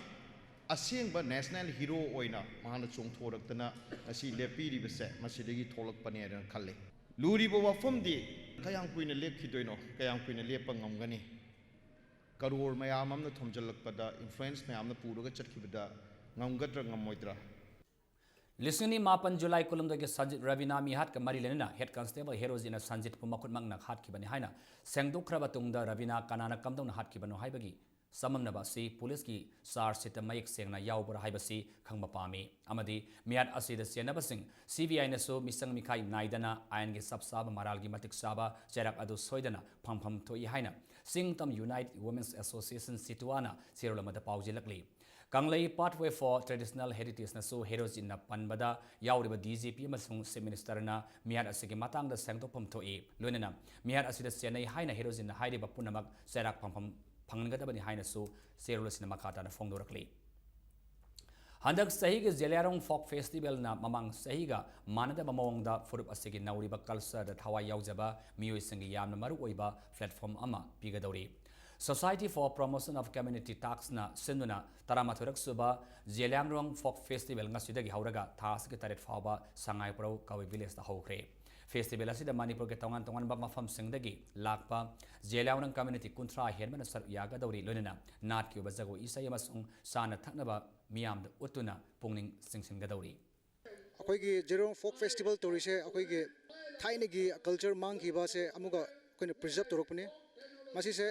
ꯑꯁꯦꯡꯕ national hero ꯑꯣꯏꯅ ꯃꯍꯥꯛꯅ ꯆꯣꯡꯊꯣꯔꯛꯇꯅ ꯉꯁꯤ ꯂꯦꯞꯄꯤꯔꯤꯕꯁꯦ ꯃꯁꯤꯗꯒꯤ ꯊꯣꯛꯂꯛꯄꯅꯦ ꯍꯥꯏꯅ ꯈꯜꯂꯤ꯫ ꯂꯨꯔꯤꯕ ꯋꯥꯐꯝꯗꯤ ꯀꯌꯥꯝ ꯀꯨꯏꯅ ꯂꯦꯞꯈꯤꯗꯣꯏꯅꯣ, ꯀꯌꯥꯝ ꯀꯨꯏꯅ ꯂꯦꯞꯄ ꯉꯝꯒꯅꯤ? ꯀꯔꯣꯔ ꯃꯌꯥꯝ ꯑꯃꯅ ꯊꯣꯝꯖꯤꯜꯂꯛꯄꯗ, influence ꯃꯌꯥꯝꯅ ꯄꯨꯔꯒ ꯆꯠꯈꯤꯕꯗ ꯉꯝꯒꯗ꯭ꯔꯥ ꯉꯝꯃꯣꯏꯗ꯭ꯔꯥ? ꯂꯤꯁꯤꯡ ꯑꯅꯤ ꯃꯥꯄꯟ July ꯀꯨꯟꯍꯨꯝꯗꯣꯏꯒꯤ ꯁꯟꯖꯤꯠ ꯔꯕꯤꯅꯥ ꯃꯤꯍꯥꯠꯀ ꯃꯔꯤ ꯂꯩꯅꯅ head constable ꯍꯦꯔꯣꯖꯤꯠꯅ ꯁꯟꯖꯤꯠꯄꯨ ꯃꯈꯨꯠꯃꯛꯅ ꯍꯥꯠꯈꯤꯕꯅꯤ ꯍꯥꯏꯅ ꯁꯦꯡꯗꯣꯛꯈ꯭ꯔꯕ ꯇꯨꯡꯗ ꯔꯕꯤꯅꯥ ꯀꯅꯥꯅ ꯀꯝꯗꯧꯅ ꯍꯥꯠꯈꯤꯕꯅꯣ ꯍꯥꯏꯕꯒꯤ ꯆꯃꯝꯅꯕ ꯑꯁꯤ police ꯀꯤ charge sheet ꯇ ꯃꯌꯦꯛ ꯁꯦꯡꯅ ꯌꯥꯎꯕ꯭ꯔꯥ ꯍꯥꯏꯕꯁꯤ ꯈꯪꯕ ꯄꯥꯝꯃꯤ꯫ ꯑꯃꯗꯤ ꯃꯤꯍꯥꯠ ꯑꯁꯤꯗ ꯆꯦꯟꯅꯕꯁꯤꯡ C B I ꯅꯁꯨ ꯃꯤꯆꯪ ꯃꯤꯈꯥꯏ ꯅꯥꯏꯗꯅ ꯑꯥꯏꯟꯒꯤ ꯆꯞ ꯆꯥꯕ ꯃꯔꯥꯜꯒꯤ ꯃꯇꯤꯛ ꯆꯥꯕ ꯆꯩꯔꯥꯛ ꯑꯗꯨ ꯁꯣꯏꯗꯅ ꯐꯪꯐꯝ ꯊꯣꯛꯏ ꯍꯥꯏꯅ ꯆꯤꯡꯇꯝ United Women's Association, CITWA ꯅ ꯆꯦꯔꯣꯜ ꯑꯃꯗ ꯄꯥꯎꯖꯦꯜꯂꯛꯂꯤ꯫ ꯀꯪꯂꯩ Pathway for Traditional Heritage ꯅꯁꯨ ꯍꯦꯔꯣꯖꯤꯠꯅ ꯄꯟꯕꯗ ꯌꯥꯎꯔꯤꯕ D G P ꯑꯃꯁꯨꯡ Chief Minister ꯅ ꯃꯤꯍꯥꯠ ꯑꯁꯤꯒꯤ ꯃꯇꯥꯡꯗ ꯁꯦꯡꯗꯣꯛꯐꯝ ꯊꯣꯛꯏ꯫ ꯂꯣꯏꯅꯅ ꯃꯤꯍꯥꯠ ꯑꯁꯤꯗ ꯆꯦꯟꯅꯩ ꯍꯥꯏꯅ ꯍꯦꯔꯣꯖꯤꯠꯅ ꯍꯥꯏꯔꯤꯕ ꯄꯨꯝꯅꯃꯛ ꯆꯩꯔꯥꯛ ꯐꯪꯐꯝ ꯐꯪꯍꯟꯒꯗꯕꯅꯤ ꯍꯥꯏꯅꯁꯨ ꯆꯦꯔꯣꯜ ꯑꯁꯤꯅ ꯃꯈꯥ ꯇꯥꯅ ꯐꯣꯡꯗꯣꯔꯛꯂꯤ꯫ ꯍꯟꯗꯛ ꯆꯍꯤꯒꯤ ꯖꯦꯂꯤꯌꯥꯡꯔꯣꯡ Folk Festival ꯅ ꯃꯃꯥꯡ ꯆꯍꯤꯒ ꯃꯥꯟꯅꯗꯕ ꯃꯑꯣꯡꯗ ꯐꯨꯔꯨꯞ ꯑꯁꯤꯒꯤ ꯅꯧꯔꯤꯕ culture ꯗ ꯊꯋꯥꯏ ꯌꯥꯎꯖꯕ ꯃꯤꯑꯣꯏꯁꯤꯡꯒꯤ ꯌꯥꯝꯅ ꯃꯔꯨꯑꯣꯏꯕ platform ꯑꯃ ꯄꯤꯒꯗꯧꯔꯤ꯫ Society for Promotion of Community Talks ꯅ ꯁꯤꯟꯗꯨꯅ ꯇꯔꯥꯃꯥꯊꯣꯏꯔꯛ ꯁꯨꯕ ꯖꯦꯂꯤꯌꯥꯡꯔꯣꯡ Folk Festival ꯉꯁꯤꯗꯒꯤ ꯍꯧꯔꯒ ꯊꯥ ꯑꯁꯤꯒꯤ ꯇꯔꯦꯠ ꯐꯥꯎꯕ ꯁꯉꯥꯏꯄ꯭ꯔꯧ ꯀꯋꯦ Village ꯇ ꯍꯧꯈ꯭ꯔꯦ꯫ Festival ꯑꯁꯤꯗ ꯃꯅꯤꯄꯨꯔꯒꯤ ꯇꯣꯉꯥꯟ ꯇꯣꯉꯥꯟꯕ ꯃꯐꯝꯁꯤꯡꯗꯒꯤ ꯂꯥꯛꯄ ꯖꯦꯂꯤꯌꯥꯡꯔꯣꯡ community ꯀꯨꯟꯊ꯭ꯔꯥ ꯍꯦꯟꯕꯅ ꯁꯔꯨꯛ ꯌꯥꯒꯗꯧꯔꯤ, ꯂꯣꯏꯅꯅ ꯅꯥꯠꯀꯤ ꯑꯣꯏꯕ ꯖꯒꯣꯏ ꯏꯁꯩ ꯑꯃꯁꯨꯡ ꯆꯥꯅ ꯊꯛꯅꯕ ꯃꯤꯌꯥꯝꯗ ꯎꯠꯇꯨꯅ ꯄꯨꯛꯅꯤꯡ ꯆꯤꯡꯁꯤꯟꯒꯗꯧꯔꯤ꯫ ꯑꯩꯈꯣꯏꯒꯤ ꯖꯦꯂꯤꯌꯥꯡꯔꯣꯡ folk festival ꯇꯧꯔꯤꯁꯦ ꯑꯩꯈꯣꯏꯒꯤ ꯊꯥꯏꯅꯒꯤ culture ꯃꯥꯡꯈꯤꯕꯁꯦ ꯑꯃꯨꯛꯀ ꯑꯩꯈꯣꯏꯅ preserve ꯇꯧꯔꯛꯄꯅꯤ꯫ ꯃꯁꯤꯁꯦ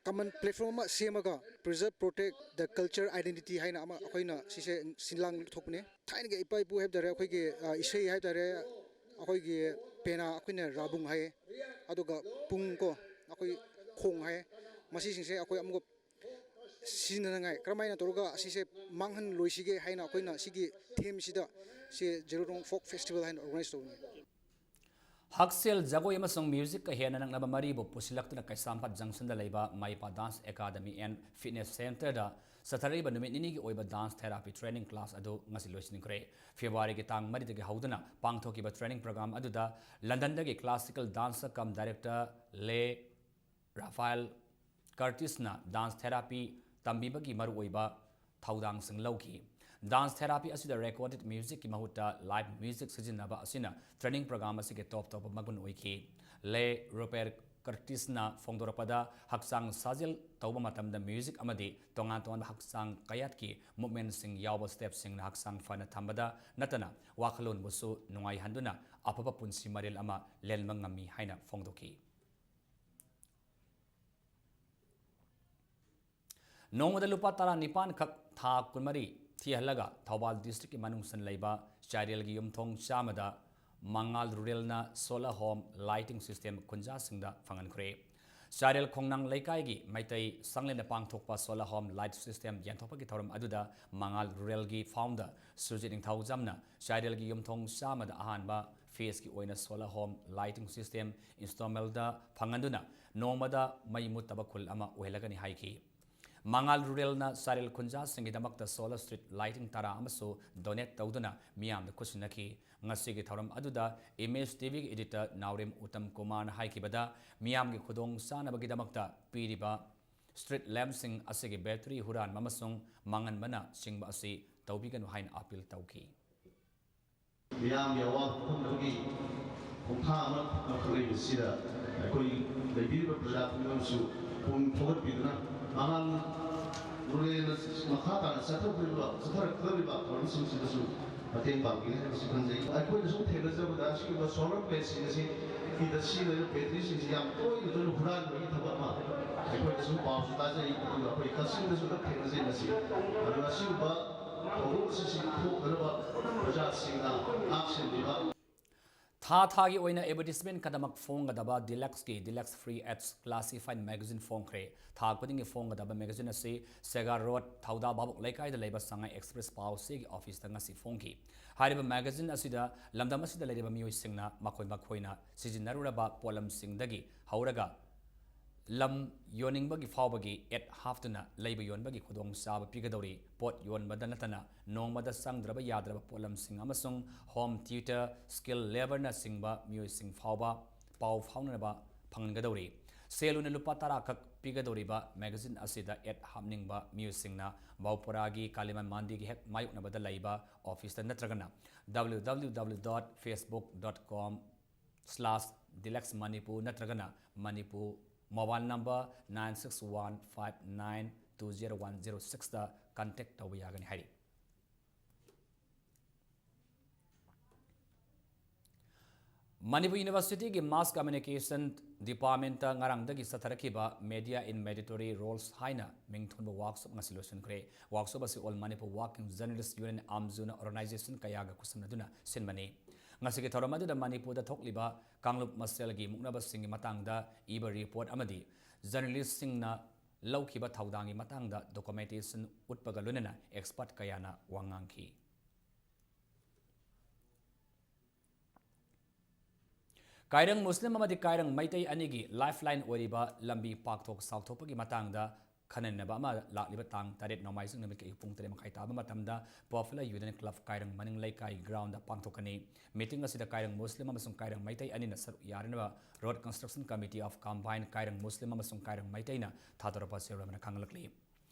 common platform ꯑꯃ ꯁꯦꯝꯃꯒ preserve, protect the culture identity ꯍꯥꯏꯅ ꯑꯃ ꯑꯩꯈꯣꯏꯅ ꯁꯤꯁꯦ ꯁꯤꯟꯂꯥꯡ ꯊꯣꯛꯄꯅꯤ꯫ ꯊꯥꯏꯅꯒꯤ ꯏꯄꯥ ꯏꯄꯨ ꯍꯥꯏꯕ ꯇꯥꯔꯦ, ꯑꯩꯈꯣꯏꯒꯤ, ꯑ, ꯏꯁꯩ ꯍꯥꯏꯕ ꯇꯥꯔꯦ, ꯑꯩꯈꯣꯏꯒꯤ ꯄꯦꯅꯥ, ꯑꯩꯈꯣꯏꯅ ꯔꯥꯕꯨꯡ ꯍꯥꯏꯌꯦ, ꯑꯗꯨꯒ ꯄꯨꯡ ꯀꯣ, ꯑꯩꯈꯣꯏ ꯈꯣꯡ ꯍꯥꯏꯌꯦ, ꯃꯁꯤꯁꯤꯡꯁꯦ ꯑꯩꯈꯣꯏ ꯑꯃꯨꯛꯀ ꯁꯤꯖꯤꯟꯅꯅꯉꯥꯏ ꯀꯔꯝꯍꯥꯏꯅ ꯇꯧꯔꯒ ꯑꯁꯤꯁꯦ ꯃꯥꯡꯍꯟꯂꯣꯏꯁꯤꯒꯦ ꯍꯥꯏꯅ ꯑꯩꯈꯣꯏꯅ ꯁꯤꯒꯤ theme ꯁꯤꯗ ꯁꯤ ꯖꯦꯂꯤꯌꯥꯡꯔꯣꯡ folk festival ꯍꯥꯏꯅ organize ꯇꯧꯕꯅꯤ꯫ ꯍꯛꯁꯦꯜ, ꯖꯒꯣꯏ ꯑꯃꯁꯨꯡ musicꯀ ꯍꯦꯟꯅ ꯅꯛꯅꯕ ꯃꯔꯤꯕꯨ ꯄꯨꯁꯤꯜꯂꯛꯇꯨꯅ ꯀꯩꯁꯥꯝꯄꯥꯠ junctionꯗ ꯂꯩꯕ ꯃꯥꯏꯄꯥ Dance Academy and Fitness Centreꯗ ꯆꯠꯊꯔꯛꯂꯤꯕ ꯅꯨꯃꯤꯠ ꯅꯤꯅꯤꯒꯤ ꯑꯣꯏꯕ dance therapy training class ꯑꯗꯨ ꯉꯁꯤ ꯂꯣꯏꯁꯤꯟꯈ꯭ꯔꯦ꯫ Februaryꯒꯤ ꯇꯥꯡ ꯃꯔꯤꯗꯒꯤ ꯍꯧꯗꯨꯅ ꯄꯥꯡꯊꯣꯛꯈꯤꯕ training program ꯑꯗꯨꯗ Londonꯗꯒꯤ classical dancer cum director Le Rafael Curtisꯅ dance therapy ꯇꯝꯕꯤꯕꯒꯤ ꯃꯔꯨꯑꯣꯏꯕ ꯊꯧꯗꯥꯡꯁꯤꯡ ꯂꯧꯈꯤ꯫ Dance therapy ꯑꯁꯤꯗ recorded musicꯀꯤ ꯃꯍꯨꯠꯇ live music ꯁꯤꯖꯤꯟꯅꯕ ꯑꯁꯤꯅ training program ꯑꯁꯤꯒꯤ top ꯇꯣꯞꯄ ꯃꯒꯨꯟ ꯑꯣꯏꯈꯤ꯫ Le Rafael Curtisꯅ ꯐꯣꯡꯗꯣꯔꯛꯄꯗ, ꯍꯛꯆꯥꯡ ꯁꯥꯖꯦꯜ ꯇꯧꯕ ꯃꯇꯝꯗ music ꯑꯃꯗꯤ ꯇꯣꯉꯥꯟ ꯇꯣꯉꯥꯟꯕ ꯍꯛꯆꯥꯡ ꯀꯌꯥꯠꯀꯤ movementꯁꯤꯡ ꯌꯥꯎꯕ stepꯁꯤꯡꯅ ꯍꯛꯆꯥꯡ ꯐꯅ ꯊꯝꯕꯗ ꯅꯠꯇꯅ ꯋꯥꯈꯜꯂꯣꯟꯕꯨꯁꯨ ꯅꯨꯡꯉꯥꯏꯍꯟꯗꯨꯅ ꯑꯐꯕ ꯄꯨꯟꯁꯤ ꯃꯔꯦꯜ ꯑꯃ ꯂꯦꯟꯕ ꯉꯝꯃꯤ ꯍꯥꯏꯅ ꯐꯣꯡꯗꯣꯛꯈꯤ꯫ ꯅꯣꯡꯃꯗ ꯂꯨꯄꯥ ꯇꯔꯥꯅꯤꯄꯥꯟ ꯈꯛ ꯊꯥ ꯀꯨꯟꯃꯔꯤ ꯊꯤꯍꯜꯂꯒ ꯊꯧꯕꯥꯜ districtꯀꯤ ꯃꯅꯨꯡꯁꯤꯗ ꯂꯩꯕ ꯆꯥꯏꯔꯦꯜꯒꯤ ꯌꯨꯝꯊꯣꯡ ꯆꯥꯝꯃꯗ ꯃꯉꯥꯜ Ruralꯅ solar home lighting system ꯈꯨꯟꯖꯥꯁꯤꯡꯗ ꯐꯪꯍꯟꯈ꯭ꯔꯦ꯫ ꯆꯥꯏꯔꯦꯜ ꯈꯣꯡꯅꯥꯡ ꯂꯩꯀꯥꯏꯒꯤ ꯃꯩꯇꯩ ꯁꯪꯂꯦꯟꯗ ꯄꯥꯡꯊꯣꯛꯄ solar home light system ꯌꯦꯟꯊꯣꯛꯄꯒꯤ ꯊꯧꯔꯝ ꯑꯗꯨꯗ ꯃꯉꯥꯜ Ruralꯒꯤ founder ꯁꯨꯔꯖꯤꯠ ꯅꯤꯡꯊꯧꯖꯝꯅ ꯆꯥꯏꯔꯦꯜꯒꯤ ꯌꯨꯝꯊꯣꯡ ꯆꯥꯝꯃꯗ ꯑꯍꯥꯟꯕ phaseꯀꯤ ꯑꯣꯏꯅ solar home lighting system installmentꯗ ꯐꯪꯍꯟꯗꯨꯅ ꯅꯣꯡꯃꯗ ꯃꯩ ꯃꯨꯠꯇꯕ ꯈꯨꯜ ꯑꯃ ꯑꯣꯏꯍꯜꯂꯒꯅꯤ ꯍꯥꯏꯈꯤ꯫ ꯃꯉꯥꯜ Ruralꯅ ꯆꯥꯏꯔꯦꯜ ꯈꯨꯟꯖꯥꯁꯤꯡꯒꯤꯗꯃꯛꯇ solar street lighting ꯇꯔꯥ ꯑꯃꯁꯨ donate ꯇꯧꯗꯨꯅ ꯃꯤꯌꯥꯝꯗ ꯈꯨꯠꯁꯤꯟꯅꯈꯤ꯫ ꯉꯁꯤꯒꯤ ꯊꯧꯔꯝ ꯑꯗꯨꯗ Image TVꯒꯤ editor ꯅꯥꯎꯔꯦꯝ ꯎꯠꯇꯝ ꯀꯨꯃꯥꯔꯅ ꯍꯥꯏꯈꯤꯕꯗ, ꯃꯤꯌꯥꯝꯒꯤ ꯈꯨꯗꯣꯡ ꯆꯥꯅꯕꯒꯤꯗꯃꯛꯇ ꯄꯤꯔꯤꯕ street lampꯁꯤꯡ ꯑꯁꯤꯒꯤ battery ꯍꯨꯔꯥꯟꯕ ꯑꯃꯁꯨꯡ ꯃꯥꯡꯍꯟꯕꯅ ꯆꯤꯡꯕ ꯑꯁꯤ ꯇꯧꯕꯤꯒꯅꯨ ꯍꯥꯏꯅ appeal ꯇꯧꯈꯤ꯫ ꯃꯤꯌꯥꯝꯒꯤ ꯑꯋꯥꯕ ꯈꯪꯅꯕꯒꯤ ꯈꯣꯡꯊꯥꯡ ꯑꯃ ꯂꯧꯈꯠꯂꯛꯂꯤꯕꯁꯤꯗ ꯑꯩꯈꯣꯏ ꯂꯩꯕꯤꯔꯤꯕ ꯄ꯭ꯔꯖꯥ ꯄꯨꯝꯅꯃꯛꯁꯨ ꯄꯨꯛꯅꯤꯡ ꯊꯧꯒꯠꯄꯤꯗꯨꯅ ꯃꯉꯥꯜ ꯅꯣꯂꯦꯟꯅ ꯃꯈꯥ ꯇꯥꯅ ꯆꯠꯊꯔꯛꯀꯗꯧꯔꯤꯕ ꯆꯠꯊꯔꯛꯀꯗꯧꯔꯤꯕ ꯊꯧꯔꯝꯁꯤꯡꯁꯤꯗꯁꯨ ꯃꯇꯦꯡ ꯄꯥꯡꯕꯤꯒꯅꯤ ꯍꯥꯏꯕꯁꯤ ꯈꯟꯖꯩ꯫ ꯑꯩꯈꯣꯏꯅ ꯁꯨꯝ ꯊꯦꯡꯅꯖꯕꯗ ꯑꯁꯤꯒꯨꯝꯕ ꯁꯣꯂꯔ ꯄ꯭ꯂꯦꯠꯁꯤꯡ ꯑꯁꯤ ꯐꯤꯗ ꯁꯤꯖꯤꯟꯅꯔꯤꯕ ꯕꯦꯇ꯭ꯔꯤꯁꯤꯡꯁꯤ ꯌꯥꯝ ꯇꯣꯏꯅ ꯇꯣꯏꯅ ꯍꯨꯔꯥꯟꯕꯒꯤ ꯊꯕꯛ ꯑꯃ ꯑꯩꯈꯣꯏꯅ ꯁꯨꯝ ꯄꯥꯎꯁꯨ ꯇꯥꯖꯩ, ꯑꯗꯨꯒ ꯑꯩꯈꯣꯏ ꯀꯛꯆꯤꯡꯗꯁꯨ ꯑꯗꯨꯝ ꯊꯦꯡꯅꯖꯩ꯫ ꯃꯁꯤ ꯑꯗꯨꯅ ꯑꯁꯤꯒꯨꯝꯕ ꯊꯧꯗꯣꯛ ꯑꯁꯤꯁꯤ ꯊꯣꯛꯇꯅꯕ ꯄ꯭ꯔꯖꯥꯁꯤꯡꯅ ꯉꯥꯛ ꯁꯦꯟꯕꯤꯕ꯫ ꯊꯥ ꯊꯥꯒꯤ ꯑꯣꯏꯅ ꯑꯦꯗꯚꯔꯇꯤꯁꯃꯦꯟ ꯈꯛꯇꯃꯛ ꯐꯣꯡꯒꯗꯕ ꯗꯤꯂꯛꯁꯀꯤ ꯗꯤꯂꯛꯁ ꯐ꯭ꯔꯤ ꯑꯦꯠꯁ ꯀ꯭ꯂꯥꯁꯤꯐꯥꯏꯠ ꯃꯦꯒꯥꯖꯤꯟ ꯐꯣꯡꯈ꯭ꯔꯦ꯫ ꯊꯥ ꯈꯨꯗꯤꯡꯒꯤ ꯐꯣꯡꯒꯗꯕ ꯃꯦꯒꯥꯖꯤꯟ ꯑꯁꯤ ꯁꯦꯒꯥ ꯔꯣꯗ, ꯊꯧꯗꯥ ꯚꯥꯕꯣꯛ ꯂꯩꯀꯥꯏꯗ ꯂꯩꯕ ꯁꯉꯥꯏ ꯑꯦꯛꯁꯄ꯭ꯔꯦꯁ ꯄꯥꯎ ꯆꯦꯒꯤ ꯑꯣꯐꯤꯁꯇ ꯉꯁꯤ ꯐꯣꯡꯈꯤ꯫ ꯍꯥꯏꯔꯤꯕ ꯃꯦꯒꯥꯖꯤꯟ ꯑꯁꯤꯗ ꯂꯝꯗꯝ ꯑꯁꯤꯗ ꯂꯩꯔꯤꯕ ꯃꯤꯑꯣꯏꯁꯤꯡꯅ ꯃꯈꯣꯏ ꯃꯈꯣꯏꯅ ꯁꯤꯖꯤꯟꯅꯔꯨꯔꯕ ꯄꯣꯠꯂꯝꯁꯤꯡꯗꯒꯤ ꯍꯧꯔꯒ ꯂꯝ ꯌꯣꯟꯅꯤꯡꯕꯒꯤ ꯐꯥꯎꯕꯒꯤ ꯑꯦꯠ ꯍꯥꯞꯇꯨꯅ ꯂꯩꯕ ꯌꯣꯟꯕꯒꯤ ꯈꯨꯗꯣꯡꯆꯥꯕ ꯄꯤꯒꯗꯧꯔꯤ꯫ ꯄꯣꯠ ꯌꯣꯟꯕꯗ ꯅꯠꯇꯅ ꯅꯣꯡꯃꯗ ꯆꯪꯗ꯭ꯔꯕ ꯌꯥꯗ꯭ꯔꯕ ꯄꯣꯠꯂꯝꯁꯤꯡ ꯑꯃꯁꯨꯡ ꯍꯣꯝ ꯊꯤꯌꯦꯇꯔ, ꯁ꯭ꯀꯤꯜ ꯂꯦꯕꯔꯅꯆꯤꯡꯕ ꯃꯤꯑꯣꯏꯁꯤꯡ ꯐꯥꯎꯕ ꯄꯥꯎ ꯐꯥꯎꯅꯅꯕ ꯐꯪꯍꯟꯒꯗꯧꯔꯤ꯫ ꯁꯦꯜ ꯑꯣꯏꯅ ꯂꯨꯄꯥ ꯇꯔꯥ ꯈꯛ ꯄꯤꯒꯗꯧꯔꯤꯕ ꯃꯦꯒꯥꯖꯤꯟ ꯑꯁꯤꯗ ꯑꯦꯠ ꯍꯥꯞꯅꯤꯡꯕ ꯃꯤꯑꯣꯏꯁꯤꯡꯅ ꯕꯥꯎꯄꯨꯔꯥꯒꯤ ꯀꯥꯂꯤꯃꯥꯟ ꯃꯟꯗꯤꯔꯒꯤ ꯍꯦꯛ ꯃꯥꯌꯣꯛꯅꯕꯗ ꯂꯩꯕ ꯑꯣꯐꯤꯁꯇ ꯅꯠꯇ꯭ꯔꯒꯅ W W W dot facebook dot com slash deluxe manipur ꯅꯠꯇ꯭ꯔꯒꯅ Manipur mobile number nine six one five nine two zero one zero six ꯇ ꯀꯟꯇꯦꯛ ꯇꯧꯕ ꯌꯥꯒꯅꯤ ꯍꯥꯏꯔꯤ꯫ ꯃꯅꯤꯄꯨꯔ ꯌꯨꯅꯤꯚꯔꯁꯤꯇꯤꯒꯤ ꯃꯥꯁ ꯀꯝꯃ꯭ꯌꯨꯅꯤꯀꯦꯁꯟ ꯗꯤꯄꯥꯔꯠꯃꯦꯟꯇ ꯉꯔꯥꯡꯗꯒꯤ ꯆꯠꯊꯔꯛꯈꯤꯕ ꯃꯦꯗꯤꯌꯥ ꯏꯟ ꯃꯦꯗꯤꯇꯣꯔꯤ ꯔꯣꯜꯁ ꯍꯥꯏꯅ ꯃꯤꯡꯊꯣꯟꯕ ꯋꯥꯔꯛꯁꯣꯞ ꯉꯁꯤ ꯂꯣꯏꯁꯤꯟꯈ꯭ꯔꯦ꯫ ꯋꯥꯔꯛꯁꯣꯞ ꯑꯁꯤ all Manipur working journalists union, ꯑꯥꯝꯖꯨꯅ ꯑꯣꯔꯒꯅꯥꯏꯖꯦꯁꯟ ꯀꯌꯥꯒ ꯈꯨꯠꯁꯝꯅꯗꯨꯅ ꯁꯤꯟꯕꯅꯤ꯫ ꯉꯁꯤꯒꯤ ꯊꯧꯔꯝ ꯑꯗꯨꯗ ꯃꯅꯤꯄꯨꯔꯗ ꯊꯣꯛꯂꯤꯕ ꯀꯥꯡꯂꯨꯞ ꯃꯁꯦꯜꯒꯤ ꯃꯨꯛꯅꯕꯁꯤꯡꯒꯤ ꯃꯇꯥꯡꯗ ꯏꯕ ꯔꯤꯄꯣꯔꯠ ꯑꯃꯗꯤ ꯖꯔꯅꯦꯂꯤꯁꯁꯤꯡꯅ ꯂꯧꯈꯤꯕ ꯊꯧꯗꯥꯡꯒꯤ ꯃꯇꯥꯡꯗ ꯗꯣꯀꯨꯃꯦꯟꯇꯦꯁꯟ ꯎꯠꯄꯒ ꯂꯣꯏꯅꯅ ꯑꯦꯛꯁꯄꯔꯠ ꯀꯌꯥꯅ ꯋꯥ ꯉꯥꯡꯈꯤ꯫ ꯀꯥꯏꯔꯪ ꯃꯨꯁꯂꯤꯝ ꯑꯃꯗꯤ ꯀꯥꯏꯔꯪ ꯃꯩꯇꯩ ꯑꯅꯤꯒꯤ ꯂꯥꯏꯐ ꯂꯥꯏꯟ ꯑꯣꯏꯔꯤꯕ ꯂꯝꯕꯤ ꯄꯥꯛꯊꯣꯛ ꯆꯥꯎꯊꯣꯛꯄꯒꯤ ꯃꯇꯥꯡꯗ ꯈꯟꯅꯅꯕ ꯑꯃ ꯂꯥꯛꯂꯤꯕ ꯇꯥꯡ ꯇꯔꯦꯠ ꯅꯣꯡꯃꯥꯏꯖꯤꯡ ꯅꯨꯃꯤꯠꯀꯤ ꯑꯌꯨꯛ ꯄꯨꯡ ꯇꯔꯦꯠ ꯃꯈꯥꯏ ꯇꯥꯕ ꯃꯇꯝꯗ ꯄꯣꯄꯨꯂꯔ ꯌꯨꯅꯤꯌꯟ ꯀ꯭ꯂꯕ ꯀꯥꯏꯔꯪ ꯃꯅꯤꯡ ꯂꯩꯀꯥꯏ ꯒ꯭ꯔꯥꯎꯟꯗ ꯄꯥꯡꯊꯣꯛꯀꯅꯤ꯫ ꯃꯤꯇꯤꯡ ꯑꯁꯤꯗ ꯀꯥꯏꯔꯪ ꯃꯨꯁꯂꯤꯝ ꯑꯃꯁꯨꯡ ꯀꯥꯏꯔꯪ ꯃꯩꯇꯩ ꯑꯅꯤꯅ ꯁꯔꯨꯛ ꯌꯥꯔꯤꯅꯕ road construction committee of combine Kairang Muslim ꯑꯃꯁꯨꯡ ꯀꯥꯏꯔꯪ ꯃꯩꯇꯩꯅ ꯊꯥꯗꯣꯔꯛꯄ ꯆꯦꯔꯣꯜ ꯑꯃꯅ ꯈꯪꯍꯜꯂꯛꯂꯤ꯫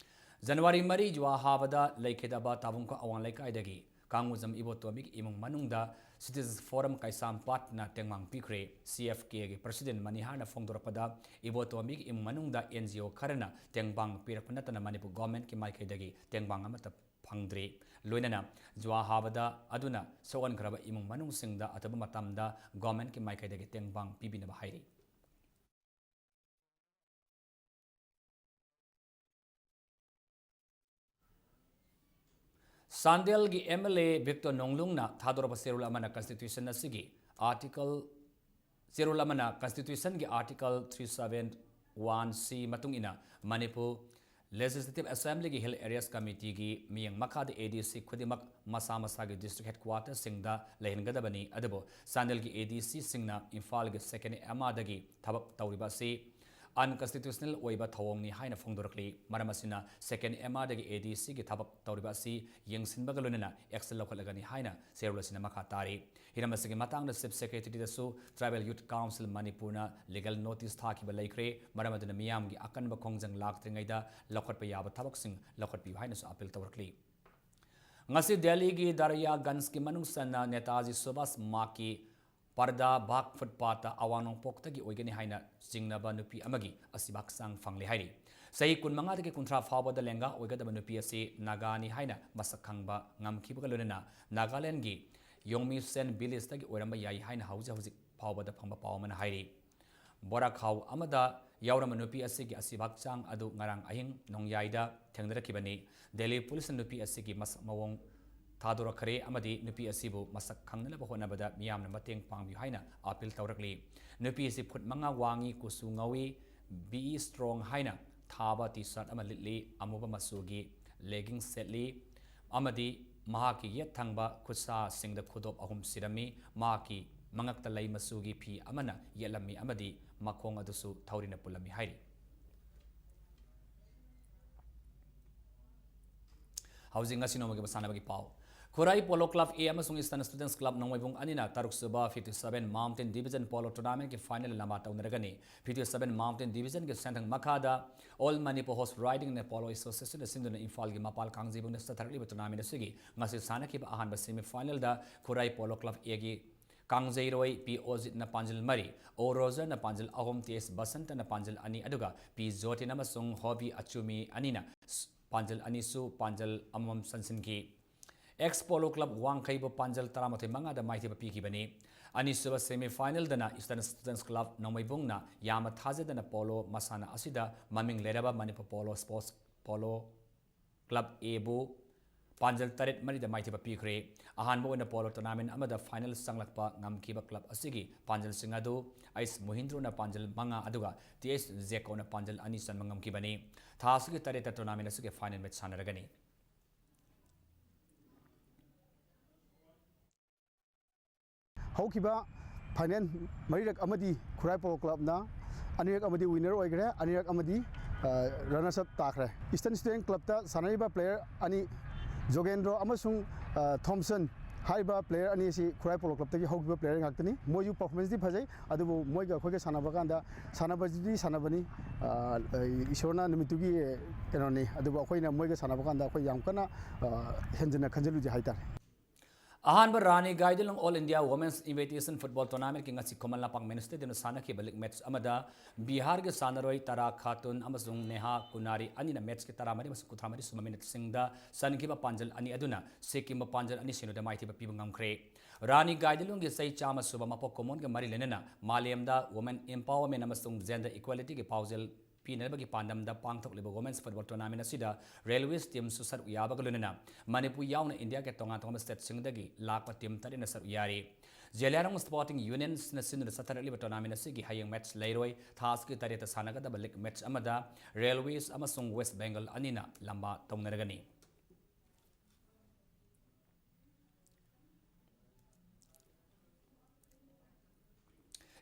ꯖꯅꯋꯥꯔꯤ ꯃꯔꯤ ꯖꯨꯋꯥ ꯍꯥꯕꯗ ꯂꯩꯈꯤꯗꯕ ꯇꯥꯕꯨꯡꯈꯣꯛ ꯑꯋꯥꯡ ꯂꯩꯀꯥꯏꯗꯒꯤ ꯀꯥꯡꯉꯨꯖꯝ ꯏꯕꯣꯇꯣꯝꯕꯤꯒꯤ ꯏꯃꯨꯡ ꯃꯅꯨꯡꯗ Citizens Forum ꯀꯩꯁꯥꯝꯄꯥꯠꯅ ꯇꯦꯡꯕꯥꯡ ꯄꯤꯈ꯭ꯔꯦ꯫ C F K ꯒꯤ President ꯃꯅꯤꯍꯥꯔꯅ ꯐꯣꯡꯗꯣꯔꯛꯄꯗ, ꯏꯕꯣꯇꯣꯝꯕꯤꯒꯤ ꯏꯃꯨꯡ ꯃꯅꯨꯡꯗ N G O ꯈꯔꯅ ꯇꯦꯡꯕꯥꯡ ꯄꯤꯔꯛꯄ ꯅꯠꯇꯅ ꯃꯅꯤꯄꯨꯔ government ꯀꯤ ꯃꯥꯏꯀꯩꯗꯒꯤ ꯇꯦꯡꯕꯥꯡ ꯑꯃꯠꯇ ꯐꯪꯗ꯭ꯔꯤ꯫ ꯂꯣꯏꯅꯅ ꯖꯨꯋꯥ ꯍꯥꯕꯗ ꯑꯗꯨꯅ ꯁꯣꯛꯍꯟꯈ꯭ꯔꯕ ꯏꯃꯨꯡ ꯃꯅꯨꯡꯁꯤꯡꯗ ꯑꯊꯨꯕ ꯃꯇꯝꯗ government ꯀꯤ ꯃꯥꯏꯀꯩꯗꯒꯤ ꯇꯦꯡꯕꯥꯡ ꯄꯤꯕꯤꯅꯕ ꯍꯥꯏꯔꯤ꯫ ꯆꯥꯟꯗꯦꯜꯒꯤ M L A ꯚꯤꯛꯇꯣꯔ ꯅꯣꯡꯂꯨꯡꯅ ꯊꯥꯗꯣꯔꯛꯄ ꯆꯦꯔꯣꯜ ꯑꯃꯅ Constitution ꯑꯁꯤꯒꯤ Article, ꯆꯦꯔꯣꯜ ꯑꯃꯅ Constitution ꯒꯤ Article three seven one C ꯃꯇꯨꯡ ꯏꯟꯅ ꯃꯅꯤꯄꯨꯔ Legislative Assembly ꯒꯤ Hill Areas Committee ꯒꯤ ꯃꯤꯠꯌꯦꯡ ꯃꯈꯥꯗ A D C ꯈꯨꯗꯤꯡꯃꯛ ꯃꯁꯥ ꯃꯁꯥꯒꯤ district headquarter ꯁꯤꯡꯗ ꯂꯩꯍꯟꯒꯗꯕꯅꯤ꯫ ꯑꯗꯨꯕꯨ ꯆꯥꯟꯗꯦꯜꯒꯤ A D C ꯁꯤꯡꯅ ꯏꯝꯐꯥꯜꯒꯤ second M R ꯗꯒꯤ ꯊꯕꯛ ꯇꯧꯔꯤꯕ ꯑꯁꯤ unconstitutional ꯑꯣꯏꯕ ꯊꯧꯑꯣꯡꯅꯤ ꯍꯥꯏꯅ ꯐꯣꯡꯗꯣꯔꯛꯂꯤ꯫ ꯃꯔꯝ ꯑꯁꯤꯅ second M R ꯗꯒꯤ A D C ꯒꯤ ꯊꯕꯛ ꯇꯧꯔꯤꯕ ꯑꯁꯤ ꯌꯦꯡꯁꯤꯟꯕꯒ ꯂꯣꯏꯅꯅ action ꯂꯧꯈꯠꯂꯒꯅꯤ ꯍꯥꯏꯅ ꯆꯦꯔꯣꯜ ꯑꯁꯤꯅ ꯃꯈꯥ ꯇꯥꯔꯤ꯫ ꯍꯤꯔꯝ ꯑꯁꯤꯒꯤ ꯃꯇꯥꯡꯗ Chief Secretary ꯗꯁꯨ Tribal Youth Council ꯃꯅꯤꯄꯨꯔꯅ legal notice ꯊꯥꯈꯤꯕ ꯂꯩꯈ꯭ꯔꯦ꯫ ꯃꯔꯝ ꯑꯗꯨꯅ ꯃꯤꯌꯥꯝꯒꯤ ꯑꯀꯟꯕ ꯈꯣꯡꯖꯪ ꯂꯥꯛꯇ꯭ꯔꯤꯉꯩꯗ ꯂꯧꯈꯠꯄ ꯌꯥꯕ ꯊꯕꯛꯁꯤꯡ ꯂꯧꯈꯠꯄꯤꯌꯨ ꯍꯥꯏꯅꯁꯨ appeal ꯇꯧꯔꯛꯂꯤ꯫ ꯉꯁꯤ ꯗꯦꯜꯂꯤꯒꯤ ꯗꯔꯌꯥꯒꯟꯖꯀꯤ ꯃꯅꯨꯡ ꯆꯟꯅ ꯅꯦꯇꯥꯖꯤ ꯁꯨꯚꯥꯁ ꯃꯥꯔꯒꯀꯤ ꯄꯔꯗꯥ ꯕꯥꯒ ꯐꯨꯠꯄꯥꯠꯇ ꯑꯋꯥꯡ ꯅꯣꯡꯄꯣꯛꯇꯒꯤ ꯑꯣꯏꯒꯅꯤ ꯍꯥꯏꯅ ꯆꯤꯡꯅꯕ ꯅꯨꯄꯤ ꯑꯃꯒꯤ ꯑꯁꯤꯕ ꯍꯛꯆꯥꯡ ꯐꯪꯂꯦ ꯍꯥꯏꯔꯤ꯫ ꯆꯍꯤ ꯀꯨꯟꯃꯉꯥꯗꯒꯤ ꯀꯨꯟꯊ꯭ꯔꯥ ꯐꯥꯎꯕꯗ ꯂꯦꯡꯒꯥ ꯑꯣꯏꯒꯗꯕ ꯅꯨꯄꯤ ꯑꯁꯤ ꯅꯥꯒꯥꯅꯤ ꯍꯥꯏꯅ ꯃꯁꯛ ꯈꯪꯕ ꯉꯝꯈꯤꯕꯒ ꯂꯣꯏꯅꯅ ꯅꯥꯒꯥꯂꯦꯟꯗꯒꯤ ꯌꯣꯡꯃꯤꯁꯦꯟ villageꯇꯒꯤ ꯑꯣꯏꯔꯝꯕ ꯌꯥꯏ ꯍꯥꯏꯅ ꯍꯧꯖꯤꯛ ꯍꯧꯖꯤꯛ ꯐꯥꯎꯕꯗ ꯐꯪꯕ ꯄꯥꯎ ꯑꯃꯅ ꯍꯥꯏꯔꯤ꯫ ꯕꯣꯔꯥꯈꯥꯎ ꯑꯃꯗ ꯌꯥꯎꯔꯝꯕ ꯅꯨꯄꯤ ꯑꯁꯤꯒꯤ ꯑꯁꯤꯕ ꯍꯛꯆꯥꯡ ꯑꯗꯨ ꯉꯔꯥꯡ ꯑꯍꯤꯡ ꯅꯣꯡꯌꯥꯏꯗ ꯊꯦꯡꯅꯔꯛꯈꯤꯕꯅꯤ꯫ ꯗꯦꯜꯂꯤ ꯄꯨꯂꯤꯁꯅ ꯅꯨꯄꯤ ꯑꯁꯤꯒꯤ ꯃꯁꯛ ꯃꯑꯣꯡ ꯊꯥꯗꯣꯔꯛꯈ꯭ꯔꯦ ꯑꯃꯗꯤ ꯅꯨꯄꯤ ꯑꯁꯤꯕꯨ ꯃꯁꯛ ꯈꯪꯅꯅꯕ ꯍꯣꯠꯅꯕꯗ ꯃꯤꯌꯥꯝꯅ ꯃꯇꯦꯡ ꯄꯥꯡꯕꯤꯌꯨ ꯍꯥꯏꯅ appeal ꯇꯧꯔꯛꯂꯤ꯫ ꯅꯨꯄꯤ ꯑꯁꯤ ꯐꯨꯠ ꯃꯉꯥ ꯋꯥꯡꯏ, ꯀꯨꯆꯨ ꯉꯧꯏ, Be Strong ꯍꯥꯏꯅ ꯊꯥꯕ T-shirt ꯑꯃ ꯂꯤꯠꯂꯤ, ꯑꯃꯨꯕ ꯃꯆꯨꯒꯤ leggings ꯁꯦꯠꯂꯤ ꯑꯃꯗꯤ ꯃꯍꯥꯛꯀꯤ ꯌꯦꯠ ꯊꯪꯕ ꯈꯨꯠꯁꯥꯁꯤꯡꯗ ꯈꯨꯗꯣꯞ ꯑꯍꯨꯝ ꯁꯤꯔꯝꯃꯤ꯫ ꯃꯍꯥꯛꯀꯤ ꯃꯉꯛꯇ ꯂꯩ ꯃꯆꯨꯒꯤ ꯐꯤ ꯑꯃꯅ ꯌꯦꯠꯂꯝꯃꯤ ꯑꯃꯗꯤ ꯃꯈꯣꯡ ꯑꯗꯨꯁꯨ ꯊꯧꯔꯤꯅ ꯄꯨꯜꯂꯝꯃꯤ ꯍꯥꯏꯔꯤ꯫ ꯍꯧꯖꯤꯛ ꯉꯁꯤ ꯅꯣꯡꯃꯒꯤ ꯃꯁꯥꯟꯅꯕꯒꯤ ꯄꯥꯎ꯫ ꯈꯨꯔꯥꯏ Polo Club A ꯑꯃꯁꯨꯡ Eastern Students Club ꯅꯣꯡꯃꯩꯕꯨꯡ ꯑꯅꯤꯅ ꯇꯔꯨꯛ ꯁꯨꯕ fifty seven Mountain Division Polo Tournament ꯀꯤ final ꯂꯝꯕꯥ ꯇꯧꯅꯔꯒꯅꯤ꯫ Fifty seven Mountain Division ꯒꯤ ꯁꯦꯟꯊꯪ ꯃꯈꯥꯗ All Manipur Horse Riding and Polo Association ꯅ ꯁꯤꯟꯗꯨꯅ ꯏꯝꯐꯥꯜꯒꯤ ꯃꯄꯥꯜ ꯀꯥꯡꯖꯩꯕꯨꯡꯗ ꯆꯠꯊꯔꯛꯂꯤꯕ tournament ꯑꯁꯤꯒꯤ ꯉꯁꯤ ꯁꯥꯟꯅꯈꯤꯕ ꯑꯍꯥꯟꯕ semi final the Khurai Polo Club A ꯒꯤ ꯀꯥꯡꯖꯩꯔꯣꯏ ꯄꯤ ꯑꯣꯖꯤꯠꯅ ꯄꯥꯟꯖꯤꯜ ꯃꯔꯤ, ꯑꯣ ꯔꯣꯖꯔꯅ ꯄꯥꯟꯖꯤꯜ ꯑꯍꯨꯝ, ꯇꯤ ꯑꯦꯁ ꯕꯁꯟꯇꯅ ꯄꯥꯟꯖꯤꯜ ꯑꯅꯤ, ꯑꯗꯨꯒ ꯄꯤ ꯖꯣꯇꯤꯟ ꯑꯃꯁꯨꯡ ꯍꯣꯕꯤ ꯑꯆꯨꯃꯤ ꯑꯅꯤꯅ ꯄꯥꯟꯖꯤꯜ ꯑꯅꯤꯁꯨ ꯄꯥꯟꯖꯤꯜ ꯑꯃꯃꯝ ꯆꯟꯁꯤꯟꯈꯤ꯫ Ex Polo Club ꯋꯥꯡꯈꯩꯕꯨ ꯄꯥꯟꯖꯤꯜ ꯇꯔꯥꯃꯥꯊꯣꯏ ꯃꯉꯥꯗ ꯃꯥꯏꯊꯤꯕ ꯄꯤꯈꯤꯕꯅꯤ꯫ ꯑꯅꯤꯁꯨꯕ semi final ꯗꯅ Eastern Students Club ꯅꯣꯡꯃꯩꯕꯨꯡꯅ ꯌꯥꯝꯅ ꯊꯥꯖꯗꯅ polo ꯃꯁꯥꯟꯅ ꯑꯁꯤꯗ ꯃꯃꯤꯡ ꯂꯩꯔꯕ Manipur Polo Sports Polo Club A ꯕꯨ ꯄꯥꯟꯖꯜ ꯇꯔꯦꯠ ꯃꯔꯤꯗ ꯃꯥꯏꯊꯤꯕ ꯄꯤꯈ꯭ꯔꯦ꯫ ꯑꯍꯥꯟꯕ ꯑꯣꯏꯅ polo tournament ꯑꯃꯗ final ꯆꯪꯂꯛꯄ ꯉꯝꯈꯤꯕ club ꯑꯁꯤꯒꯤ ꯄꯥꯟꯖꯜꯁꯤꯡ ꯑꯗꯨ ꯑꯩꯁ ꯃꯣꯍꯤꯟꯗ꯭ꯔꯣꯅ ꯄꯥꯟꯖꯜ ꯃꯉꯥ ꯑꯗꯨꯒ ꯇꯤ ꯑꯩꯆ ꯖꯦꯀꯣꯅ ꯄꯥꯟꯖꯜ ꯑꯅꯤ ꯆꯟꯕ ꯉꯝꯈꯤꯕꯅꯤ꯫ ꯊꯥ ꯑꯁꯤꯒꯤ ꯇꯔꯦꯠꯇ tournament ꯑꯁꯤꯒꯤ final match ꯁꯥꯟꯅꯔꯒꯅꯤ꯫ ꯍꯧꯈꯤꯕ final ꯃꯔꯤꯔꯛ ꯑꯃꯗꯤ ꯈꯨꯔꯥꯏ Polo Club ꯅ ꯑꯅꯤꯔꯛ ꯑꯃꯗꯤ winner ꯑꯣꯏꯈ꯭ꯔꯦ, ꯑꯅꯤꯔꯛ ꯑꯃꯗꯤ, ꯑ, runners up ꯇꯥꯈ꯭ꯔꯦ꯫ Eastern Student Club ꯇ ꯁꯥꯟꯅꯔꯤꯕ player ꯑꯅꯤ, ꯖꯣꯒꯦꯟꯗ꯭ꯔꯣ ꯑꯃꯁꯨꯡ, ꯑ, ꯊꯣꯝꯁꯟ ꯍꯥꯏꯔꯤꯕ player ꯑꯅꯤ ꯑꯁꯤ ꯈꯨꯔꯥꯏ Polo Club ꯇꯒꯤ ꯍꯧꯈꯤꯕ player ꯉꯥꯛꯇꯅꯤ꯫ ꯃꯣꯏꯁꯨ performance ꯇꯤ ꯐꯖꯩ, ꯑꯗꯨꯕꯨ ꯃꯣꯏꯒ ꯑꯩꯈꯣꯏꯒ ꯁꯥꯟꯅꯕ ꯀꯥꯟꯗ, ꯁꯥꯟꯅꯕꯁꯤꯗꯤ ꯁꯥꯟꯅꯕꯅꯤ, ꯑ, ꯏꯁꯣꯔꯅ ꯅꯨꯃꯤꯠꯇꯨꯒꯤ ꯀꯩꯅꯣꯅꯤ, ꯑꯗꯨꯕꯨ ꯑꯩꯈꯣꯏꯅ ꯃꯣꯏꯒ ꯁꯥꯟꯅꯕ ꯀꯥꯟꯗ ꯑꯩꯈꯣꯏ ꯌꯥꯝ ꯀꯟꯅ, ꯑ, ꯍꯦꯟꯖꯤꯟꯅ ꯈꯟꯖꯤꯜꯂꯨꯗꯦ ꯍꯥꯏꯇꯥꯔꯦ꯫ ꯑꯍꯥꯟꯕ ꯔꯥꯅꯤ ꯒꯥꯏꯗꯤꯂꯨꯡ All India Women's Invitation Football Tournament ꯀꯤ ꯉꯁꯤ ꯈꯨꯃꯟ ꯂꯝꯄꯥꯛ mini stadium ꯗ ꯁꯥꯟꯅꯈꯤꯕ league match ꯑꯃꯗ ꯕꯤꯍꯥꯔꯒꯤ ꯁꯥꯟꯅꯔꯣꯏ ꯇꯥꯔꯥ ꯈꯥꯇꯨꯟ ꯑꯃꯁꯨꯡ ꯅꯦꯍꯥ ꯀꯨꯅꯥꯔꯤ ꯑꯅꯤꯅ match ꯀꯤ ꯇꯔꯥꯃꯔꯤ ꯑꯃꯁꯨꯡ ꯀꯨꯟꯊ꯭ꯔꯥ ꯃꯔꯤ ꯁꯨꯕ minute ꯁꯤꯡꯗ ꯆꯟꯈꯤꯕ ꯄꯥꯟꯖꯜ ꯑꯅꯤ ꯑꯗꯨꯅ ꯁꯤꯛꯀꯤꯝꯕꯨ ꯄꯥꯟꯖꯜ ꯑꯅꯤ ꯁꯤꯅꯣꯗ ꯃꯥꯏꯊꯤꯕ ꯄꯤꯕ ꯉꯝꯈ꯭ꯔꯦ꯫ ꯔꯥꯅꯤ ꯒꯥꯏꯗꯤꯂꯨꯡꯒꯤ ꯆꯍꯤ ꯆꯥꯝꯃ ꯁꯨꯕ ꯃꯄꯣꯛ ꯀꯨꯝꯑꯣꯟꯒ ꯃꯔꯤ ꯂꯩꯅꯅ ꯃꯥꯂꯦꯝꯗ women empowerment ꯑꯃꯁꯨꯡ gender equality ꯒꯤ ꯄꯥꯎꯖꯦꯜ ꯄꯤꯅꯅꯕꯒꯤ ꯄꯥꯟꯗꯝꯗ ꯄꯥꯡꯊꯣꯛꯂꯤꯕ Women's Football Tournament ꯑꯁꯤꯗ Railways team ꯁꯨ ꯁꯔꯨꯛ ꯌꯥꯕꯒ ꯂꯣꯏꯅꯅ ꯃꯅꯤꯄꯨꯔ ꯌꯥꯎꯅ ꯏꯟꯗꯤꯌꯥꯒꯤ ꯇꯣꯉꯥꯟ ꯇꯣꯉꯥꯟꯕ state ꯁꯤꯡꯗꯒꯤ ꯂꯥꯛꯄ team ꯇꯔꯦꯠꯅ ꯁꯔꯨꯛ ꯌꯥꯔꯤ꯫ ꯖꯦꯂꯤꯌꯥꯡꯔꯣꯡ Sporting Union ꯅ ꯁꯤꯟꯗꯨꯅ ꯆꯠꯊꯔꯛꯂꯤꯕ tournament ꯑꯁꯤꯒꯤ ꯍꯌꯦꯡ match ꯂꯩꯔꯣꯏ꯫ ꯊꯥ ꯑꯁꯤꯒꯤ ꯇꯔꯦꯠꯇ ꯁꯥꯟꯅꯒꯗꯕ league match ꯑꯃꯗ Railways ꯑꯃꯁꯨꯡ West Bengal ꯑꯅꯤꯅ ꯂꯝꯕꯥ ꯇꯧꯅꯔꯒꯅꯤ꯫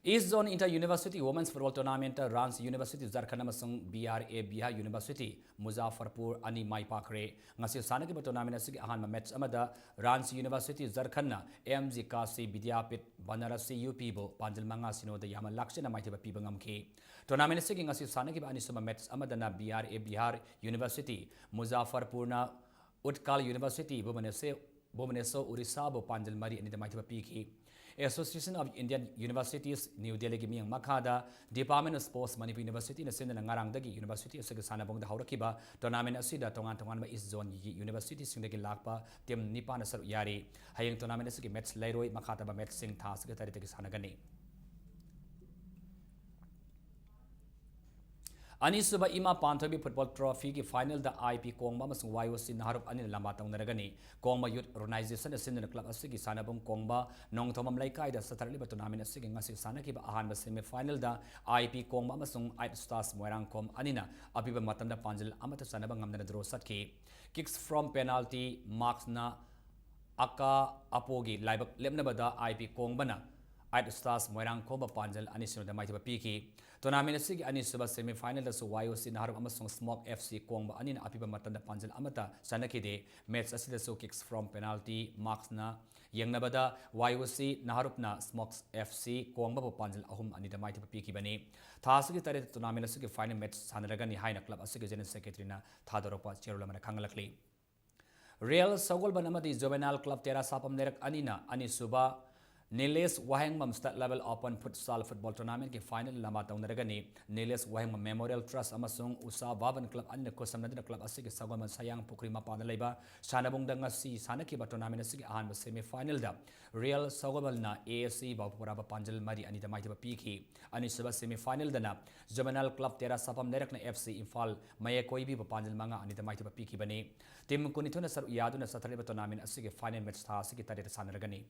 East Zone Inter University Women's Football Tournament Ranchi University Jharkhand ꯑꯃꯁꯨꯡ B R A Bihar University Muzaffarpur ꯑꯅꯤ ꯃꯥꯏ ꯄꯥꯛꯈ꯭ꯔꯦ꯫ ꯉꯁꯤ ꯁꯥꯟꯅꯈꯤꯕ tournament ꯑꯁꯤꯒꯤ ꯑꯍꯥꯟꯕ match ꯑꯃꯗ Ranchi University Jharkhandꯅ M G Kashi Vidyapith Banarasi UPꯕꯨ ꯄꯥꯟꯖꯜ ꯃꯉꯥ ꯁꯤꯅꯣꯗ ꯌꯥꯝꯅ ꯂꯥꯛꯆꯅ ꯃꯥꯏꯊꯤꯕ ꯄꯤꯕ ꯉꯝꯈꯤ꯫ Tournament ꯑꯁꯤꯒꯤ ꯉꯁꯤ ꯁꯥꯟꯅꯈꯤꯕ ꯑꯅꯤꯁꯨꯕ match ꯑꯃꯗꯅ B R A Bihar University Muzaffarpurꯅ Utkal University Bhubaneswar Bhubaneswar, Orissaꯕꯨ ꯄꯥꯟꯖꯜ ꯃꯔꯤ ꯑꯅꯤꯗ ꯃꯥꯏꯊꯤꯕ ꯄꯤꯈꯤ꯫ Association of Indian Universities, New Delhiꯒꯤ ꯃꯤꯠꯌꯦꯡ ꯃꯈꯥꯗ Department of Sports, Manipur Universityꯅ ꯁꯤꯟꯗꯨꯅ ꯉꯔꯥꯡꯗꯒꯤ university ꯑꯁꯤꯒꯤ ꯁꯥꯟꯅꯕꯨꯡꯗ ꯍꯧꯔꯛꯈꯤꯕ tournament ꯑꯁꯤꯗ ꯇꯣꯉꯥꯟ ꯇꯣꯉꯥꯟꯕ East Zoneꯒꯤ universityꯁꯤꯡꯗꯒꯤ ꯂꯥꯛꯄ team ꯅꯤꯄꯥꯟꯅ ꯁꯔꯨꯛ ꯌꯥꯔꯤ꯫ ꯍꯌꯦꯡ tournament ꯑꯁꯤꯒꯤ match ꯂꯩꯔꯣꯏ꯫ ꯃꯈꯥ ꯇꯥꯕ matchꯁꯤꯡ ꯊꯥ ꯑꯁꯤꯒꯤ ꯇꯔꯦꯠꯇꯒꯤ ꯁꯥꯟꯅꯒꯅꯤ꯫ ꯑꯅꯤꯁꯨꯕ ꯏꯃꯥ ꯄꯥꯟꯊꯣꯏꯕꯤ football trophyꯒꯤ finalꯗ I P ꯀꯣꯡꯕ ꯑꯃꯁꯨꯡ Y O C ꯅꯍꯥꯔꯨꯞ ꯑꯅꯤꯅ ꯂꯝꯕꯥ ꯇꯧꯅꯔꯒꯅꯤ꯫ ꯀꯣꯡꯕ Youth Organizationꯅ ꯁꯤꯟꯗꯨꯅ club ꯑꯁꯤꯒꯤ ꯁꯥꯟꯅꯕꯨꯡ ꯀꯣꯡꯕ ꯅꯣꯡꯊꯣꯝꯕꯝ ꯂꯩꯀꯥꯏꯗ ꯆꯠꯊꯔꯛꯂꯤꯕ tournament ꯑꯁꯤꯒꯤ ꯉꯁꯤ ꯁꯥꯟꯅꯈꯤꯕ ꯑꯍꯥꯟꯕ semifinalꯗ I P ꯀꯣꯡꯕ ꯑꯃꯁꯨꯡ Eight Stars ꯃꯣꯏꯔꯥꯡꯈꯣꯝ ꯑꯅꯤꯅ ꯑꯄꯤꯕ ꯃꯇꯝꯗ ꯄꯥꯟꯖꯤꯜ ꯑꯃꯠꯇ ꯆꯟꯅꯕ ꯉꯝꯗꯅ draw ꯆꯠꯈꯤ꯫ Kicks from penalty marksꯅ ꯑꯀꯥ ꯑꯄꯣꯒꯤ ꯂꯥꯏꯕꯛ ꯂꯦꯞꯅꯕꯗ I P ꯀꯣꯡꯕꯅ Eight Stars ꯃꯣꯏꯔꯥꯡꯈꯣꯝꯕ ꯄꯥꯟꯖꯜ ꯑꯅꯤ ꯁꯤꯅꯣꯗ ꯃꯥꯏꯊꯤꯕ ꯄꯤꯈꯤ꯫ Tournament ꯑꯁꯤꯒꯤ ꯑꯅꯤꯁꯨꯕ semifinalꯗꯁꯨ Y O C ꯅꯍꯥꯔꯨꯞ ꯑꯃꯁꯨꯡ Smoke F C ꯀꯣꯡꯕ ꯑꯅꯤꯅ ꯑꯄꯤꯕ ꯃꯇꯝꯗ ꯄꯥꯟꯖꯜ ꯑꯃꯠꯇ ꯆꯟꯅꯈꯤꯗꯦ꯫ Match ꯑꯁꯤꯗꯁꯨ kicks from penalty marksꯅ ꯌꯦꯡꯅꯕꯗ Y O C ꯅꯍꯥꯔꯨꯞꯅ Smoke F C ꯀꯣꯡꯕꯕꯨ ꯄꯥꯟꯖꯜ ꯑꯍꯨꯝ ꯑꯅꯤꯗ ꯃꯥꯏꯊꯤꯕ ꯄꯤꯈꯤꯕꯅꯤ꯫ ꯊꯥ ꯑꯁꯤꯒꯤ ꯇꯔꯦꯠꯇ tournament ꯑꯁꯤꯒꯤ final match ꯁꯥꯟꯅꯔꯒꯅꯤ ꯍꯥꯏꯅ club ꯑꯁꯤꯒꯤ general secretaryꯅ ꯊꯥꯗꯣꯔꯛꯄ ꯆꯦꯔꯣꯜ ꯑꯃꯅ ꯈꯪꯍꯜꯂꯛꯂꯤ꯫ Real ꯁꯒꯣꯜꯕꯟ ꯑꯃꯗꯤ Juvenile Club ꯇꯦꯔꯥ ꯁꯥꯄꯝ ꯂꯩꯔꯛ ꯑꯅꯤꯅ ꯑꯅꯤꯁꯨꯕ ꯅꯤꯂꯦꯁ ꯋꯥꯍꯦꯡꯕꯝ State Level Open Futsal Football Tournamentꯀꯤ final ꯂꯝꯕꯥ ꯇꯧꯅꯔꯒꯅꯤ꯫ ꯅꯤꯂꯦꯁ ꯋꯥꯍꯦꯡꯕꯝ Memorial Trust ꯑꯃꯁꯨꯡ ꯎꯁꯥ ꯚꯥꯕꯟ club ꯑꯅꯤꯅ ꯈꯨꯠꯁꯝꯅꯗꯨꯅ club ꯑꯁꯤꯒꯤ ꯁꯒꯣꯜꯕꯟ ꯁꯌꯥꯡ ꯄꯨꯈ꯭ꯔꯤ ꯃꯄꯥꯟꯗ ꯂꯩꯕ ꯁꯥꯟꯅꯕꯨꯡꯗ ꯉꯁꯤ ꯁꯥꯟꯅꯈꯤꯕ tournament ꯑꯁꯤꯒꯤ ꯑꯍꯥꯟꯕ semifinalꯗ Real ꯁꯒꯣꯜꯕꯟꯅ A S C ꯕꯥꯎꯄꯨꯔꯥꯕ ꯄꯥꯟꯖꯜ ꯃꯔꯤ ꯑꯅꯤꯗ ꯃꯥꯏꯊꯤꯕ ꯄꯤꯈꯤ꯫ ꯑꯅꯤꯁꯨꯕ semifinalꯗꯅ Juvenile Club ꯇꯦꯔꯥ ꯁꯥꯄꯝ ꯂꯩꯔꯛꯅ F C ꯏꯝꯐꯥꯜ ꯃꯌꯥꯀꯣꯏꯕꯤꯕꯨ ꯄꯥꯟꯖꯜ ꯃꯉꯥ ꯑꯅꯤꯗ ꯃꯥꯏꯊꯤꯕ ꯄꯤꯈꯤꯕꯅꯤ꯫ Team ꯀꯨꯟꯅꯤꯊꯣꯏꯅ ꯁꯔꯨꯛ ꯌꯥꯗꯨꯅ ꯆꯠꯊꯔꯤꯕ tournament ꯑꯁꯤꯒꯤ final match ꯊꯥ ꯑꯁꯤꯒꯤ ꯇꯔꯦꯠꯇ ꯁꯥꯟꯅꯔꯒꯅꯤ꯫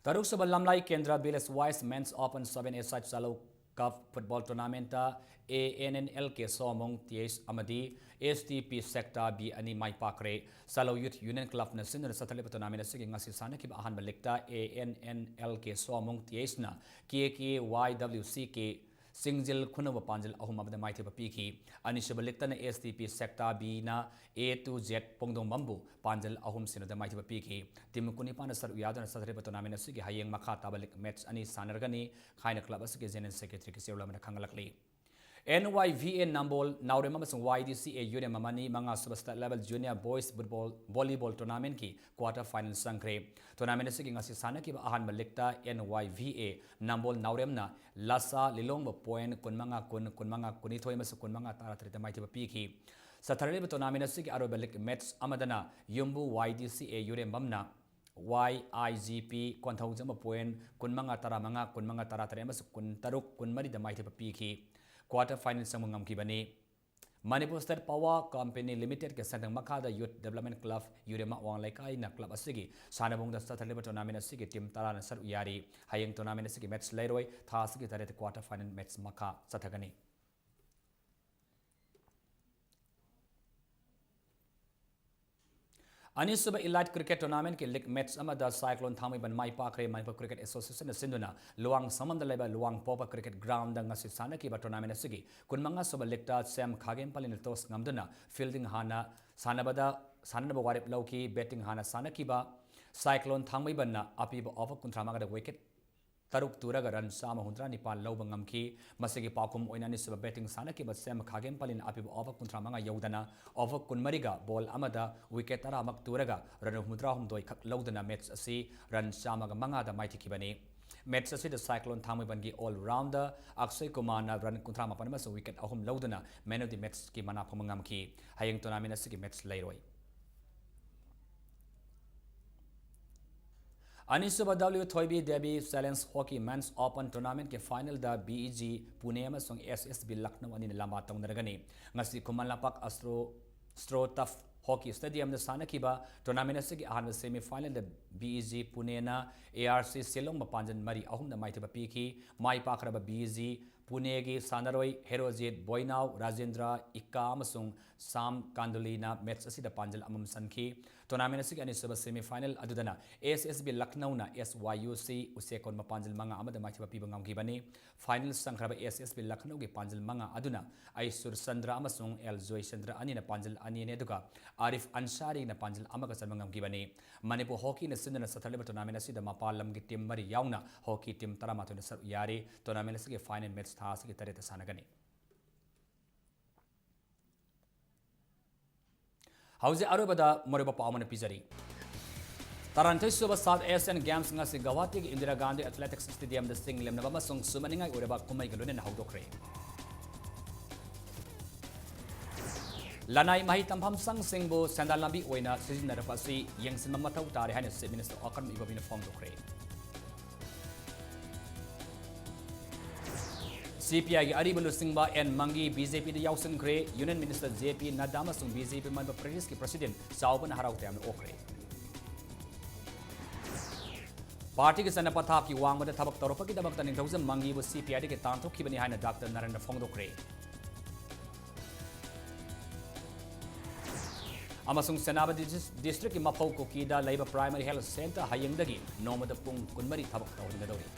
ꯇꯔꯨꯛꯁꯨꯕ ꯂꯝꯂꯥꯏ ꯀꯦꯟꯗ꯭ꯔ Village Wise Men's Open seven-a-side Chalou Cup Football Tournamentꯇ A N N L K ꯁꯣꯃꯣꯡ T H ꯑꯃꯗꯤ S T P Sector B ꯑꯅꯤ ꯃꯥꯏ ꯄꯥꯛꯈ꯭ꯔꯦ꯫ ꯆꯥꯂꯧ Youth Union Clubꯅ ꯁꯤꯟꯗꯨꯅ ꯆꯠꯊꯔꯤꯕ tournament ꯑꯁꯤꯒꯤ ꯉꯁꯤ ꯁꯥꯟꯅꯈꯤꯕ ꯑꯍꯥꯟꯕ leagueꯇ A N N L K ꯁꯣꯃꯣꯡ T Hꯅ K K Y W C K ꯁꯤꯡꯖꯤꯜ ꯈꯨꯅꯧꯕ ꯄꯥꯟꯖꯤꯜ ꯑꯍꯨꯝ ꯑꯃꯗ ꯃꯥꯏꯊꯤꯕ ꯄꯤꯈꯤ꯫ ꯑꯅꯤꯁꯨꯕ leagueꯇꯅ S T P Sector Bꯅ A two Z ꯄꯣꯡꯗꯣꯡꯕꯝꯕꯨ ꯄꯥꯟꯖꯤꯜ ꯑꯍꯨꯝ ꯁꯤꯅꯣꯗ ꯃꯥꯏꯊꯤꯕ ꯄꯤꯈꯤ꯫ Team ꯀꯨꯟꯅꯤꯄꯥꯟꯅ ꯁꯔꯨꯛ ꯌꯥꯗꯨꯅ ꯆꯠꯊꯔꯤꯕ tournament ꯑꯁꯤꯒꯤ ꯍꯌꯦꯡ ꯃꯈꯥ ꯇꯥꯕ league match ꯑꯅꯤ ꯁꯥꯟꯅꯔꯒꯅꯤ ꯍꯥꯏꯅ club ꯑꯁꯤꯒꯤ General Secretary ꯀꯤꯁꯦꯔꯨꯂꯥꯃꯅ ꯈꯪꯍꯜꯂꯛꯂꯤ꯫ N Y V A ꯅꯝꯕꯣꯜ ꯅꯥꯎꯔꯦꯝ ꯑꯃꯁꯨꯡ Y D C A ꯌꯨꯔꯦꯝ ꯑꯃꯅꯤ ꯃꯉꯥꯁꯨꯕ State Level Junior Boys Football Volleyball Tournamentꯀꯤ quarter final ꯆꯪꯈ꯭ꯔꯦ꯫ Tournament ꯑꯁꯤꯒꯤ ꯉꯁꯤ ꯁꯥꯟꯅꯈꯤꯕ ꯑꯍꯥꯟꯕ leagueꯇ N Y V A Nambol ꯅꯥꯎꯔꯦꯝꯅ ꯂꯁꯥ ꯂꯤꯂꯣꯡꯕ point ꯀꯨꯟꯃꯉꯥ ꯀꯨꯟ, ꯀꯨꯟꯃꯉꯥ ꯀꯨꯟꯅꯤꯊꯣꯏ ꯑꯃꯁꯨꯡ ꯀꯨꯟꯃꯉꯥ ꯇꯔꯥꯇꯔꯦꯠꯇ ꯃꯥꯏꯊꯤꯕ ꯄꯤꯈꯤ꯫ ꯆꯠꯊꯔꯛꯂꯤꯕ tournament ꯑꯁꯤꯒꯤ ꯑꯔꯣꯏꯕ league match ꯑꯃꯗꯅ ꯌꯨꯝꯕꯨ Y D C A ꯌꯨꯔꯦꯝꯕꯝꯅ Y I G P ꯀꯣꯟꯊꯧꯖꯝꯕ point ꯀꯨꯟꯃꯉꯥ ꯇꯔꯥꯃꯉꯥ, ꯀꯨꯟꯃꯉꯥ ꯇꯔꯥꯇꯔꯦꯠ ꯑꯃꯁꯨꯡ ꯀꯨꯟꯇꯔꯨꯛ ꯀꯨꯟꯃꯔꯤꯗ ꯃꯥꯏꯊꯤꯕ ꯄꯤꯈꯤ꯫ Quarter final ꯆꯪꯕ ꯉꯝꯈꯤꯕꯅꯤ꯫ Manipur State Power Company Limitedꯀꯤ ꯁꯦꯟꯊꯪ ꯃꯈꯥꯗ Youth Development Club ꯌꯨꯔꯦꯝ ꯑꯋꯥꯡ ꯂꯩꯀꯥꯏꯅ club ꯑꯁꯤꯒꯤ ꯁꯥꯟꯅꯕꯨꯡꯗ ꯆꯠꯊꯔꯤꯕ tournament ꯑꯁꯤꯒꯤ team ꯇꯔꯥꯅ ꯁꯔꯨꯛ ꯌꯥꯔꯤ꯫ ꯍꯌꯦꯡ tournament ꯑꯁꯤꯒꯤ match ꯂꯩꯔꯣꯏ꯫ ꯊꯥ ꯑꯁꯤꯒꯤ ꯇꯔꯦꯠ quarter final match ꯃꯈꯥ ꯆꯠꯊꯒꯅꯤ꯫ ꯑꯅꯤꯁꯨꯕ Elite Cricket Tournamentꯀꯤ league match ꯑꯃꯗ Cyclone ꯊꯥꯡꯃꯩꯕꯟ ꯃꯥꯏ ꯄꯥꯛꯈ꯭ꯔꯦ꯫ Manipur Cricket Associationꯅ ꯁꯤꯟꯗꯨꯅ ꯂꯨꯋꯥꯡ ꯁꯪꯉꯝꯗ ꯂꯩꯕ ꯂꯨꯋꯥꯡ ꯄꯣꯛꯄ cricket groundꯗ ꯉꯁꯤ ꯁꯥꯟꯅꯈꯤꯕ tournament ꯑꯁꯤꯒꯤ ꯀꯨꯟꯃꯉꯥ ꯁꯨꯕ leagueꯇ ꯁꯦꯝ ꯈꯥꯒꯦꯝꯄꯜꯂꯤꯅ toss ꯉꯝꯗꯨꯅ fielding ꯍꯥꯟꯅ ꯁꯥꯟꯅꯕꯗ, ꯁꯥꯟꯅꯅꯕ ꯋꯥꯔꯦꯞ ꯂꯧꯈꯤ꯫ Batting ꯍꯥꯟꯅ ꯁꯥꯟꯅꯈꯤꯕ Cyclone ꯊꯥꯡꯃꯩꯕꯟꯅ ꯑꯄꯤꯕ over ꯀꯨꯟꯊ꯭ꯔꯥ ꯃꯉꯥꯗ wicket ꯇꯔꯨꯛ ꯇꯨꯔꯒ run ꯆꯥꯝꯃ ꯍꯨꯝꯗ꯭ꯔꯥ ꯅꯤꯄꯥꯟ ꯂꯧꯕ ꯉꯝꯈꯤ꯫ ꯃꯁꯤꯒꯤ ꯄꯥꯎꯈꯨꯝ ꯑꯣꯏꯅ ꯑꯅꯤꯁꯨꯕ batting ꯁꯥꯟꯅꯈꯤꯕ ꯁꯦꯝ ꯈꯥꯒꯦꯝꯄꯜꯂꯤꯅ ꯑꯄꯤꯕ over ꯀꯨꯟꯊ꯭ꯔꯥ ꯃꯉꯥ ꯌꯧꯗꯅ over ꯀꯨꯟꯃꯔꯤꯒ ball ꯑꯃꯗ wicket ꯇꯔꯥꯃꯛ ꯇꯨꯔꯒ run ꯍꯨꯝꯗ꯭ꯔꯥ ꯍꯨꯝꯗꯣꯏ ꯈꯛ ꯂꯧꯗꯨꯅ match ꯑꯁꯤ run ꯆꯥꯝꯃꯒ ꯃꯉꯥꯗ ꯃꯥꯏꯊꯤꯈꯤꯕꯅꯤ꯫ Match ꯑꯁꯤꯗ Cyclone ꯊꯥꯡꯃꯩꯕꯟꯒꯤ all rounder ꯑꯛꯁꯣꯏ ꯀꯨꯃꯥꯔꯅ run ꯀꯨꯟꯊ꯭ꯔꯥ ꯃꯥꯄꯟ ꯑꯃꯁꯨꯡ wicket ꯑꯍꯨꯝ ꯂꯧꯗꯨꯅ man of the matchꯀꯤ ꯃꯅꯥ ꯐꯪꯕ ꯉꯝꯈꯤ꯫ ꯍꯌꯦꯡ tournament ꯑꯁꯤꯒꯤ match ꯂꯩꯔꯣꯏ꯫ ꯑꯅꯤꯁꯨꯕ W ꯊꯣꯏꯕꯤ Devi Challenge Hockey Men's Open Tournamentꯀꯤ finalꯗ B E G Pune ꯑꯃꯁꯨꯡ S S B ꯂꯈꯅꯧ ꯑꯅꯤꯅ ꯂꯝꯕꯥ ꯇꯧꯅꯔꯒꯅꯤ꯫ ꯉꯁꯤ ꯈꯨꯃꯟ ꯂꯝꯄꯥꯛ ꯑꯁꯇ꯭ꯔꯣ, Astro Turf ꯍꯣꯀꯤ ꯁ꯭ꯇꯦꯗꯤꯌꯝꯗ ꯁꯥꯟꯅꯈꯤꯕ ꯇꯣꯔꯅꯥꯃꯦꯟꯠ ꯑꯁꯤꯒꯤ ꯑꯍꯥꯟꯕ ꯁꯦꯃꯤ ꯐꯥꯏꯅꯦꯜꯗ ꯕꯤ ꯏ ꯖꯤ ꯄꯨꯅꯦꯅ ꯑꯦ ꯑꯥꯔ ꯁꯤ ꯁꯤꯂꯣꯡꯕꯨ ꯄꯥꯟꯖꯜ ꯃꯔꯤ ꯑꯍꯨꯝꯅ ꯃꯥꯏꯊꯤꯕ ꯄꯤꯈꯤ꯫ ꯃꯥꯏ ꯄꯥꯛꯈ꯭ꯔꯕ ꯕꯤ ꯏ ꯖꯤ ꯄꯨꯅꯦꯒꯤ ꯁꯥꯟꯅꯔꯣꯏ ꯍꯦꯔꯣꯖꯤꯠ ꯕꯣꯏꯅꯥꯎ, ꯔꯥꯖꯦꯟꯗ꯭ꯔ ꯏꯛꯀꯥ ꯑꯃꯁꯨꯡ ꯁꯥꯝ ꯀꯥꯟꯗꯨꯂꯤꯅ ꯃꯦꯆ ꯑꯁꯤꯗ ꯄꯥꯟꯖꯜ ꯑꯃꯃꯝ ꯆꯟꯈꯤ꯫ ꯇꯣꯔꯅꯥꯃꯦꯟꯠ ꯑꯁꯤꯒꯤ ꯑꯅꯤꯁꯨꯕ ꯁꯦꯃꯤ ꯐꯥꯏꯅꯦꯜ ꯑꯗꯨꯗꯅ ꯑꯦꯁ ꯑꯦꯁ ꯕꯤ ꯂꯈꯅꯧꯅ ꯑꯦꯁ ꯋꯥꯏ ꯌꯨ ꯁꯤ ꯎꯆꯦꯛꯀꯣꯟ ꯃꯄꯥꯟꯖꯜ ꯃꯉꯥ ꯑꯃꯗ ꯃꯥꯏꯊꯤꯕ ꯄꯤꯕ ꯉꯝꯈꯤꯕꯅꯤ꯫ ꯐꯥꯏꯅꯦꯜ ꯆꯪꯈ꯭ꯔꯕ ꯑꯦꯁ ꯑꯦꯁ ꯕꯤ ꯂꯈꯅꯧꯒꯤ ꯄꯥꯟꯖꯜ ꯃꯉꯥ ꯑꯗꯨꯅ ꯑꯩꯁꯨꯔ ꯆꯟꯗ꯭ꯔ ꯑꯃꯁꯨꯡ ꯑꯦꯜ ꯖꯣꯏꯆꯟꯗ꯭ꯔ ꯑꯅꯤꯅ ꯄꯥꯟꯖꯜ ꯑꯅꯤꯅꯤ, ꯑꯗꯨꯒ ꯑꯥꯔꯤꯐ ꯑꯟꯁꯥꯔꯤꯅ ꯄꯥꯟꯖꯜ ꯑꯃꯒ ꯆꯟꯕ ꯉꯝꯈꯤꯕꯅꯤ꯫ ꯃꯅꯤꯄꯨꯔ ꯍꯣꯀꯤꯅ ꯁꯤꯟꯗꯨꯅ ꯆꯠꯊꯔꯤꯕ ꯇꯣꯔꯅꯥꯃꯦꯟꯠ ꯑꯁꯤꯗ ꯃꯄꯥꯟ ꯂꯝꯒꯤ ꯇꯤꯝ ꯃꯔꯤ ꯌꯥꯎꯅ ꯍꯣꯀꯤ ꯇꯤꯝ ꯇꯔꯥꯃꯥꯊꯣꯏꯅ ꯁꯔꯨꯛ ꯌꯥꯔꯤ꯫ ꯇꯣꯔꯅꯥꯃꯦꯟꯠ ꯑꯁꯤꯒꯤ ꯐꯥꯏꯅꯦꯜ ꯃꯦꯆ ꯊꯥ ꯑꯁꯤꯒꯤ ꯇꯔꯦꯠꯇ ꯁꯥꯟꯅꯒꯅꯤ꯫ ꯍꯧꯖꯤꯛ ꯑꯔꯣꯏꯕꯗ ꯃꯔꯨꯑꯣꯏꯕ ꯄꯥꯎ ꯑꯃꯅ ꯄꯤꯖꯔꯤ꯫ ꯇꯔꯥꯅꯤꯊꯣꯏ ꯁꯨꯕ ꯁꯥꯎꯠ ꯑꯦꯁꯤꯌꯥꯟ ꯒꯦꯝꯁ ꯉꯁꯤ ꯒꯧꯍꯥꯇꯤꯒꯤ ꯏꯟꯗꯤꯔꯥ ꯒꯥꯟꯙꯤ ꯑꯦꯊꯂꯦꯇꯤꯛꯁ ꯁ꯭ꯇꯦꯗꯤꯌꯝꯗ ꯆꯤꯡ ꯂꯦꯝꯅꯕ ꯑꯃꯁꯨꯡ ꯁꯨꯝꯍꯠꯅꯤꯡꯉꯥꯏ ꯑꯣꯏꯔꯕ ꯀꯨꯝꯍꯩꯒ ꯂꯣꯏꯅꯅ ꯍꯧꯗꯣꯛꯈ꯭ꯔꯦ꯫ ꯂꯅꯥꯏ ꯃꯍꯩ ꯇꯝꯐꯝ ꯁꯪꯁꯤꯡꯕꯨ ꯁꯦꯟꯗꯥꯟ ꯂꯝꯕꯤ ꯑꯣꯏꯅ ꯁꯤꯖꯤꯟꯅꯔꯛꯄ ꯑꯁꯤ ꯌꯦꯡꯁꯤꯟꯕ ꯃꯊꯧ ꯇꯥꯔꯦ ꯍꯥꯏꯅ ꯆꯤꯐ ꯃꯤꯅꯤꯁꯇꯔ ꯑꯣꯀꯔꯝ ꯏꯕꯣꯕꯤꯅ ꯐꯣꯡꯗꯣꯛꯈ꯭ꯔꯦ꯫ ꯁꯤ ꯄꯤ ꯑꯥꯏꯒꯤ ꯑꯔꯤꯕ ꯂꯨꯆꯤꯡꯕ ꯑꯦꯟ ꯃꯪꯒꯤ ꯕꯤ ꯖꯦ ꯄꯤꯗ ꯌꯥꯎꯁꯤꯟꯈ꯭ꯔꯦ꯫ ꯌꯨꯅꯤꯌꯟ ꯃꯤꯅꯤꯁꯇꯔ ꯖꯦ ꯄꯤ ꯅꯗ꯭ꯗꯥ ꯑꯃꯁꯨꯡ ꯕꯤ ꯖꯦ ꯄꯤ ꯃꯦꯝꯕꯔ ꯄ꯭ꯔꯗꯦꯁꯀꯤ ꯄ꯭ꯔꯁꯤꯗꯦꯟ ꯆꯥꯎꯕꯅ ꯍꯔꯥꯎ ꯇꯌꯥꯝꯅ ꯑꯣꯛꯈ꯭ꯔꯦ꯫ ꯄꯥꯔꯇꯤꯒꯤ ꯆꯠꯅ ꯄꯊꯥꯞꯀꯤ ꯋꯥꯡꯃꯗ ꯊꯕꯛ ꯇꯧꯔꯛꯄꯒꯤꯗꯃꯛꯇ ꯅꯤꯡꯊꯧꯖꯝ ꯃꯪꯒꯤꯕꯨ ꯁꯤ ꯄꯤ ꯑꯥꯏꯗꯒꯤ ꯇꯥꯟꯊꯣꯛꯈꯤꯕꯅꯤ ꯍꯥꯏꯅ ꯗꯥꯛꯇꯔ ꯅꯔꯦꯟꯗ꯭ꯔ ꯐꯣꯡꯗꯣꯛꯈ꯭ꯔꯦ꯫ ꯑꯃꯁꯨꯡ ꯁꯦꯅꯥꯄꯇꯤ ꯗꯤꯁ-, ꯗꯤꯁꯇ꯭ꯔꯤꯛꯀꯤ ꯃꯐꯧ ꯀꯨꯀꯤꯗ ꯂꯩꯕ ꯄ꯭ꯔꯥꯏꯃꯥꯔꯤ ꯍꯦꯜꯊ ꯁꯦꯟꯇꯔ ꯍꯌꯦꯡꯗꯒꯤ ꯅꯣꯡꯃꯗ ꯄꯨꯡ ꯀꯨꯟꯃꯔꯤ ꯊꯕꯛ ꯇꯧꯍꯟꯒꯗꯧꯔꯤ꯫